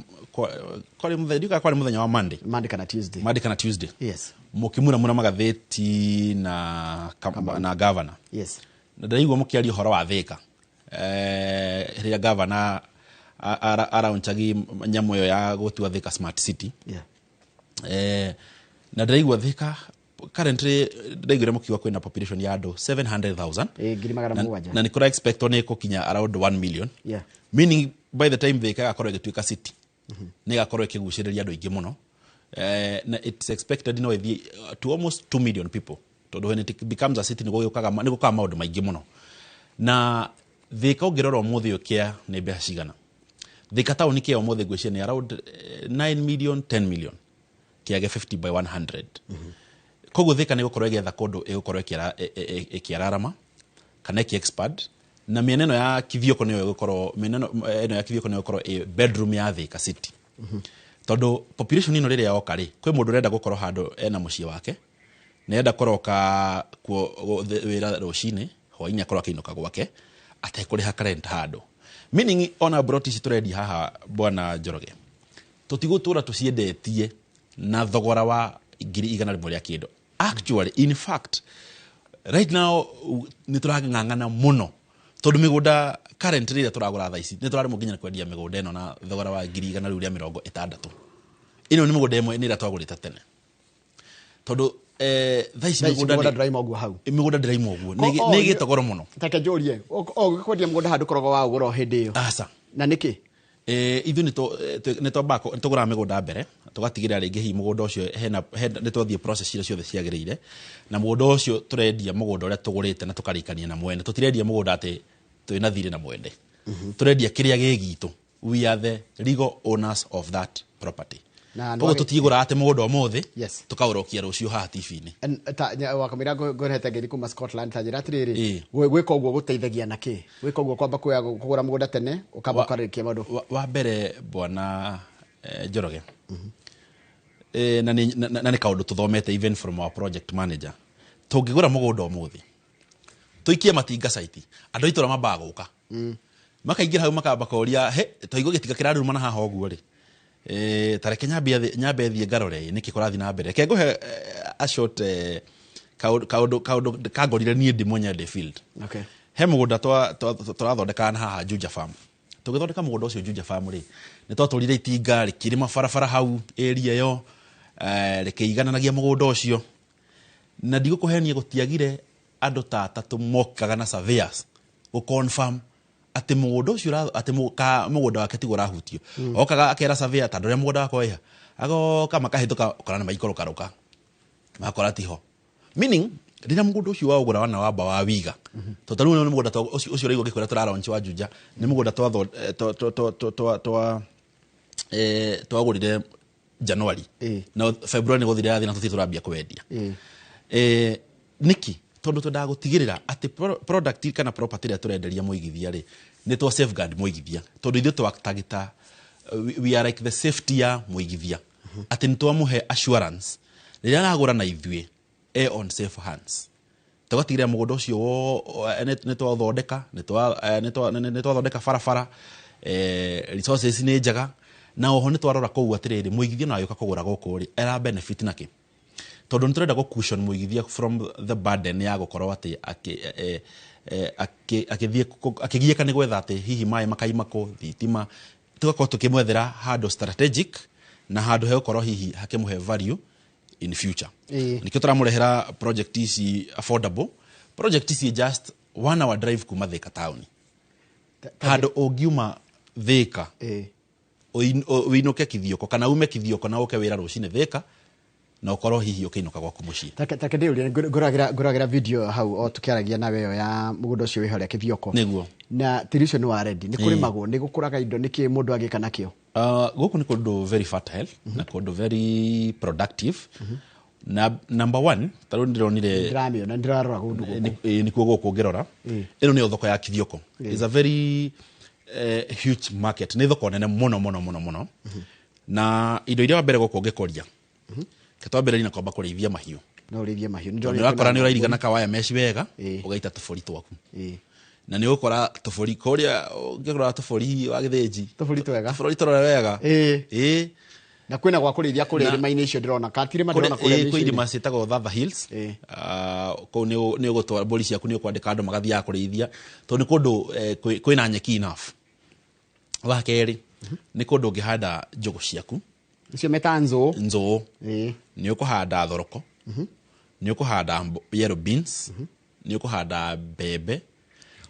kwarĩ mũthenya, ndiũĩ kana kwarĩ mũthenya wa Monday. Monday kana Tuesday. Monday kana Tuesday. Mũkĩmuramura magathĩti na governor. Na ndĩraigua mũkĩaria ũhoro wa Thĩka, rĩrĩa governor araunchagi nyamũ ĩyo ya gũtua Thĩka smart city. Na ndĩraigua Thĩka currently, ndĩraiguire mũkiuga kwĩna population ya andũ 700,000. Ĩ, ngiri magana mũgwanja. Na nĩ kũra expectwo nĩ ĩgũkinya around 1 million, meaning by the time Thĩka ĩgakorwo ĩgĩtuĩka city, nĩ ĩgakorwo ĩkĩgucĩrĩria andũ aingĩ mũno, na it's expected no ĩthiĩ to almost 2 million people, tondũ when it becomes a city nĩ gũkaga maũndũ maingĩ mũno. Na Thĩka ũngĩrora ũmũthĩ ũyũ kĩa nĩ mbeca cigana Thĩka taũni kĩa ũmũthĩ, ngwĩciria nĩ around 9 million, 10 million, kĩage 50 by 100. Koguo Thĩka nĩ gũkorwo ĩgĩetha kũndũ ĩgũkorwo ĩkĩararama kana ĩkĩ expand, na mĩena ĩno ya Kithioko nĩyo ĩgũkorwo, mĩena ĩno ya Kithioko nĩyo ĩgũkorwo ĩ bedroom ya Thĩka city, tondũ population ĩno rĩrĩa yoka rĩ, kwĩ mũndũ ũrenda gũkorwo handũ ena mũciĩ wake, nĩenda kũroka kuo wĩra rũcinĩ, hwainĩ akorwo akĩinũka gwake atekũrĩha rent handũ, meaning ona broti ici tũrendia haha, bwana Njoroge, tũtigũtũra tũciendetie na thogora wa 100,000 rĩa kĩndũ. Actually, in fact, right now nĩ tũrang'ang'ana mũno, tondũ mĩgũnda currently ĩrĩa tũragũra thaa ici, nĩ tũraremwo nginya kwendia mĩgũnda ĩno na thogora wa 160,000. Ĩno nĩ mĩgũnda ĩmwe nĩ ĩrĩa twagũrĩte tene, tondũ thaa ici Thaa ici mĩgũnda mĩgũnda ndĩraima ũguo hau. Mĩgũnda ndĩraima ũguo. Nĩ ĩgĩte goro mũno. Take njũrie, o kwendia mũgũnda handũ ũkoragwo wa ũgũra o hĩndĩ ĩyo? Aca. Na nĩkĩ? Ithuĩ nĩ twambaga nĩ tũgũraga mĩgũnda mbere, tũgatigĩrĩra rĩngĩ hihi mũgũnda ũcio hena nĩ twathiĩ process iria ciothe ciagĩrĩire, na mũgũnda ũcio tũrendia mũgũnda ũrĩa tũgũrĩte na tũkarĩkania na mwene. Tũtirendia mũgũnda atĩ twĩna thirĩ na mwene, tũrendia kĩrĩa gĩ gitũ. We are the legal owners of that property. Na Koguo tũtigũraga atĩ mũgũnda ũmũthĩ tũkaũrokia rũciũ haha TV-inĩ. Wakamĩra ngũrehete ngeithi kuma Scotland, ta njĩra atĩrĩrĩ, gwĩka ũguo gũteithagia na kĩ, gwĩka ũguo kwamba kuoya kũgũra mũgũnda tene ũkamba ũkarĩkia maũndũ? Wa mbere, bwana Njoroge, na nĩ kaũndũ tũthomete even from our project manager, tũngĩgũra mũgũnda ũmũthĩ tũikie matinga site, andũ a itũra mambaga gũka, makaingĩra hau, makamba koria he twaigua gĩtinga kĩraruruma na haha ũguo rĩ. Tareke nyambe thiĩ ngarore nĩkĩ kũrathiĩ na mbere. Reke ngũhe a short kaũndũ kangorire niĩ ndĩ mwenyewe ndĩ field. Okay. He mũgũnda tũrathondekaga na haha Juja Farm. Tũgĩthondeka mũgũnda ũcio Juja Farm rĩ, nĩ twatwarire itinga rĩkĩrĩma barabara hau area ĩyo, rĩkĩigananagia mũgũnda ũcio. Na ndigũkũhenia gũtiagire andũ ta atatũ mokaga na surveyors gũ confirm atĩ mũgũnda ũcio atĩ mũgũnda wake tiguo ũrahutio. Okaga akera surveyor ta ndũrĩa mũgũnda wakwa wĩha, agoka makahĩtũka ũkora nĩ maikũrũkarũka, makora tiho. Meaning rĩrĩa mũgũnda ũcio waũgũra wana wamba wa wiga, tondũ ta rĩu nĩ mũgũnda ũcio ũraigua ngĩkwĩra tũra launch wa Juja, nĩ mũgũnda twagũrire January. Na February nĩ gũthire yathira na tũtirĩ tũrambia kwendia. Nĩkĩ? Tondũ twendaga gũtigĩrĩra atĩ product kana property ĩrĩa tũrenderia mũigithia rĩ, nĩ twa safeguard mũigithia. Tondũ ithuĩ twatagĩta, we are like the safety ya mũigithia. Atĩ nĩ twamũhe assurance rĩrĩa aragũra na ithuĩ e on safe hands. Tũgatigĩrĩra mũgũnda ũcio nĩ twathondeka, nĩ twathondeka barabara, resources nĩ njega, na oho nĩ twarora kũu atĩrĩrĩ, mũigithia no agĩũka kũgũra gũkũ rĩ, era benefit nakĩ? Tondũ nĩ tũrenda gũ cushion mũigithia from the burden ya gũkorwo atĩ akĩgiĩka nĩ gwetha atĩ hihi maĩ makaima kũ, thitima, tũgakorwo tũkĩmwethera handũ strategic na handũ hegũkorwo hihi hakĩmũhe value in future. Nĩkĩo tũramũrehera project ici affordable. Project ici just 1 hour drive kuma Thika town. Handũ ũngiuma Thika, ũinũke Kithioko kana ume Kithioko na ũke wĩra rũcinĩ Thika, na ũkorwo hihi ũkĩinũka gwaku mũciĩ. Take ndĩũrie, ngũragĩra video hau o tũkĩaragia nawe ĩyo ya mũgũnda ũcio wĩ harĩa Kithioko. Nĩguo. Na tĩri ũcio nĩ wa ready, nĩ kũrĩmagwo, nĩ gũkũraga indo, nĩkĩ mũndũ angĩka nakĩo? Gũkũ nĩ kũndũ very fertile, na kũndũ very productive. Na number 1, ta rĩu ndĩronire Ndĩramĩona, ndĩrarora kũndũ gũkũ. Nĩkuo gũkũ ũngĩrora. Ĩno nĩyo thoko ya Kithioko. It's a very huge market. Nĩ thoko nene mũno mũno mũno mũno. Na indo iria wa mbere gũkũ ũngĩkũria. Ke twambĩrĩrie na kwamba kũrĩithia mahiũ. No ũrĩithie mahiũ. Nĩ Tondũ ndĩrona ũrakora nĩ kwĩna ũrairigana mbũri. kawaya mesh wega, ũgaita tũbũri twaku. Na nĩ ũgũkora tũbũri kũrĩa, ũngĩrora tũbũri wa gĩthĩnji. Tũbũri twega. Tũbũri tũrore wega. Na kwĩna gwa kũrĩithia kũrĩa irĩma-inĩ icio ndĩrona. Ka ti irĩma ndĩrona kũrĩa Kwĩ mĩciĩ-inĩ? irĩma ciĩtagwo Thatha Hills. Kũu nĩ ũgũtwara mbũri ciaku, nĩ ũkwandĩka andũ magathiaga kũrĩithia. Tondũ nĩ kũndũ kwĩna nyeki enough. Wa kerĩ, nĩ kũndũ ũngĩhanda njũgũ ciaku. Icio metaga nzũũ. Nzũũ. Nĩ ũkũhanda thoroko. Nĩ ũkũhanda yellow beans. Nĩ ũkũhanda mbembe.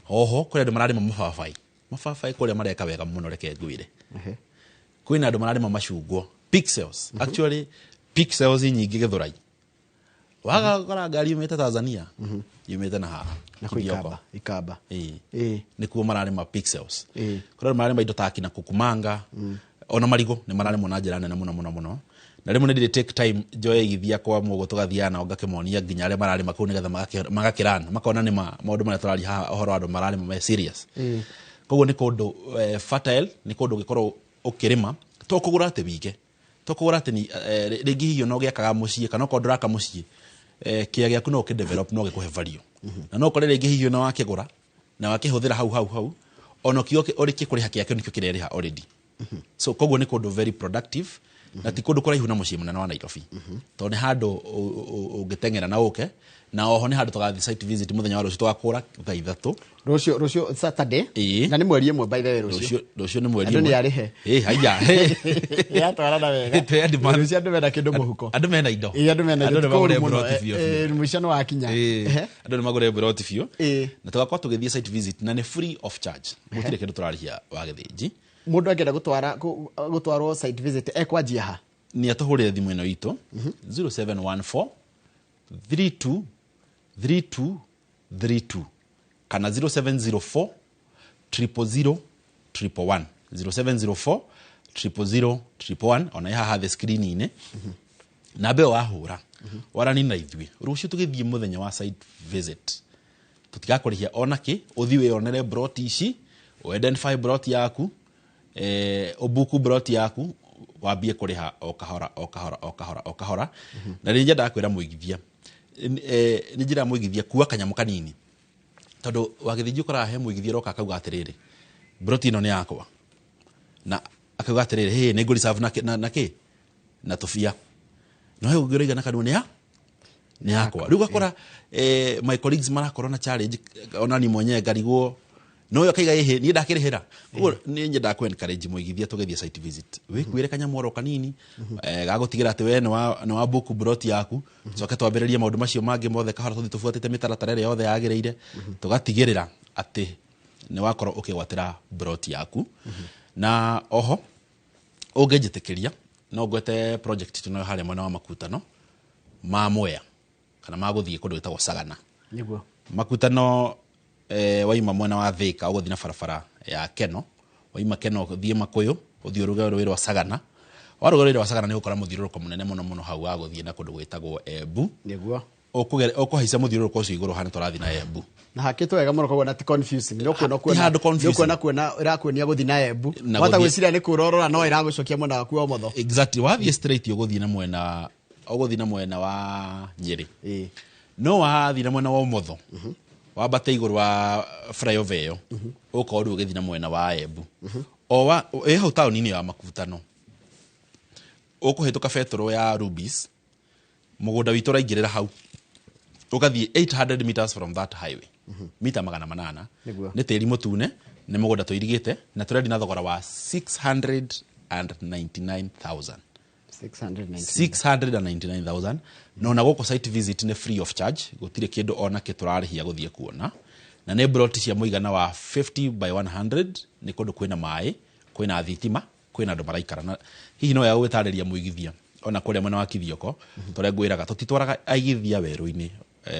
Oho, kũrĩ andũ mararĩma mababaĩ. Mababaĩ kũrĩa mareka wega mũno, reke ngwĩre. Kwĩna andũ mararĩma macungwa. Pixels. Actually, pixels nyingĩ Gĩthũrai. Waga gũkora ngari yumĩte Tanzania, yumĩte na haha. Na kwĩ Kithioko. Ikamba. Nĩkuo mararĩma pixels. Kũrĩ andũ mararĩma indo ta kina kukumanga, ona marigũ nĩ mararĩmwo na njĩra nene mũno mũno mũno. Na rĩmwe nĩ ndĩrĩ take time njoe igithia kwa mũgũ tũgathiaga nao ngakĩmonia nginya arĩa mararĩma kũu nĩgetha magakĩrana, makona nĩ maũndũ marĩa tũraria haha ũhoro wa andũ mararĩma me serious. Koguo nĩ kũndũ fertile, nĩ kũndũ ũngĩkorwo ũkĩrĩma, to kũgũra atĩ wige, to kũgũra atĩ ni rĩngĩ hihi ona ũgĩakaga mũciĩ kana okorwo ndũraka mũciĩ, kĩea gĩaku no ũkĩ-develop, no gĩkũhe value. Na no ũkore rĩngĩ hihi ona wakĩgũra na wakĩhũthĩra hau hau hau, ona ũkiuga ũrĩkie kũrĩha kĩea kĩu nĩkĩo kĩrerĩha already. So koguo nĩ kũndũ very productive, na ti kũndũ kũraihu na mũciĩ mũnene wa Nairobi. Tondũ nĩ handũ ũngĩteng'era na ũke, na oho nĩ handũ tũgathiĩ site visit mũthenya wa rũciũ tũgakũra thaa 3. Rũciũ Saturday. Na nĩ mweri ĩmwe by the way rũciũ. Rũciũ nĩ mweri Andũ nĩ ĩmwe. arĩhe. Haiya. Yatwarana wega. Twĩ advance. Rũciũ andũ mena kĩndũ mũhuko. Andũ mena indo. Andũ mena indo. Andũ nĩ magũre Kũũru mũno. broti biũ biũ. Mũico nĩ wakinya. Andũ nĩ magũre broti biũ. Na tũgakorwo tũgĩthiĩ site visit na nĩ free of charge. Gũtirĩ kĩndũ tũrarĩhia wa gĩthĩnji. Mũndũ angĩenda gũtwarwo site visit ekwanjia ha? Nĩ atũhũrĩre thimũ ĩno itũ, 0714 32 32 32 kana 0704 triple zero triple one. 0704 triple zero triple one, ona ĩ haha thĩ screen-inĩ. Namba ĩyo wahũra, warani na ithuĩ. Rũciũ tũgĩthiĩ mũthenya wa site visit. Tũtigakũrĩhia ona kĩ, ũthiĩ wĩyonere broti ici, ũ identify broti yaku, ũbuku broti yaku, wambie kũrĩha o kahora, o kahora, o kahora, o kahora. Na nĩ nyendaga kwĩra mũigithia, nĩ njĩra mũigithia kuua kanyamũ kanini. Tondũ wagĩthinji ũkoraga he mũigithia ũroka akauga atĩrĩrĩ, broti ĩno nĩ yakwa. Na Akauga atĩrĩrĩ, hey, nĩ ngũ-reserve na na kĩ na tũbia no he ũngĩ ũraiga na kanua nĩ yakwa. Rĩu ũgakora my colleagues marakorwo na challenge, ona ni mwenyewe ngarigwo no ũyũ akaiga ĩhĩ niĩ ndakĩrĩhĩra. Koguo nĩ nyendaga kũ encourage mũigithia tũgĩthiĩ site visit, wĩkuĩre kanyamũ oro kanini gagũtigĩra atĩ we nĩ wa book plot yaku, coke twambĩrĩrie maũndũ macio mangĩ mothe kahora, tũthiĩ tũbuatĩte mĩtaratara ĩrĩa yothe yagĩrĩire, tũgatigĩrĩra atĩ nĩ wakorwo ũkĩgwatĩra plot yaku. Na oho ũngĩnjĩtĩkĩria no ngwete project tunayo harĩa mwena wa Makutano ma Mwea kana ma gũthiĩ kũndũ gwĩtagwo Sagana. Makutano, waima mwena wa Thika ũgũthiĩ na barabara ya Keno, waima Keno ũthiĩ Makuyu, ũthiĩ ũruge rũĩ rwa Sagana. Waruga rũĩ rwa Sagana nĩ ũgũkora mũthiũrũrũko mũnene mũno mũno hau wa gũthiĩ na kũndũ gwĩtagwo Embu. Ũkũhaica mũthiũrũrũko ũcio igũrũ hana tũrathiĩ na Embu. Na hakĩtwo wega mũno, koguo na ti confusing, nĩ ũkuona. Ti handũ confusing. Nĩ ũkuona kuona ĩrakuonia gũthiĩ na Embu. Na wata gwĩciria nĩ kũrorora no ĩragũcokia mwena waku wa ũmotho. Exactly, wathiĩ straight ũgũthiĩ na mwena wa Nyĩrĩ, no wathiĩ na mwena wa ũmotho wambate igũrũ wa flyover ĩyo, ũkorwo rĩu ũgĩthiĩ na mwena wa Embu o wa ĩ hau taũni-inĩ ya Makutano, ũkũhĩtũka betũrũ ya Rubis, mũgũnda witũ ũraingĩrĩra hau, ũgathiĩ 800 meters from that highway, mita 800. Nĩ tĩri mũtune, nĩ mũgũnda tũirigĩte na tũrendi na thogora wa 699,000. 699. 699,000. No na gũkũ site visit nĩ free of charge, gũtirĩ kĩndũ ona kĩ tũrarĩhia gũthiĩ kuona, na nĩ plot cia mũigana wa 50 by 100. Nĩ kũndũ kwĩna maĩ, kwĩna thitima, kwĩna andũ maraikara. Na hihi no wega gwĩtarĩria mũigithia ona kũrĩa mwena wa Kithioko, tũrĩa ngwĩraga tũtitwaraga aigithia werũ-inĩ,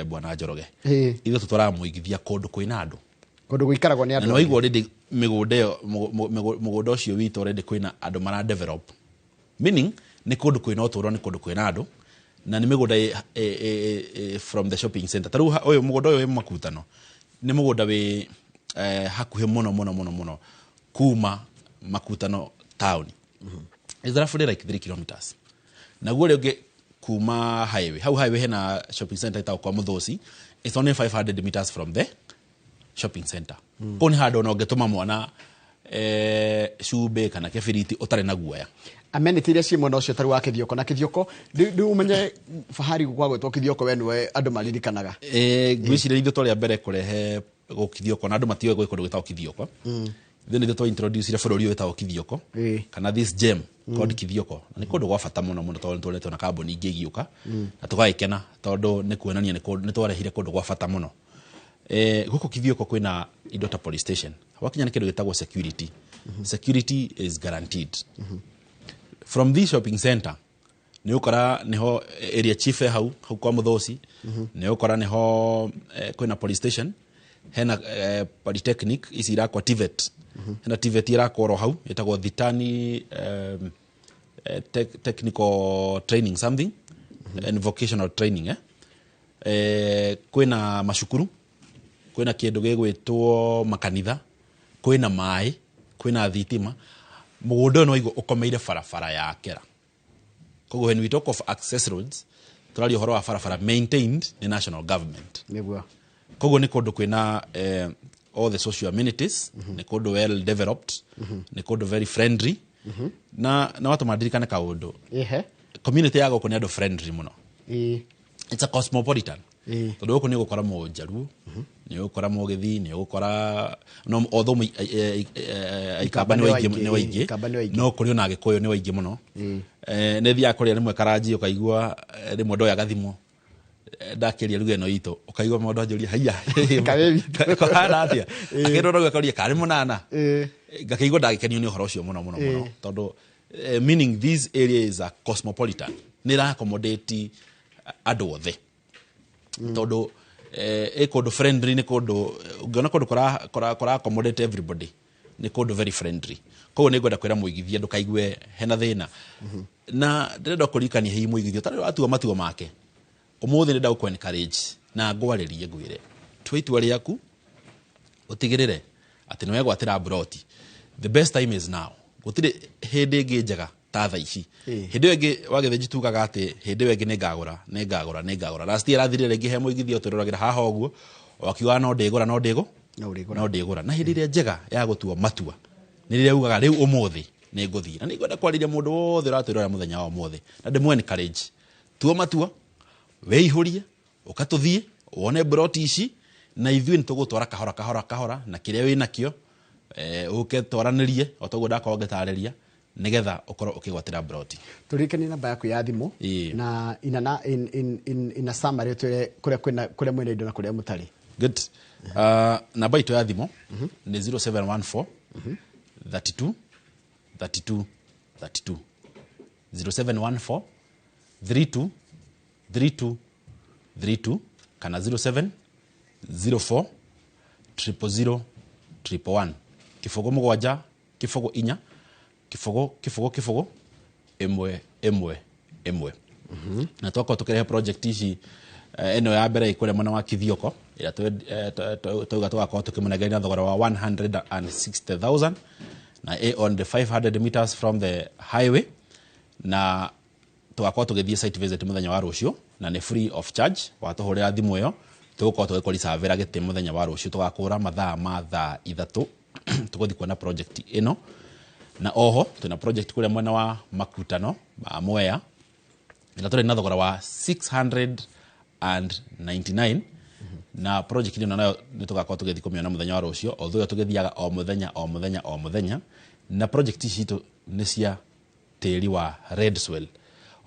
bwana Njoroge. Ithuĩ tũtwaraga mũigithia kũndũ kwĩna andũ. Kũndũ gũikaragwo nĩ Na andũ. nĩ waigua already mĩgũnda ĩyo, mũgũnda ũcio witũ already kwĩna andũ mara develop, meaning nĩ kũndũ kwĩna ũtũũro, nĩ kũndũ kwĩna andũ, na nĩ mĩgũnda ĩ from the shopping center. Ta rĩu ũyũ mũgũnda ũyũ wĩ Makutano nĩ mũgũnda wĩ hakuhĩ mũno mũno mũno mũno kuma Makutano town, is roughly like 3 kilometers. Naguo ũrĩa ũngĩ kuma highway, hau highway hena shopping center ĩtagwo kwa Mũthũci, it's only 500 meters from the shopping center. Kũu nĩ handũ ona ũngĩtũma mwana cumbĩ kana kĩbiriti ũtarĩ na guoya. Amenity iria ciĩ mwena ũcio tarĩ wa Kithioko na Kithioko, rĩu ũmenye fahari gwa gwĩtwo Kithioko, we nĩwe andũ maririkanaga. Ngwĩciria ithuĩ twarĩ a mbere kũrehe gũkithioko na andũ matiũĩ gwĩ kũndũ gwĩtagwo Kithioko. Ithuĩ nĩthuĩ twa introduce bũrũri ũyũ wĩtagwo Kithioko kana this gem called Kithioko, na nĩ kũndũ gwa bata mũno mũno tondũ nĩtũretwo na kambuni ingĩ igĩũka na tũgagĩkena tondũ nĩ kuonania nĩ twarehire kũndũ gwa bata mũno. Gũkũ Kithioko kwĩna indo ta police station. Wakinya nĩ kĩndũ gĩtagwo security. Security is guaranteed. From this shopping center nĩ ũkora nĩho area chief e hau hau kwa Mũthũci, nĩ ũkora nĩho kwĩna police station, hena polytechnic ici irakwa TVET, hena TVET irakwo oro hau ĩtagwo Thitani technical training something and vocational training. Kwĩna macukuru, kwĩna kĩndũ gĩgwĩtwo makanitha, kwĩna maĩ, kwĩna thitima. Mũgũnda ũyũ nĩ waigwo ũkomeire barabara ya Kera. Koguo when we talk of access roads, tũraria ũhoro wa barabara maintained nĩ national government. Koguo nĩ kũndũ kwĩna all the social amenities, nĩ kũndũ well developed, nĩ kũndũ very friendly. Na watũma ndirikane kaũndũ. Community ya gũkũ nĩ andũ friendly mũno. It's a cosmopolitan, tondũ gũkũ nĩ ũgũkora mũjaruo, nĩ ũgũkora mũgĩthii, nĩ ũgũkora no although Aikamba nĩ waingĩ, nĩ waingĩ. Ikamba nĩ waingĩ. No kũrĩ ona Agĩkũyũ nĩ waingĩ mũno. Nĩ thiaga kũrĩa rĩmwe karanji, ũkaigua rĩmwe ndoya gathimũ, ndakĩria ruga ĩno itũ, ũkaigua mũndũ anjũria haiya, kũhana atĩa, akĩndora ũguo akaũria karĩ mũnana, ngakĩigua ndagĩkenio nĩ ũhoro ũcio mũno mũno mũno, tondũ meaning this area is a cosmopolitan, nĩ ĩra accommodate andũ othe, tondũ ĩ kũndũ friendly, nĩ kũndũ ũngĩona kũndũ kũra accommodate everybody, nĩ kũndũ very friendly. Koguo nĩ ngwenda kwĩra mũigithia ndũkaigue hena thĩna, na ndĩrenda kũririkania hihi mũigithia ũtarĩ watua matua make ũmũthĩ, nĩ ndagũkũ encourage na ngwarĩrie ngwĩre tua itua rĩaku, ũtigĩrĩre atĩ nĩ wegwatĩra mburoti. The best time is now, gũtirĩ hĩndĩ ĩngĩ njega ta thaa ici. Hĩndĩ ĩyo ĩngĩ wagĩthĩnji tugaga atĩ hĩndĩ ĩyo ĩngĩ nĩ ngagũra, nĩ ngagũra, nĩ ngagũra. Last year rathirire rĩngĩ he mũigithia ũtũroragĩra haha ũguo wakiugaga no ndĩgũra, no ndĩgũ No ũrĩgũra. No ndĩgũra. Na hĩndĩ ĩrĩa njega ya gũtua matua nĩ rĩrĩa ugaga rĩu ũmũthĩ Nĩ ngũthiĩ na nĩ ngwenda kwarĩria mũndũ wothe ũratwĩrora mũthenya wa ũmũthĩ na ndĩmũ encourage tua matua wĩihũrie ũka tũthiĩ wone broti ici na ithuĩ nĩ tũgũtwara kahora kahora kahora na kĩrĩa wĩ nakĩo ũke twaranĩrie o toguo ndakorwo ngĩtarĩria nĩgetha ũkorwo ũkĩgwatĩra broti. Tũririkanie namba yaku ya thimũ na ina in in in in a summary twĩre kũrĩa kwĩna kũrĩa mwĩna indo na kũrĩa mũtarĩ. Good. Namba itũ ya thimũ nĩ 0714 32 32 32, 0714 32 32 32 kana 07 04 000 111, 0 7 0 4 0 0 0 1 1 1. Na twakorwo tũkĩrehe project ici, ĩno ya mbere ĩkũrĩa mwena wa Kithioko ĩrĩa twauga tũgakorwo tũkĩmũnengeria na thogora wa 160,000 na ĩ on the 500 meters from the highway, na tũgakorwo tũgĩthiĩ site visit mũthenya wa rũciũ na nĩ free of charge. Watũhũrĩra thimũ ĩyo tũgũkorwo tũgĩkũriservĩra gĩtĩ mũthenya wa rũciũ, tũgakũra mathaa ma thaa 3 tũgũthiĩ kuona project ĩno. Na oho twĩna project kũrĩa mwena wa Makutano ma Mwea ĩrĩa tũrĩ na thogora wa 699, na project ĩno nayo nĩ tũgakorwo tũgĩthiĩ kũmĩona mũthenya wa rũciũ, although tũgĩthiaga o mũthenya o mũthenya o mũthenya. Na project ici citũ nĩ cia tĩri wa red soil.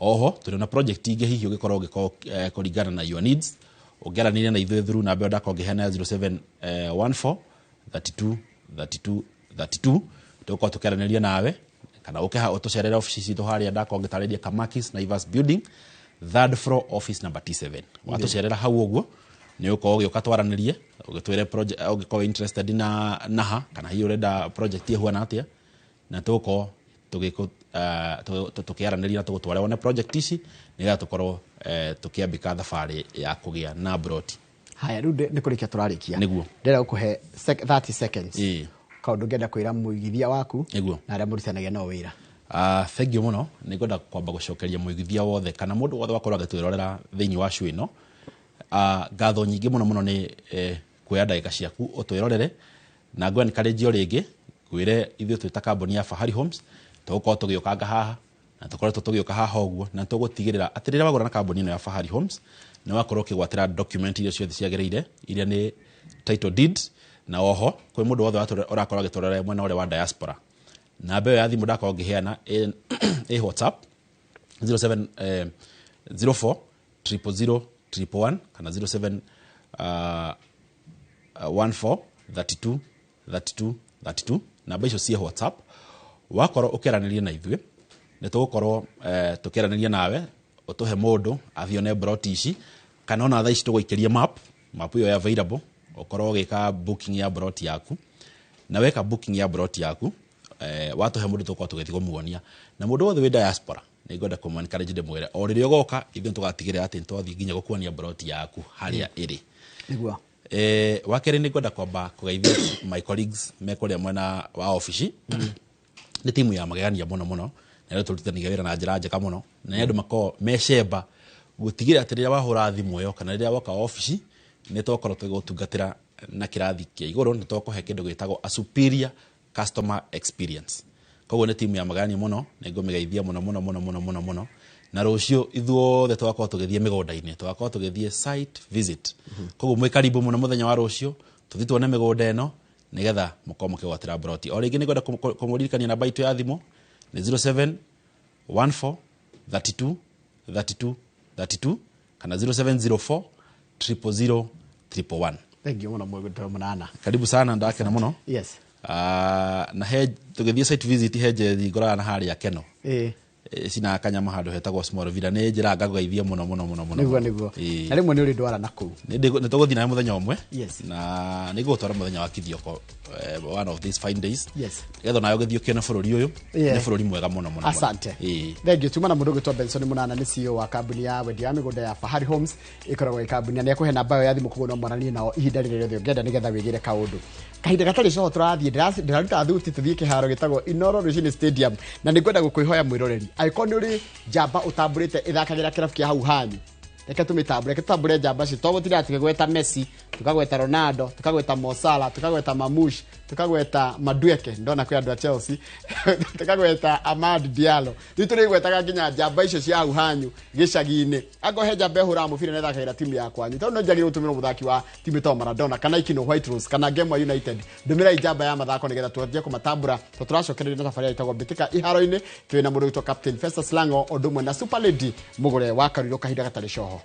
Oho tũrĩ na project ingĩ hihi ũngĩkorwo ũgĩkorwo kũringana na your needs ũngĩaranĩria na ithuĩ through namba ĩyo ndakorwo ngĩheana ya 0714 32 32 32, tũgũkorwo tũkĩaranĩria nawe kana ũke ũtũcerere ofici citũ harĩa ndakorwo ngĩtarĩria, Kamakis Naivas building, third floor, office number T7. Watũcerera hau ũguo nĩ ũkorwo ũgĩũka twaranĩrie ũgĩtwĩre project ũngĩkorwo interested na naha kana hihi ũrenda project ĩhuana atĩa, na tũgũkorwo tũkĩaranĩria na tũgũtware wone project ici nĩgetha tũkorwo tũkĩambĩka thabarĩ ya kũgĩa na broti. Haya, rĩu nĩ kũrĩkia tũrarĩkia. Nĩguo. Ndĩrenda gũkũhe 30 seconds Ĩĩ. Kaũndũ ngenda kwĩra mũigithia waku Nĩguo. na arĩa mũrutithanagia nao wĩra. Thank you mũno. Nĩ ngwenda kwamba gũcokeria mũigithia wothe kana mũndũ wothe wakorwo agĩtwĩrorera thĩinĩ wa show ĩno. Ngatho nyingĩ mũno mũno nĩ kuoya ndagĩka ciaku ũtwĩrorere, na ngwe encourage o rĩngĩ ngwĩre ithuĩ twĩ ta kambuni ya Fahari Homes tũgũkorwo tũgĩũkanga haha na tũkoretwo tũgĩũka haha ũguo, na tũgũtigĩrĩra atĩ rĩrĩa wagũra na kambuni ĩno ya Fahari Homes nĩ wakorwo ũkĩgwatĩra document iria ciothe ciagĩrĩire iria nĩ title deed. Na oho kwĩ mũndũ wothe ũrakorwo agĩtũrora mwena ũrĩa wa diaspora, namba ĩyo ya thimũ ndakorwo ngĩheana ĩ WhatsApp 07 04 000 111 kana 07 14 32 32 32. Namba icio ciĩ WhatsApp, wakorwo ũkĩaranĩria na ithuĩ nĩ tũgũkorwo tũkĩaranĩria nawe ũtũhe mũndũ athiĩ one broti ici, kana ona thaa ici tũgũikĩrie map ĩyo ya available ũkorwo ũgĩka booking ya broti yaku. Na weka booking ya broti yaku, watũhe mũndũ tũgũkorwo tũgĩthiĩ kũmuonia. Na mũndũ wothe wĩ diaspora nĩ ngwenda kũmũ encourage ndĩmwĩre o rĩrĩa ũgoka ithuĩ tũgatigĩrĩra atĩ nĩ twathiĩ nginya gũkuonia broti yaku harĩa ĩrĩ. Nĩguo. Wa kerĩ nĩ ngwenda kwamba kũgeithia my colleagues me kũrĩa mwena wa ofici. Nĩ timu ya magegania mũno mũno na rĩu tũrutithanagia wĩra na njĩra njega mũno, na nĩ andũ makoragwo me cemba gũtigĩrĩra atĩ rĩrĩa wahũra thimũ ĩyo kana rĩrĩa woka ofici nĩ twakorwo tũgĩgũtungatĩra na kĩrathi kĩa igũrũ, nĩ twakũhe kĩndũ gĩtagwo a superior customer experience. Koguo nĩ timu ya magegania mũno, nĩ ngũmĩgeithia mũno mũno mũno mũno mũno mũno. Na rũciũ ithuothe tũgakorwo tũgĩthiĩ mĩgũnda-inĩ, tũgakorwo tũgĩthiĩ site visit. Koguo mwĩ karibu mũno mũthenya wa rũciũ tũthiĩ tuone mĩgũnda ĩno nĩgetha mũkorwo mũkĩgwatĩra broti. O rĩngĩ nĩ ngwenda kũmũririkania namba itũ ya thimũ nĩ 07 14 32 32 32 kana 0704 000 111. Thank you mũno mwĩgũtwo mũnana. Karibu sana, ndakena mũno. Na he tũgĩthiĩ site visit he njethi ngoraga na harĩa Keno. Cina kanyama handũ hetagwo Small Villa, nĩ njĩra ngakũgeithia mũno mũno mũno mũno. Nĩguo nĩguo. Na rĩmwe nĩ ũrĩ ndwara na kũu. Nĩ tũgũthiĩ nawe mũthenya ũmwe. Na nĩ ngũgũtwara mũthenya wa Kithioko, one of these fine days, nĩgetha nawe ũgĩthiĩ ũkĩone bũrũri ũyũ. Nĩ bũrũri mwega mũno mũno mũno. Asante. Thank you. Tuma na mũndũ ũgwĩtwo Benson Munana, nĩ CEO wa kambuni ya wendia wa mĩgũnda ya Fahari Homes, ĩkoragwo ĩ kambuni na nĩekũhe namba ĩyo ya thimũ, koguo no mwaranĩrie nao ihinda rĩrĩa rĩothe ũngĩenda nĩgetha wĩgĩre kaũndũ kahinda gatarĩ coho. Tũrathiĩ ndĩraruta thuti tũthiĩ kĩharo gĩtagwo Inoro Rũcinĩ Stadium, na nĩ ngwenda gũkwĩhoya mwĩroreri, angĩkorwo nĩ ũrĩ njamba ũtambũrĩte ĩthakagĩra kĩrabu kĩa hau hanyu, Reke tũmĩtambũre, reke tũtambũre njamba icio. To gũtinda tũkĩgweta Messi, tũkagweta Ronaldo, tũkagweta Mo Salah, tũkagweta Mamush, tũkagweta Madueke, ndona kwĩ andũ a Chelsea, tũkagweta Amad Diallo. Rĩu tũrĩgwetaga nginya njamba icio cia hau hanyu gĩcagi-inĩ. Angorwo he njamba ĩhũraga mũbira na ĩthakagĩra timu ya kwanyu, tondũ no njagĩrĩirwo gũtũmĩrwo mũthaki wa timu ĩtagwo Maradona kana Ikino White Rose kana Gemwa United. Ndũmĩrai njamba ya mathako nĩgetha twanjie kũmatambũra, tondũ tũracokereria na tabarĩra ĩtagwo Mbĩtĩka Iharo-inĩ. Twĩna mũndũ wĩtwo Captain Festus Lango, ũndũ ũmwe na Super Lady Mũgũre wa Karuirũ, kahinda gatarĩ coho.